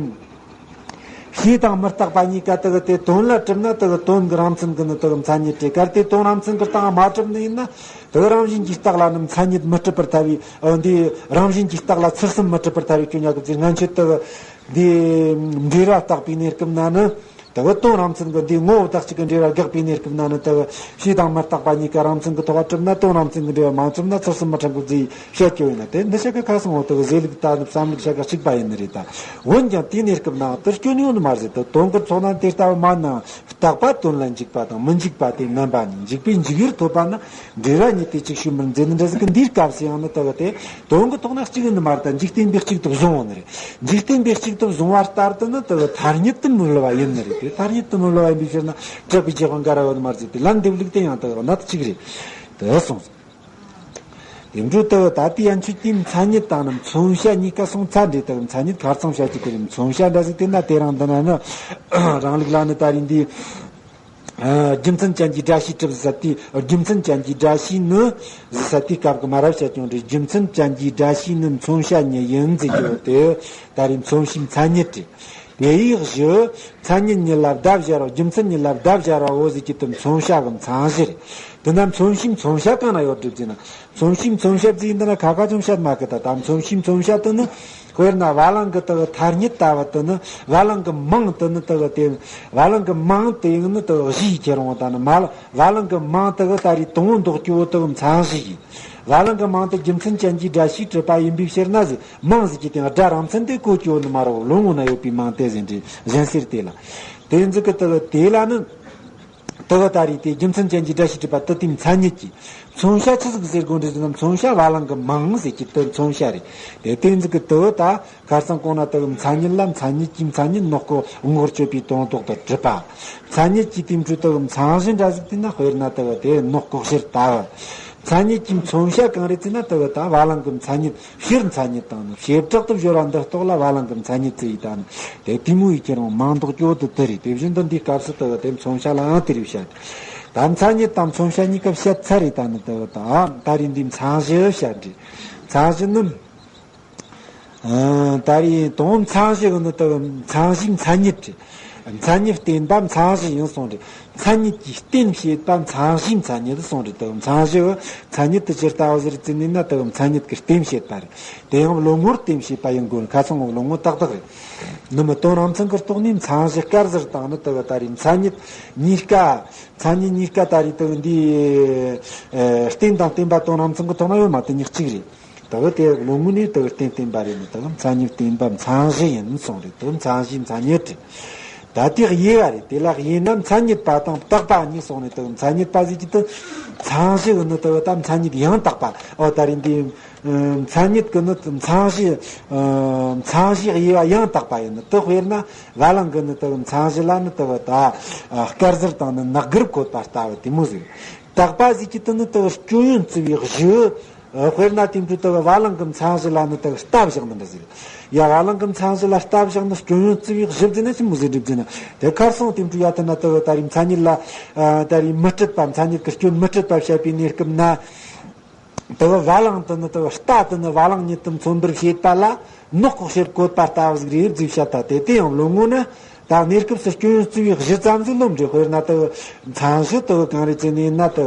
ཤེས་དང་མི་རྟག་པ་གཉིས་ཀ་དེ་གི་དེ་དོན་ལ་གྲུབ་ན་དེ་གི་དོན་གྱི་རང་མཚན་གྱི་ནི་དེ་གི་མཚན་ཉིད་རེད། གལ་ཏེ་དོན་རང་མཚན་གྱི་སྟེང་མ་གྲུབ་ནི་ཡིན་ན། དེ་གི་རང་བཞིན་གྱིས་རྟག་ལ་ནི་མཚན་ཉིད་མི་གྲུབ་པར་ཐལ་བའི། འོ་འདི་རང་བཞིན་གྱིས་རྟག་ལ་ཚུལ་གསུམ་མི་གྲུབ་པར་ཐལ་བའི་སྐྱོན་ཡོད་གི་ཟེར། སྔན་ཆད་དེ་གི་འདི་འབྲེལ་བ་བརྟག་པའི་གནས་སྐབས་ན་ནི། དེ་གི་དོན་རང་མཚན་གྱི་འདི་ངོ་བོ་བདག་གཅིག་གི་འབྲེལ་བ་དགག་པའི་གནས་སྐབས་ན་ནི། དེ་གི་ཤེས་དང་མི་རྟག་པ་གཉིས་ཀ་རང་མཚན་གྱི་ཐོག་གྲུབ་ན་དོན་རང་མཚན་གྱི་འབྲེལ་བ་མ་གྲུབ་ན་ཚུལ་གསུམ་མི་གྲུབ་གི་ཟེར་བཤད་རྒྱུ་ཡིན་ན། དེ་འདི་བཤད་གི་ཁ་སང་འོ་དེ་གི་ཟེར་ལུགས་ད་ནི་བསམ་ལུགས་བཤད་གི་གཅིག་པ་ཡིན་ནི་རེད། ད་འོན་ཀྱང་དེའི་གནས་སྐབས་ན་དེ་སྐྱོན་ཡོད་ནི་མ་རེད། དེ་དོན་གྱི་ཐོག་ན་དེ་ལྟ་བུ་མ་ན་རྟག་པ་དོན་ལ་འཇིག་པ་དང་མི་འཇིག་པ་དེ་དམན་པ་ནི། འཇིག་པའི་འཇིག་ཡུལ་ཐོབ་པ་ན་འབྲེལ་བ་གཉིས་དེ་གཅིག་ཤོས་མིན་ཟེར་ནི་འདྲ་ཟིག་གི། འདིའི་སྐབས་སུ་ཡང་ནི་དེ་གི་དེ་དོན་གྱི་ཐོག་ན་གཅིག་ཡིན་ནི་མ་རེད། ད་འཇིག་རྟེན་པས་གཅིག་ཏུ་བཟུང་བ་ནི་རེད། འཇིག་རྟེན་པས་གཅིག་ཏུ་བཟུང་བ་ལྟར་དུ་ནི་དེ་གི་ཐ་སྙད་དུ་མི་སླུ་བ་ཡིན་ནི་རེད། དེ་ཐ་སྙད་དུ་མི་སླུ་བ་ཡིན་པའི་ཕྱིར་ན་གྲགས་པའི་རྗེས་དཔག་འགལ་བ་ཡོད་ནི་མ་རེད་ཟེར། དེ་ལན་འདེབས་ལུགས་དེ་ཡང་དེ་གི་གནད་གཅིག་རེད། དེ་གསུངས་སོ། དེ་འཕྲོས་དེ་ད་ལྟའི་ཡན་ཆོད་ཀྱི་མཚན་ཉིད་དང་ནི་མཚོན་བྱ་གཉིས་ཀ་སོང་ཚར་འདྲ། དེ་མཚན་ཉིད་ཁ་རྩང་བྱ་གྱི་དེ་རིང་མཚོན་བྱ་འདྲ་ཟིག་དེ་ན། དེ་རིང་འདི་ན་ནི་རང་ལུགས་ལ་ནི་ད་རིང་འདི་རྒྱུ་མཚན་ཅན་གྱི་སྒྲ་ཤེས་གྲུབ་ཟེར་ས་དེ། རྒྱུ་མཚན་ཅན་གྱི་སྒྲ་ཤེས་ནི་ཟེར་ས་དེའི་སྐབས་ཀྱི་མ་རབས་བྱ་ཀྱང་འདྲ། རྒྱུ་མཚན་ཅན་གྱི་སྒྲ་ཤེས་ནི་མཚོན་བྱ་ཉིད་ཡིན་ཟེར་གྱི་ཡོད་དེ། ད་རིང་མཚོན་བྱའི་མཚན་ཉིད་དེ། དེ་ཡི་གཞི། མཚན་ཉིད་ཉིད་ལ་བརྡ་སྦྱར་བ། རྒྱུ་མཚན་ཉིད་ལ་བརྡ་སྦྱར་བའོ་ཟེར་གྱི་དེ་མཚོན་བྱ་གི་མཚན་གཞི་རེད། དེ་ན་མཚོན་བྱའི་མཚོན་བྱ་གང་ན་ཡོད་སྒྲུབ་ཟེར་ན། མཚོན་བྱའི་མཚོན་བྱ་ཟེར་འདི་ན་ཁ་ཁ་ཅུང་བཤད་མ་གི། ད་ད་མཚོན་བྱའི་མཚོན་བྱ་དེ་ནི་དཔེར་ན་བ་ལང་གི་དེ་གི་ཐ་སྙད་ལྟ་བུ་དེ་ནི། བ་ལང་གི་མིང་དེ་ནི་དེ་གི་དེ། བ་ལང་གི་མིང་དེ་ཡང་ནི་དེ་གི་གཞི་ཡི་ཁྱེར་འོང་། ད་ནི་མ་ལ་བ་ལང་གི་མིང་དེ་གི་ད་རེས་དང་པོ་འདོགས་རྒྱུ་བོ་དེ་གི་མཚན་གཞི་ཡིན། བ་ལང་གི་མིང་དེ་རྒྱུ་མཚན་ཅན་གྱི་སྒྲ་ཤེས་གྲུབ་པ་ཡིན་པའི་ཕྱིར་ན་ཟེར། མིང་ཟེར་གྱི་དེ་སྒྲ་རང་མཚན་དེ་གོ་གི་ཡོད་ནི་མ་རེད། བློ་ངོ་ན་ཡོད་པའི་མིང་དེ་ཟེར་འདྲ་གཞན་ཟེར་དེ་ལ། དེ་ཟིག་གི་དེ་གི་དེ་ལ་ནི། དེ་གི་ད་རེས་དེ་རྒྱུ་མཚན་ཅན་གྱི་སྒྲ་ཤེས་གྲུབ་པ་དེ་དེའི་མཚན་ཉིད་ཀྱི། མཚོན་བྱ་ཆི་ཟིག་ཟེར་དགོས་འདྲ་ཟེར་ན། མཚོན་བྱ་བ་ལང་གི་མིང་ཟེར་གྱི་དེ་མཚོན་བྱ་རེད། དེ་དེ་ཟིག་གི་དེ་གི་ད་ཁ་རྩང་གོང་ན་དེ་གི་མཚན་ཉིད་ལ་མཚན་ཉིད་ཀྱི་མཚན་ཉིད་ནོག་གོ་ངོར་བརྗོད་པའི་དོན་ལྡོག་ཏུ་གྲུབ་པ། མཚན་ཉིད་ཀྱི་དེ་འཕྲོས་དེ་གི་མཚན་གཞི་འདྲ་ཟིག་དེ་ན། དཔེར་ན་དེ་གི་དེ་ནོག་ལྐོག་གཤེར་ལྟ་བུ། མཚན་ཉིད་ཀྱི་མཚོན་བྱ་གང་རེད་ཟེར་ན། དེ་གི་ད་བ་ལང་གི་མཚན་ཉིད། བྱེད་མཚན་ཉིད་དང་ནི་བྱེ་བྲག་ཏུ་སྦྱོར་བ་འདི་རྟོགས་ལ་བ་ལང་གི་མཚན་ཉིད་ཟེར་ཡི་ད་ནི། དེ་དེ་མོ་ཡི་ཁྱེར་འོང་མིང་འདོགས་རྒྱུ་དེ་དེ་རེད། དེ་བཞིན་དུ་འདིའི་སྐབས་སུ་དེ་གི་དེ་མཚོན་བྱ་ལའང་དེ་རེད་བཤད། ད་མཚན་ཉིད་དང་མཚོན་བྱ་གཉིས་ཀ་བཤད་ཚར་རེད། ད་ནི་དེ་གི་ད་ད་རེས་འདིའི་མཚན་གཞི་བཤད་རེད། མཚན་གཞི་ནི། ཨ། ད་རེས་དང་མཚན་གཞི་གི་ནི་དེ་གི་མཚན་གཞིའི་མཚན་ཉིད་རེད། མཚན་ཉིད་བསྟན་པ་མཚན་གཞི་ཡིན་གསུངས་རེད། མཚན་ཉིད་ཀྱི་རྟེན་བྱེད་པ་མཚན་གཞིའི་མཚན་ཉིད་གསུངས་རེད། དེ་གི་མཚན་གཞི་གི་མཚན་ཉིད་དེ་ཇི་ལྟ་བུ་ཟིག་རེད་ཟེར་ནས་ན། དེ་གི་མཚན་ཉིད་ཀྱི་རྟེན་བྱེད་པ་རེད། དེ་ཡང་བློ་ངོར་རྟེན་བྱེད་པ་ཡིན་དགོས། ཁ་སང་བློ་ངོ་ཏག་ཏག་རེད། ནི་མི་དོན་རང་མཚན་གྱི་ཐོག་ནས་མཚན་གཞི་དཀར་ཟལ་དང་ནི་དེ་གི་ད་རེས་མཚན་ཉིད་གཉིས་ཀ། མཚན་ཉིད་གཉིས་ཀ་ད་རེས་དེ་གི་འདི། ཨེ། རྟེན་དང་བརྟེན་པ་དོན་རང་མཚན་གྱི་ཐོག་ན་ཡོད་མ། དེ་གཉིས་གཅིག་རེད། དེ་གི་དེ་བློ་ངོ་ནས་དེ་གི་རྟེན་བརྟེན་པ་རེད་ནི། དེ་གི་མཚན་ཉིད་བརྟེན་པ་མཚན་གཞི་ཡིན་གསུངས་རེད། དེ་གི་མཚན་གཞིའི་མཚན་ཉིད་རེད། ད་དེ་དབྱེ་བ་རེད། དེ་ལ་དབྱེ་ན་མཚན་ཉིད་པ་དང་རྟག་པ་གཉིས་གསུངས་ནས། དེ་མཚན་ཉིད་པ་ཟེར་གྱི་དེ་མཚན་གཞི་གི་ནི་དེ་ད་མཚན་ཉིད་ཡང་དག་པ། ཨོ་ད་རེད་འདི། མཚན་ཉིད་ཀྱི་ནི་མཚན་གཞི། མཚན་གཞི་དབྱེ་བ་ཡང་དག་པ་ཡིན་ནི་དེ། དཔེར་ན་བ་ལང་གི་ནི་དེ་མཚན་གཞི་ལ་ནི་དེ་ད་དཀར་ཟལ་དང་ནི་ནག་སྒུར་བཀོད་པ་ལྟ་བུ་དེ་མོ་ཟིག། རྟག་པ་ཟེར་གྱི་དེ་ནི་དེ་སྐྱོན་ཡོན་བརྩི་བའི་གཞི། དཔེར་ན་དེ་འཕྲོ་དེ་བ་ལང་གི་མཚན་གཞི་ལ་ནི་དེ་ལྟ་བཞག་ནི་འདྲ་ཟིག། ཡ་བ་ལང་གི་མཚན་གཞི་ལ་ལྟ་བཞག་ནི་སྐྱོན་ཡོན་བརྩི་བའི་གཞི་བརྩིས་ན་ཅི་མོ་ཟིག་རེད་བརྩིས་ན། དེ་ཁར་སོང་དེ་འཕྲོ་ཡ་དེ་ན་དེ་ད་རེད་མཚན་ཉིད་ལ། ད་རེད་མི་སྲིད་པ། མཚན་ཉིད་ཀྱི་སྐྱོན་མི་སྲིད་པ་བཤད་པའི་གནས་སྐབས་ན། དེ་བ་ལང་དེ་ནི་དེ་རྟ་དེ་ནི་བ་ལང་ཉིད་དུ་མཚོན་པར་བྱེད་པ་ལ་ནག་ཁོག་ཤེར་བཀོད་པ་ལྟ་བུ་ཟིག་རེད་བརྩིས་བཤད། ད་དེ་དེ་ཡང་ལོ་ངོ་ན། ད་གནས་སྐབས་སུ་སྐྱོན་ཡོན་བརྩི་བའི་གཞི་ཙམ་ཟིག་ལོ་འདྲེ། དཔེར་ན་དེ་མཚན་གཞི་དེ་གང་རེད་ཅེ་ནས་ན། དེ་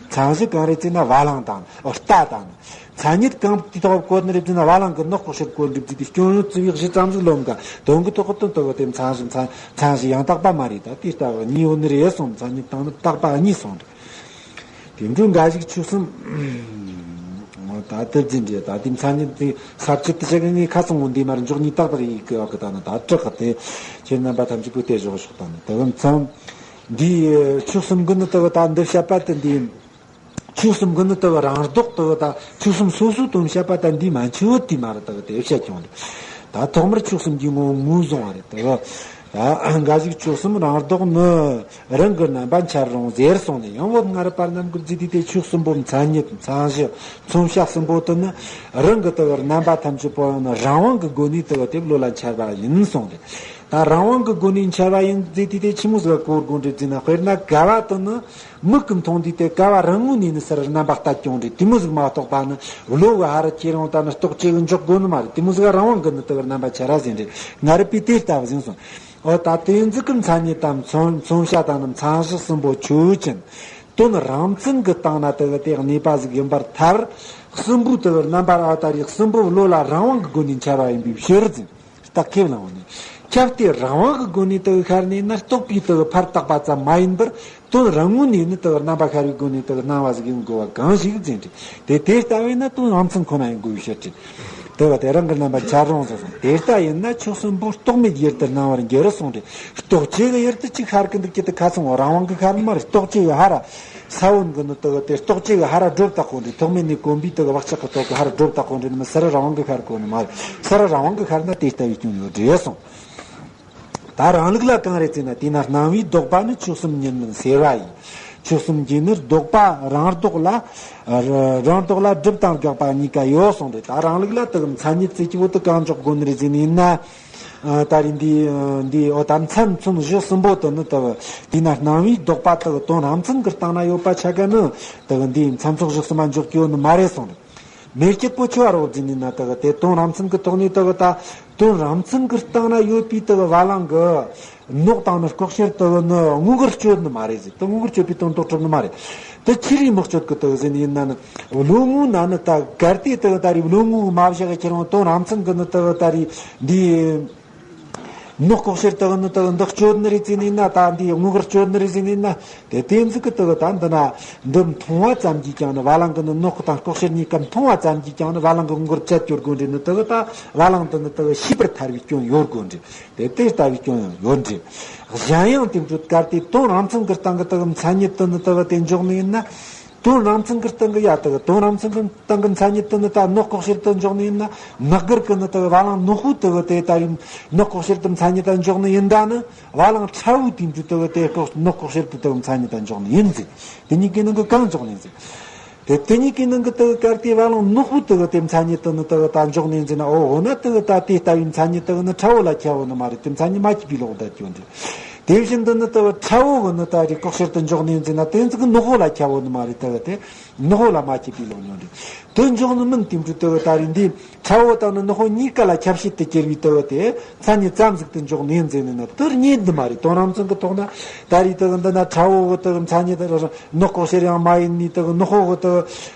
མཚན་གཞི་གང་རེད་ཅེ་ན་བ་ལང་དང་རྟ་དང་། མཚན་ཉིད་གང་དེའི་ཐོག་བཀོད་ནི་རེད་ཅེ་ན་བ་ལང་གི་ནག་ཁོག་ཤེར་བཀོད་འདྲེ་བརྩིས་ཏེ་སྐྱོན་ཡོན་བརྩི་བའི་གཞི་ཙམ་ཟིག་ལོ་འགའ་དོན་གི་ཐོག་གི་དོན་དེ་དེ་མཚན་གཞི་མཚན་མཚན་གཞི་ཡང་དག་པ་མ་རེད། ད་དེ་ལྟ་བུ་གཉིས་ཡོད་ནི་རེད་གསུངས། མཚན་ཉིད་དང་ནི་རྟག་པ་གཉིས་གསུངས་རེད། དེ་འཕྲོ་འགའ་ཞིག་ཆོས་གསུམ། ད་དེ་ཅི་འདྲ། ད་དེ་མཚན་ཉིད་དེ་ས་བཅད་དེ་ཆ་གི་ངས་ཁ་ཚང་བོ་འདི་མར་འཇོག་ཉིད་རྟག་པར་ཡིན་གི་བ་གི། ད་ནི་ད་དྲག་གི་དེ་ཁྱེད་རྣམ་པ་ཐམས་ཅད་པོ་དེ་བཞག་ཞོག། ད་ནི་དེ་གི་མཚམས་འདི་ཆོས་གསུམ་གི་ནི་དེ་གི་ད་འདི་བཤད་པ་དེ་འདི། ཆོས་གསུམ་གི་ནི་དེ་གི་རང་ལྡོག་དེ་གི་ད་ཆོས་གསུམ་སོ་སོའི་དོན་བཤད་པ་ད་འདི་མན་ཆད་དེ་མར་དེ་གི་དེ་བཤད་ཀྱང་རེད། ད་ཐོག་མར་ཆོས་གསུམ་གྱི་ངོ་བོ་ངོས་བཟུང་བ་རེད་དེ་གི། ད་འགའ་ཞིག་ཆོས་གསུམ་རང་ལྡོག་ནི། རང་གི་རྣམ་པ་འཆར་རུང་ཟེར་སོང་ནས། ཡང་བོད་སྔ་རབས་པ་རྣམས་ཀྱིས་བརྩིས་ཏེ་དེ་ཆོས་གསུམ་པོ་མཚན་ཉིད་མཚན་གཞི་མཚོན་བྱ་གསུམ་པོ་དེ་ནི་རང་གི་དེ་བར་རྣམ་པ་ཐམས་ཅད་པོ་ཡང་ན་རང་དབང་གི་སྒོ་ནས་དེ་བ་དེ་བློ་ལ་འཆར་བ་ཡིན་གསུངས་ཏེ། ད་རང་དབང་གི་སྒོ་ནས་འཆར་བ་ཡིན་བརྩིས་ཏེ་དེ་ཆི་མོ་ཟིག་གོ་དགོས་འདྲི་བརྩིས་ན། དཔེར་ན་ཀ་བ་དེ་ནི་མིག་གིས་མཐོང་དུས་དེ་ཀ་བ་རང་ངོས་ནས་ནི་སར་རྣམ་པ་གཏད་ཀྱང་འདྲི་དེ་མོ་ཟིག་མ་གཏོགས་པ་ནི་བློ་གི་ཧ་ར་ཁྱེར་ཡོང་ད་ནི་རྟོག་བཅས་གི་འཇོག་དགོས་ནི་མ་རེད། དེ་མོ་ཟིག་རང་དབང་གི་ནི་དེ་བར་རྣམ་པ་འཆར་ར་ཟིན་རེད། སྔ་རབས་པས་དེ་ལྟ་བུ་ཟིན་སོང་། འོ་ད་དེ་ཟིག་གི་མཚན་ཉིད་དམ་མཚོན་མཚོན་བྱ་དང་ནི་མཚན་གཞི་གསུམ་པོ་ཆོས་ཅན། དོན་རང་མཚན་གྱི་སྟེང་ན་དེ་གི་དེ་གནས་པ་ཟིག་ཡིན་པར་ཐལ། གསུམ་པོའི་དེ་གི་རྣམ་པར་ཨ་ད་རེས་གསུམ་པོའི་བློ་ལ་རང་དབང་གི་སྒོ་ནས་འཆར་བ་ཡིན་པའི་ཕྱིར་ཟིན། རྟགས་ཁས་བླངས་ནས། ཁྱབ་སྟེ་རང་དབང་གི་སྒོ་ནས་དེ་གི་ཤར་ནས་ན་རྟོག་པའི་དེ་གི་ཕར་བཏགས་པ་ཙམ་མ་ཡིན་པར། དོན་རང་ངོས་ནས་ནི་དེ་གི་རྣམ་པ་ཤར་བའི་སྒོ་ནས་དེ་གི་སྣང་བ་ཟིག་ཡིན་དགོས་པ་གང་ཞིག་ཟིན་ཏེ། དེ་དེ་ལྟ་བས་ན་དོན་རང་མཚན་ཁོ་ན་ཡིན་དགོས་པའི་ཕྱིར་ཏེ། དེ་བ་དེ་རང་གི་རྣམ་པ་འཆར་རུང་ཟེར་སོང་། དེ་ལྟ་ཡིན་ན་ཆོས་གསུམ་པོ་རྟོག་མེད་ཡུལ་དུ་སྣང་བར་འགྱུར་གསུངས་ཏེ། རྟོག་བཅས་ཀྱི་ཡུལ་དུ་ཅིག་ཤར་གི་འདུག་ཀྱི་དེ་ཁ་ཚང་བ་རང་དབང་གི་ཤར་ནི་མ་རེད། རྟོག་བཅས་ཀྱི་ཧ་ར་ས་བོན་གི་ནི་དེ་གི་དེ་རྟོག་བཅས་ཀྱི་ཧ་ར་སྒྲོ་བཏགས་གོ་འདྲི། ཐོག་མེད་ནས་གོམས་པའི་དེ་གི་བག་ཆགས་ཀྱི་ཐོག་གི་ཧ་ར་སྒྲོ་བཏགས་གོ་འདྲི་ནི་མི་སར་རང་དབང་གི་ཤར་གོ་ནི་མ་རེད། སར་རང་དབང་གི་ཤར་ན་དེ་ལྟ་བུའི་སྐྱོན་ཡོད་རེད་གསུངས། ད་རང་ལུགས་ལ་གང་རེད་ཟེར་ན། དེས་ན་སྣང་བའི་ལྡོག་པ་ནི་ཆོས་གསུམ་ཉིད་མིན་ཟེར་བ་ཡིན། ཆོས་གསུམ་གྱི་ནི་ལྡོག་པ་རང་ལྡོག་ལ། རང་ལྡོག་ལ་སྒྲིབ་དང་དགག་པ་གཉིས་ཀ་ཡོད་གསུངས་རེད། ད་རང་ལུགས་ལ་དེ་གི་མཚན་ཉིད་ཟེར་གྱི་བོ་དེ་གང་འཇོག་དགོས་ནི་རེད་ཟེར་ནི་ཡིན་ན། ད་རེས་འདི་འདི་འོ་ད་མཚན་མཚོན་གཞི་གསུམ་པོ་དེ་ནི་དེ་གི་དེས་ན་སྣང་བའི་ལྡོག་པ་དེ་གི་དོན་རང་མཚན་གྱི་སྟེང་ན་ཡོད་པ་ཆ་ག་ནི་དེ་གི་འདིའི་མཚན་མཚོན་གཞི་གསུམ་མ་འཇོག་གི་ཡོད་ནི་མ་རེད་གསུངས་རེད། མེ་སྐྱེད་པོ་ཆེ་བ་རོ་བརྫིས་ནས་ན་དེ་གི་དེ་དོན་རང་མཚན་གྱི་ཐོག་ནས་དེ་གི་ད་དོན་རང་མཚན་གྱི་སྟེང་ན་ཡོད་པའི་དེ་གི་བ་ལང་གི་ནོག་དང་ནི་ལྐོག་ཤལ་དེ་གི་ནི་དངོས་གར་སྤྱོད་ནི་མ་རེད་ཟེར། དེ་དངོས་གར་སྤྱོད་པའི་དོན་རྟོགས་གྲུབ་ནི་མ་རེད། དེ་ཆི་རིགས་མི་སྤྱོད་གི་དེ་གི་ཟེར་ནི་ཡིན་ན་ནི་བློ་ངོ་ན་ནི་ད་གལ་ཏེ་དེ་གི་ད་རེས་བློ་ངོ་མ་བཞག་གི་ཁྱེར་འོང་དོན་རང་མཚན་གྱི་ནི་དེ་གི་ད་རེས་འདི། ནོག་ལྐོག་ཤལ་དེ་གི་ནི་དེ་གི་འདི་སྤྱོད་ནི་རེད་ཟེར་ནི་ཡིན་ན། ད་འདི་དངོས་གར་སྤྱོད་ནི་རེད་ཟེར་ནི་ཡིན་ན། དེ་དེ་ཟིག་གི་དེ་གི་ད་འདི་ན་འདི་མཐོང་བ་ཙམ་གྱིས་ཀྱང་ནི་བ་ལང་གི་ནི་ནོག་དང་ལྐོག་ཤལ་གཉིས་ཀ་མཐོང་བ་ཙམ་གྱིས་ཀྱང་ནི་བ་ལང་གི་དངོས་གར་བཅད་སྐྱོར་དགོས་འདྲི་ནི་དེ་གི་ད་བ་ལང་དེ་ནི་དེ་གི་ཤེས་པར་ཐལ་བའི་སྐྱོན་ཡོད་དགོས་འདྲི། དེ་དེ་ལྟ་བུའི་སྐྱོན་ཡང་ཡོད་འདྲི། གཞན་ཡང་དེ་འཕྲོད་གལ་ཏེ་དོན་རང་མཚན་གྱི་སྟེང་གི་དེ་གི་མཚན་ཉིད་དེ་ནི་དེ་གི་དེ་འཇོག་ནི་ཡིན་ན། དོན་རང་མཚན་གྱི་སྟེང་གི་ཡ་དེ་གི་དོན་རང་མཚན་གྱི་སྟེང་གི་མཚན་ཉིད་དེ་ནི་ད་ནོག་ལྐོག་ཤལ་དེ་འཇོག་ནི་ཡིན་ན། ནག་སྒུར་གི་ནི་དེ་གི་བ་ལང་ནག་པོ་དེ་གི་དེ་ད་ཡིན་ནོག་ལྐོག་ཤལ་དེ་མཚན་ཉིད་དེ་འཇོག་ནི་ཡིན་ད་ནི། བ་ལང་ཁྲ་བོ་དེ་འདྲ་དེ་གི་དེ་ལྐོག་ནོག་ལྐོག་ཤལ་དེ་དེ་གི་མཚན་ཉིད་དེ་འཇོག་ནི་ཡིན་ཟེར། དེ་གཉིས་ཀའི་ནང་གི་གང་འཇོག་ནི་ཡིན་ཟེར། དེ་དེ་གཉིས་ཀའི་ནང་གི་དེ་གི་གལ་ཏེ་བ་ལང་ནག་པོ་དེ་གི་དེ་མཚན་ཉིད་དེ་ནི་དེ་གི་ད་འཇོག་ནི་ཡིན་ཟེར་ན། འོ་འོ་ན་དེ་གི་ད་དེ་ལྟ་བུའི་མཚན་ཉིད་དེ་གི་ནི་ཁྲ་བོ་ལ་ཁྱབ་བོ་ནི་མ་རེད། དེ་མཚན་ཉིད་མ་སྐྱེས་པའི་ལོག་ད་སྐྱོན་འདྲི། དེ་བཞིན་དུ་ནི་དེ་ཁྲ་བོ་གི་ནི་ད་རེས་ལྐོག་ཤལ་དུ་འཇོག་ནས་འཛིན་ན། དེ་ཚིག་ནག་པོ་ལ་ཁྱབ་བོ་ནི་མ་རེད། དེ་དེ་ནག་པོ་ལ་མ་སྐྱེས་པའི་ལོག་སྙོན་འདྲི། དེ་འཇོག་ནི་མིན། དེ་འཕྲོ་དེ་ད་རེས་འདི་ཁྲ་བོ་དང་ནི་ནག་པོ་གཉིས་ཀ་ལ་ཁྱབ་བྱེད་དུ་གྱུར་བའི་དེ་དེ་མཚན་ཉིད་ཙམ་ཟིག་ཏུ་འཇོག་ནས་འཛིན་ནི་ན་དེར་རྙེད་ནི་མ་རེད། དོན་རང་མཚན་གྱི་ཐོག་ན་ད་རེས་དེ་འདི་ན་ཁྲ་བོ་གི་དེ་མཚན་ཉིད་དེ་ནག་ལྐོག་ཤལ་ཡང་མ་ཡིན་ནི། དེ་ནག་པོ་གི་དེ་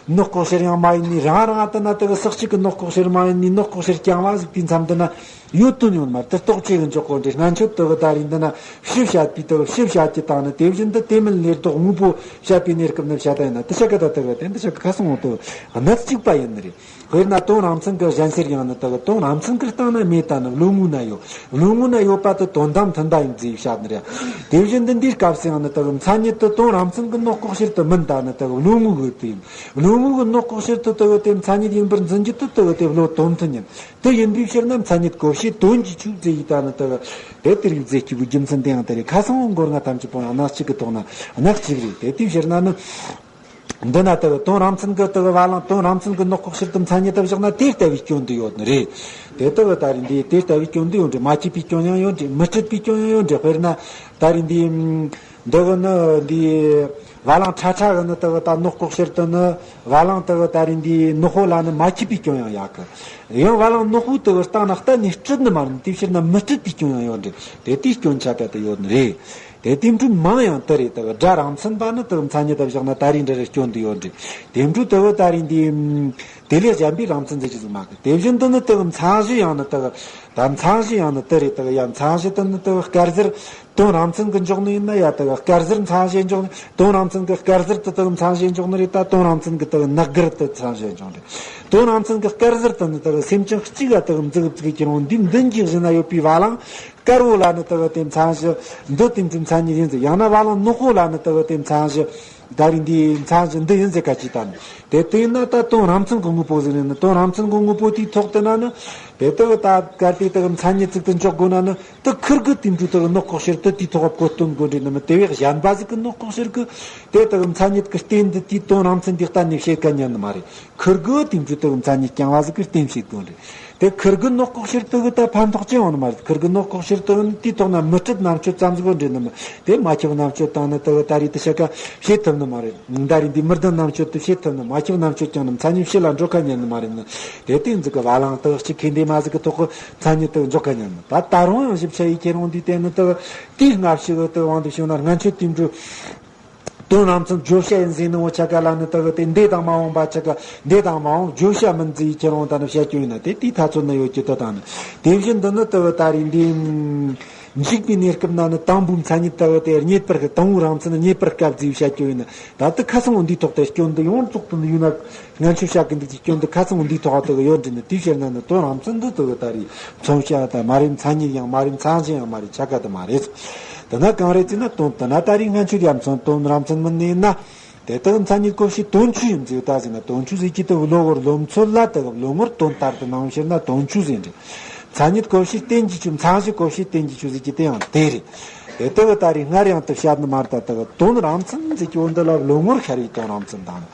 ནག་ལྐོག་ཤལ་ཡང་མ་ཡིན་ནི། རང་རང་དེ་ན་དེ་ཟག་བཅས་ཀྱི་ནག་ལྐོག་ཤལ་མ་ཡིན་ནི། ནག་ལྐོག་ཤལ་རྐྱང་བ་ཟིག་དེའི་མཚམས་དེ་ན། ཡོད་དོན་ཡོད་མ་རེད། དེ་རྟོག་བཅས་ཀྱི་འཇོག་གོ་འདྲི། སྔ་ཆད་དེ་གི་ད་རེས་འདི་ན་ཕྱི་བཤད་པའི་དེ་གི་ཕྱི་བཤད་ཀྱི་སྟེང་ནས་དེ་བཞིན་དུ་དེ་མིན་ལས་ལྡོག་དངོས་པོ་བཤད་པའི་གནས་སྐབས་ནས་བཤད་ད་ཡིན་ན། དེ་ཆ་ག་ད་དེ་གི་དེ་འདི་ཆ་ག་ཁ་སང་འོང་དུ་གནད་ གཅིག་པ་ཡིན་ནི་རེད། དཔེར་ན་དོན་རང་མཚན་གྱི་གཞན་སེལ་ཡང་ནི་དག་དོན་རང་མཚན་གྱི་སྟེང་ན་མེད་ད་ནི་བློ་ངོ་ན་ཡོད། བློ་ངོ་ན་ཡོད་པ་དེ་དོན་དམ་མཐུན་པ་ཡིན་ཟེར་བཤད་ནི་རེད། དེ་བཞིན་དུ་འདིའི་སྐབས་སུ་ཡང་ནི་དག་མཚན་ཉིད་དེ་དོན་རང་མཚན་གྱི་ནོག་ལྐོག་ཕྱིར་དུ་མིན་ད་ནི་དག་བློ་ངོ་གི་དེ་ཡིན། བློ་ངོ་གི་ནོག་ལྐོག་ཕྱིར་དུ་དག་དེ་མཚན་ཉིད་ཡིན་པར་འཛིན་རྒྱུ་དེ་དག་དེ་བློ་དོན་མཐུན་ཡིན། དེ་ཡིན་པའི་ཕྱིར་ན་མཚན་ཉིད་གོ་བྱེད་དོན་གྱི་ཆོས་ཟེར་ཡི་ད་ནི་དག་དེ་དེ་རིགས་ཟེར་རྒྱུ་གི་རྒྱུ་མཚན་དེ་ཡང་དེ་རེད། ཁ་སང་འོང་མགོར་ང་ཐམས་ཅད་པོ་ཡང་སྣ་གཅིག་གི་ཐོག་ན་སྣ་གཅིག་རེད། དེ་དེའི་ཕྱིར་ན་ནི། འདི་ན་དེ་གི་དོན་རང་མཚན་གི་དེ་གི་བ་ལང་དོན་རང་མཚན་གི་ནོག་ལྐོག་ཕྱིར་དུ་མཚན་ཉིད་དུ་བཞག་ན་དེ་ལྟ་བུའི་སྐྱོན་འདི་ཡོད་ནི་རེད། དེ་ལྟ་བུ་ད་རེས་འདི་དེ་ལྟ་བུའི་སྐྱོན་འདི་ཡོད་འདྲི། མ་སྐྱེས་པའི་སྐྱོན་ཡང་ཡོད་འདྲི། མི་སྲིད་པའི་སྐྱོན་ཡང་ཡོད་འདྲི། དཔེར་ན་ད་རེས་འདི་འདི་གི་ནི་འདི་བ་ལང་ཁྲ་ཁྲ་གི་ནི་དེ་གི་ད་ནོག་ལྐོག་ཕྱིར་དུ་ནི་བ་ལང་དེ་གི་ད་རེས་འདི་ནག་པོ་ལ་ནི་མ་སྐྱེས་པའི་སྐྱོན་ཡང་ཡོད་གི། ཡང་བ་ལང་ནག་པོ་དེ་གི་སྟེང་ན་གཏན་ནས་སྲིད་ནི་མ་རེད། དེའི་ཕྱིར་ན་མི་སྲིད་པའི་སྐྱོན་ཡང་ཡོད་འདྲི། དེ་དེའི་སྐྱོན་ཆ་ག་དེ་ཡོད་ནི་རེད། དེ་དེ་འཕྲོས་མང་ཡང་དེ་རེད། དེ་གི་སྒྲ་རང་མཚན་པ་ནི་དེ་གི་མཚན་ཉིད་དུ་བཞག་ན་ད་རེས་འདྲ་རེ་སྐྱོན་འདི་ཡོད་འདྲི། དེ་འཕྲོས་དེ་གི་ད་རེས་འདི་དེ་ལས་གཞན་པའི་རང་མཚན་ཟེར་གྱི་ཟིག་མ་གི། དེ་བཞིན་དུ་ནི་དེ་གི་མཚན་གཞི་ཡང་ནི་དེ་གི་ད་མཚན་གཞི་ཡང་ནི་དེ་རེད། དེ་གི་ཡང་མཚན་གཞི་དེ་ནི་དེ་གི་སྐལ་ཟེར་དོན་རང་མཚན་གི་འཇོག་ནི་ཡིན་ན་ཡ་དེ་གི་སྐལ་ཟེར་མཚན་གཞི་འཇོག་ནི། དོན་རང་མཚན་གི་སྐལ་ཟེར་དེ་དེ་གི་མཚན་གཞི་འཇོག་ནི་རེད། ད་དོན་རང་མཚན་གི་དེ་གི་ནག་གིར་དེ་མཚན་གཞི་འཇོག་རེད། དོན་རང་མཚན་གི་སྐལ་ཟེར་དེ་ནི་དེ་གི་སེམས་ཅན་གཅིག་ག་དེ་གི་འཛུགས་བཙུགས་ཀྱི་རུང་འདི་མདུན་གྱི་གཞི་ན་ཡོད་པའི་བ་ལང་དཀར་པོ་ལ་ནི་དེ་གི་དེ་མཚན་གཞི་འདི་དེ་འདྲའི་མཚན་ཉིད་ཡིན་ཟེར། ཡང་ན་བ་ལང་ནག་པོ་ལ་ནི་དེ་གི་དེ་མཚན་གཞི་ད་རེས་འདི་མཚན་གཞི་འདི་ཡིན་ཟེར་ག་ཅི་ད་ནི། དེ་དེ་ཡིན་ན་ད་དོན་རང་མཚན་གི་དངོས་པོ་ཟེར་ནི་ནི། དོན་རང་མཚན་གི་དངོས་པོ་དེའི་ཐོག་དེ་ན་ནི་དེ་དེ་གི་ད་གལ་ཏེ་དེ་གི་མཚན་ཉིད་ཅིག་ཏུ་འཇོག་དགོས་ན་ནི། དེ་ཁིར་གི་དེ་འདྲའི་དེ་གི་ནག་ལྐོག་ཕྱིར་དུ་དེའི་ཐོག་ག་བཀོད་སྟོན་དགོས་འདྲི་ནི་མི། དེ་བས་གཞན་པ་ཟིག་གི་ནག་ལྐོག་ཕྱིར་གི་དེ་དེ་གི་མཚན་ཉིད་ཀྱི་རྟེན་འདི་དེའི་དོན་རང་མཚན་འདི་གཏན་ནས་བྱེད་ག་ཉན་ནི་མ་རེད། ཁིར་གི་དེ་འདྲའི་དེ་གི་མཚན་ཉིད་རྐྱང་བ་ཟིག་གི་རྟེན་བྱེད་དགོས་རེད། དེ་ཁིར་གི་ནག་ལྐོག་ཕྱིར་དུ་གི་ད་ཕན་ཐོགས་ཅི་ཡོང་ནི་མ་རེད། ཁིར་གི་ནག་ལྐོག་ཕྱིར་དུ་གི་དེའི་ཐོག་ན་མི་སྲིད་རྣམ་དཔྱོད་ཙམ་ཟིག་གོ་འདྲི་ནི་མི། དེ་མ་ཁྱབ་རྣམ་དཔྱོད་དང་ནི་དེ་གི་ད་རེས་དེ་བྱ་དགའ་བྱེད་ཐུབ་ནི་མ་རེད། ད་རེས་འདི་མི་ལྡན་རྣམ་དཔྱོད་དུ་བྱེད་ཐུབ་ནི། མ་ཁྱབ་རྣམ་དཔྱོད་ཀྱང་ནི་མཚན་ཉིད་ཕྱི་ལ་འགྲོ་ག་ཉན་ནི་མ་རེད་ནི། དེ་དེ་ཟིག་གི་བ་ལང་དེ་གི་གཅིག་ཁེ་འདི་མ་ཟིག་གི་ཐོག་གི་མཚན་ཉིད་དེ་འཇོག་ག་ཉན་ནི། ད་ད་རུང་ཡང་ཞིབ་ཆ་ཡི་ཁྱེད་རང་འདི་དེ་ནི་དེ་གི་དེའི་སྔ་ཕྱི་གི་དེ་དབང་དུ་བྱུང་ན་སྔན་ཆད་དེ་འདྲའི་དོན་རང་མཚན་བརྗོད་བྱ་ཡིན་ཟེར་ནི་འོ་ཆ་ག་ལ་ནི་དེ་གི་དེ་འདས་དང་མ་འོངས་པ་ཆ་ག་འདས་དང་མ་འོངས་བརྗོད་བྱ་མིན་ཟེར་ཡི་ཁྱེད་རང་ད་ནི་བཤད་རྒྱུ་ཡིན་ན་དེ་དེའི་ཐ་ཚོད་ནི་ཡོད་ཀྱི་དོ་དང་ནི། དེ་བཞིན་དུ་ནི་དེ་གི་ད་རེས་འདི་འཇིག་པའི་གནས་སྐབས་ན་ནི་དང་པོའི་མཚན་ཉིད་དེ་གི་དེ་རྙེད་པར་དང་པོའི་རང་མཚན་རྙེད་པར་དཀའ་ཟེར་བཤད་རྒྱུ་ཡིན་ན། ད་ལྟ་ཁ་སང་འོ་འདིའི་ཐོག་དེ་སྐྱོན་འདི་ཡོངས་རྫོགས་དུ་ནི་ཡོད་ན། སྔན་ཆད་བཤད་གི་འདུག་ཀྱི་སྐྱོན་འདི་ཁ་ཚང་འདིའི་ཐོག་ཏུ་ཡོད་འདྲི་ནི། དེའི་ཕྱིར་ན་ནི་དོན་རང་མཚན་འདི་དུ་ད་རེས་མཚོན་བྱ་དང་མ་རེད། མཚན་ཉིད་ཡང་མ་རེད། མཚན་གཞི་ཡང་མ་རེད། ཆ་ག་དུ་མ་རེད། དེ་ན་གང་རེད་ཟེར་ན་དོན་དེ་ན་ད་རེས་སྔན་ཆད་ཡ་མཚོན་དོན་རང་མཚན་མིན་ནི་ན། དེ་དག་མཚན་ཉིད་གོ་བྱེད་དོན་ཆོས་ཡིན་ཟེར་ད་ཟེར་ན། དོན་ཆོས་ཟེར་གྱི་དུ་བློ་བོར་བློ་མཚོན་ལ་དག་བློ་ངོར་དོན་ལྟར་དུ་སྣང་ཕྱིར་ན་དོན་ཆོས་ཟེར་འདྲི། མཚན་ཉིད་གོ་བྱེད་རྟེན་གྱི་ཆོས། མཚན་གཞི་གོ་བྱེད་རྟེན་གྱི་ཆོས་ཟེར་གྱི་དེ་ཡང་དེ་རེད། དེ་ལྟ་བུ་ད་རེས་སྔར་ཡང་དུ་བཤད་ནི་མ་རེད། ད་ལྟ་བུ་དོན་རང་མཚན་ཟེར་གྱི་འོ་འདི་ལ་བློ་ངོར་ཤར་བའི་དོན་རང་མཚན་དང་།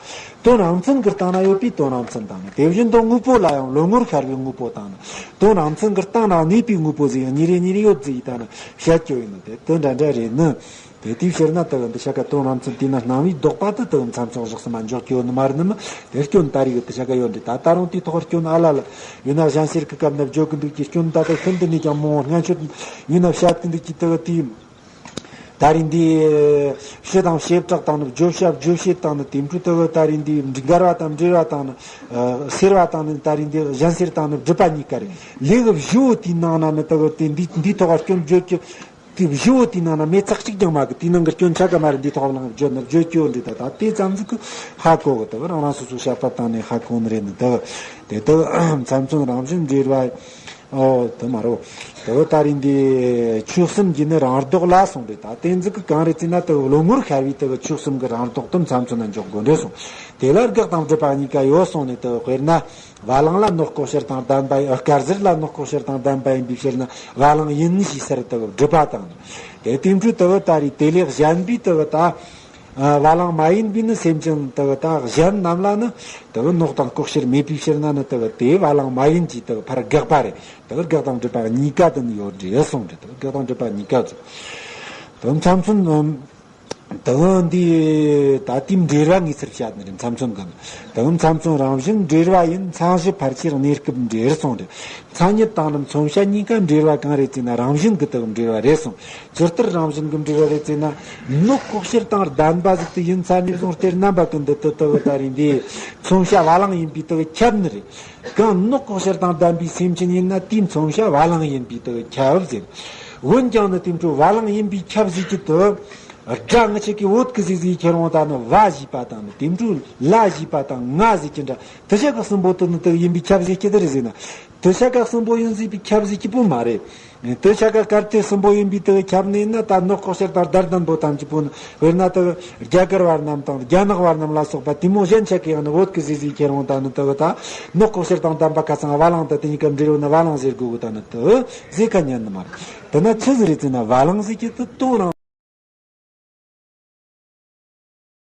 དོན་རང་མཚན་གྱི་སྟེང་ན་ཡོད་པའི་དོན་རང་མཚན་དང་། དེ་བཞིན་དུ་དངོས་པོ་ལ་ཡང་བློ་ངོར་ཤར་བའི་དངོས་པོ་དང་། དོན་རང་མཚན་གྱི་སྟེང་ན་གནས་པའི་དངོས་པོ་ཟེར་ཡང་གཉིས་རེ་གཉིས་རེ་ཡོད་ཟེར་ཡི་ད་ནི་བཤད་རྒྱུ་ཡིན་ནི། དེ་དོན་འདྲ་འདྲ་རེད་ནི། དེ་དུས་ཕྱིར་ན་དེ་གི་འདི་ཆ་ག་དོན་རང་མཚན་དེ་ན་སྣང་བའི་ལྡོག་པ་དེ་དེ་གི་མཚམས་མཚོན་བཞག་སུ་མ་འཇོག་གི་ཡོད་ནི་མ་རེད་ནི་མི། དེ་སྐྱོན་ད་རེས་གི་དེ་ཆ་ག་ཡོད་འདྲི། ད་ད་རུང་དེའི་ཐོག་སྐྱོན་ཨ་ལ་ལ་ཡོད་ན་གཞན་ཕྱིར་གི་སྐབས་ན་བརྗོད་གི་འདུག་ཀྱི་སྐྱོན་ད་ལྟ་ཤིན་ཏུ་ནས་ཀྱང་མང་བོ་སྔན་ཆད་ཡོད་ན་བཤད་གི་འདུག་ཀྱི་དེ་གི་དེའི་ད་རེས་འདི་སྤྱི་དང་བྱེ་བྲག་དང་ནི། བརྗོད་བྱ་བརྗོད་བྱེད་དང་ནི། དེ་འཕྲོས་དེ་གི་ད་རེས་འདི་འགལ་བ་དང་འབྲེལ་བ་དང་ནི། སེལ་བ་དང་ནི། ད་རེས་འདི་གཞན་སེལ་དང་ནི་སྒྲུབ་པ་གཉིས་ཀ་རེད། ལས་གི་བཞི་བོ་དེའི་ནང་ན་ནི་དེ་གི་དེ་འདི་འདིའི་ཐོག་སྐྱོན་བརྗོད་ཀྱི། དེ་བཞི་བོ་དེའི་ནང་ན་མེད་ཚག་གཅིག་ཀྱང་མ་གི། དེའི་ནང་གི་སྐྱོན་ཆ་ག་མ་རེད། འདིའི་ཐོག་ལ་བརྗོད་ན་བརྗོད་རྒྱུ་འདྲི། ད་ད་དེ་ཙམ་ཟིག་གི་ཧ་གོ་གི། དེ་རང་རང་སོ་སོ་བཤད་པ་བཏང་ནས་ཧ་གོ་ནི་རེད་ནི། དེ་དེ་དེ་མཚམས་མཚོན་རང་བཞིན་འབྲེལ་བ། ཨོ་དེ་མ་རོ། དེ་ད་རེས་འདི་ཆོས་གསུམ་གྱི་ནི་རང་ལྡོག་ལ་སོང་རེད། ད་དེ་ཟིག་གི་གང་རེད་ཟེར་ན། དེ་བློ་ངོར་ཤར་བའི་དེ་ཆོས་གསུམ་གི་རང་ལྡོག་དེ་མཚམས་མཚོན་ན་འཇོག་དགོས་འདྲི་སོང་། དེ་ལ་དགག་དང་སྒྲུབ་པ་གཉིས་ཀ་ཡོད་སོང་ནས། དེ་དཔེར་ན། བ་ལང་ལ་ནག་ལྐོག་ཕྱིར་དང་ལྡན་པ་ཡིན། སྐལ་ཟེར་ལ་ནག་ལྐོག་ཕྱིར་དང་ལྡན་པ་ཡིན་པའི་ཕྱིར་ན་བ་ལང་ཡིན་ཞེས་ཟེར་དེ་སྒྲུབ་པ་དང་། དེ་དེ་འཕྲོས་དེ་ད་རེས་དེ་ལས་གཞན་པའི་དེ་ད་བ་ལང་མ་ཡིན་པའི་ནི་སེམས་ཅན་དེ་ད་གཞན་རྣམས་ལ་ནི་དེ་ནག་དང་ལྐོག་ཕྱིར་མེད་པའི་ཕྱིར་ན་ནི་དེ་དེ་བ་ལང་མ་ཡིན་གྱི་དེ་ཕར་དགག་པ་རེད། དེ་དགག་དང་སྒྲུབ་པ་གཉིས་ཀ་དེ་ནི་ཡོད་འདྲི་སོང་རེད། དེ་དགག་དང་སྒྲུབ་པ་གཉིས་ཀ་ཚོ་དེ་མཚམས་མཚོན། དེ་གི་འདི་ད་ལྟའི་འབྲེལ་བ་ངེས་ཚུལ་བཤད་ནི་རེད། མཚམས་མཚོན་གང་། དེ་གི་མཚམས་མཚོན་རང་བཞིན་འབྲེལ་བ་ཡིན། མཚན་གཞི་ཕལ་ཆེར་གནས་སྐབས་འབྲེལ་སོང་རེད། མཚན་ཉིད་དང་ནི་མཚོན་བྱ་གཉིས་ཀ་འབྲེལ་བ་གང་རེད་ཟེར་ན། རང་བཞིན་གྱི་དེ་གི་འབྲེལ་བ་རེད་སོང་། ཇི་ལྟར་རང་བཞིན་གྱི་འབྲེལ་བ་རེད་ཟེར་ན། ནག་ལྐོག་ཕྱིར་དང་ལྡན་པ་ཟིག་དེ་ཡིན་ས་ནས་བཟུང་སྟེ་རྣམ་པ་ཀུན་ཏུ་དེ་དེ་གི་ད་རེས་འདི་མཚོན་བྱ་བ་ལང་ཡིན་པའི་དེ་གི་ཁྱབ་ནི་རེད། གང་ནག་ལྐོག་ཕྱིར་དང་ལྡན་པའི་སེམས་ཅན་ཡིན་ན་དེའི་མཚོན་བྱ་བ་ལང་ཡིན་པའི་དེ་གི་ཁྱབ་ཟེར། འོན་ཀྱང་ནི་དེ་འཕྲོས་བ་ལང་ཡིན་པའི་ཁྱབ་ཟེར་གྱི་དེ། དགྲ་ང་ཆེ་གི་བོད་ཀྱི་ཟིག་ཟིག་ཁྱེར་འོང་ད་ནི་བ་ཞེས་པ་དང་ནི་དེ་འཕྲོ་ལ་ཞེས་པ་དང་ང་ཟིག་གི་འདྲ་དུ་ཆ་ག་གསུམ་པོ་དུ་ནི་དུ་ཡིན་པའི་ཁྱབ་ཟིག་སྐྱེ་དུ་རེད་ཟིག་ན། དུ་ཆ་ག་གསུམ་པོ་ཡིན་ཟིག་པའི་ཁྱབ་ཟིག་གི་པོ་མ་རེད། དུ་ཆ་ག་གར་ཏེ་གསུམ་པོ་ཡིན་པའི་དུ་ཁྱབ་ནས་ན་ད་ནོག་ཁོག་ཤར་དང་དར་ལྡན་པོ་ཐམས་ཅད་པོ་ནི་དཔེར་ན་དུ་རྒྱ་གར་བར་རྣམས་དང་རྒྱ་ནག་བར་རྣམས་ལ་སོགས་པ་དེ་མོ་གཞན་ཆ་གི་ཡང་ནི་བོད་ཀྱི་ཟིག་ཟིག་ཁྱེར་འོང་ད་ནི་དུ་ད་ནོག་ཁོག་ཤར་དང་ལྡན་པ་ཁ་ཚང་བ་ལང་དུ་དེ་གཉིས་ཀ་འབྲེལ་བ་ནི་བ་ལང་ཟེར་དགོས་གི་ད་ནི་དུ་ཟེ་ཁ་ཉན་ནི་མ་རེད། དེ་ན་ཆི་ཟིག་རེད་ཟེར་ན་བ་ལང་ཟིག་གི་དུ་དོན་རང་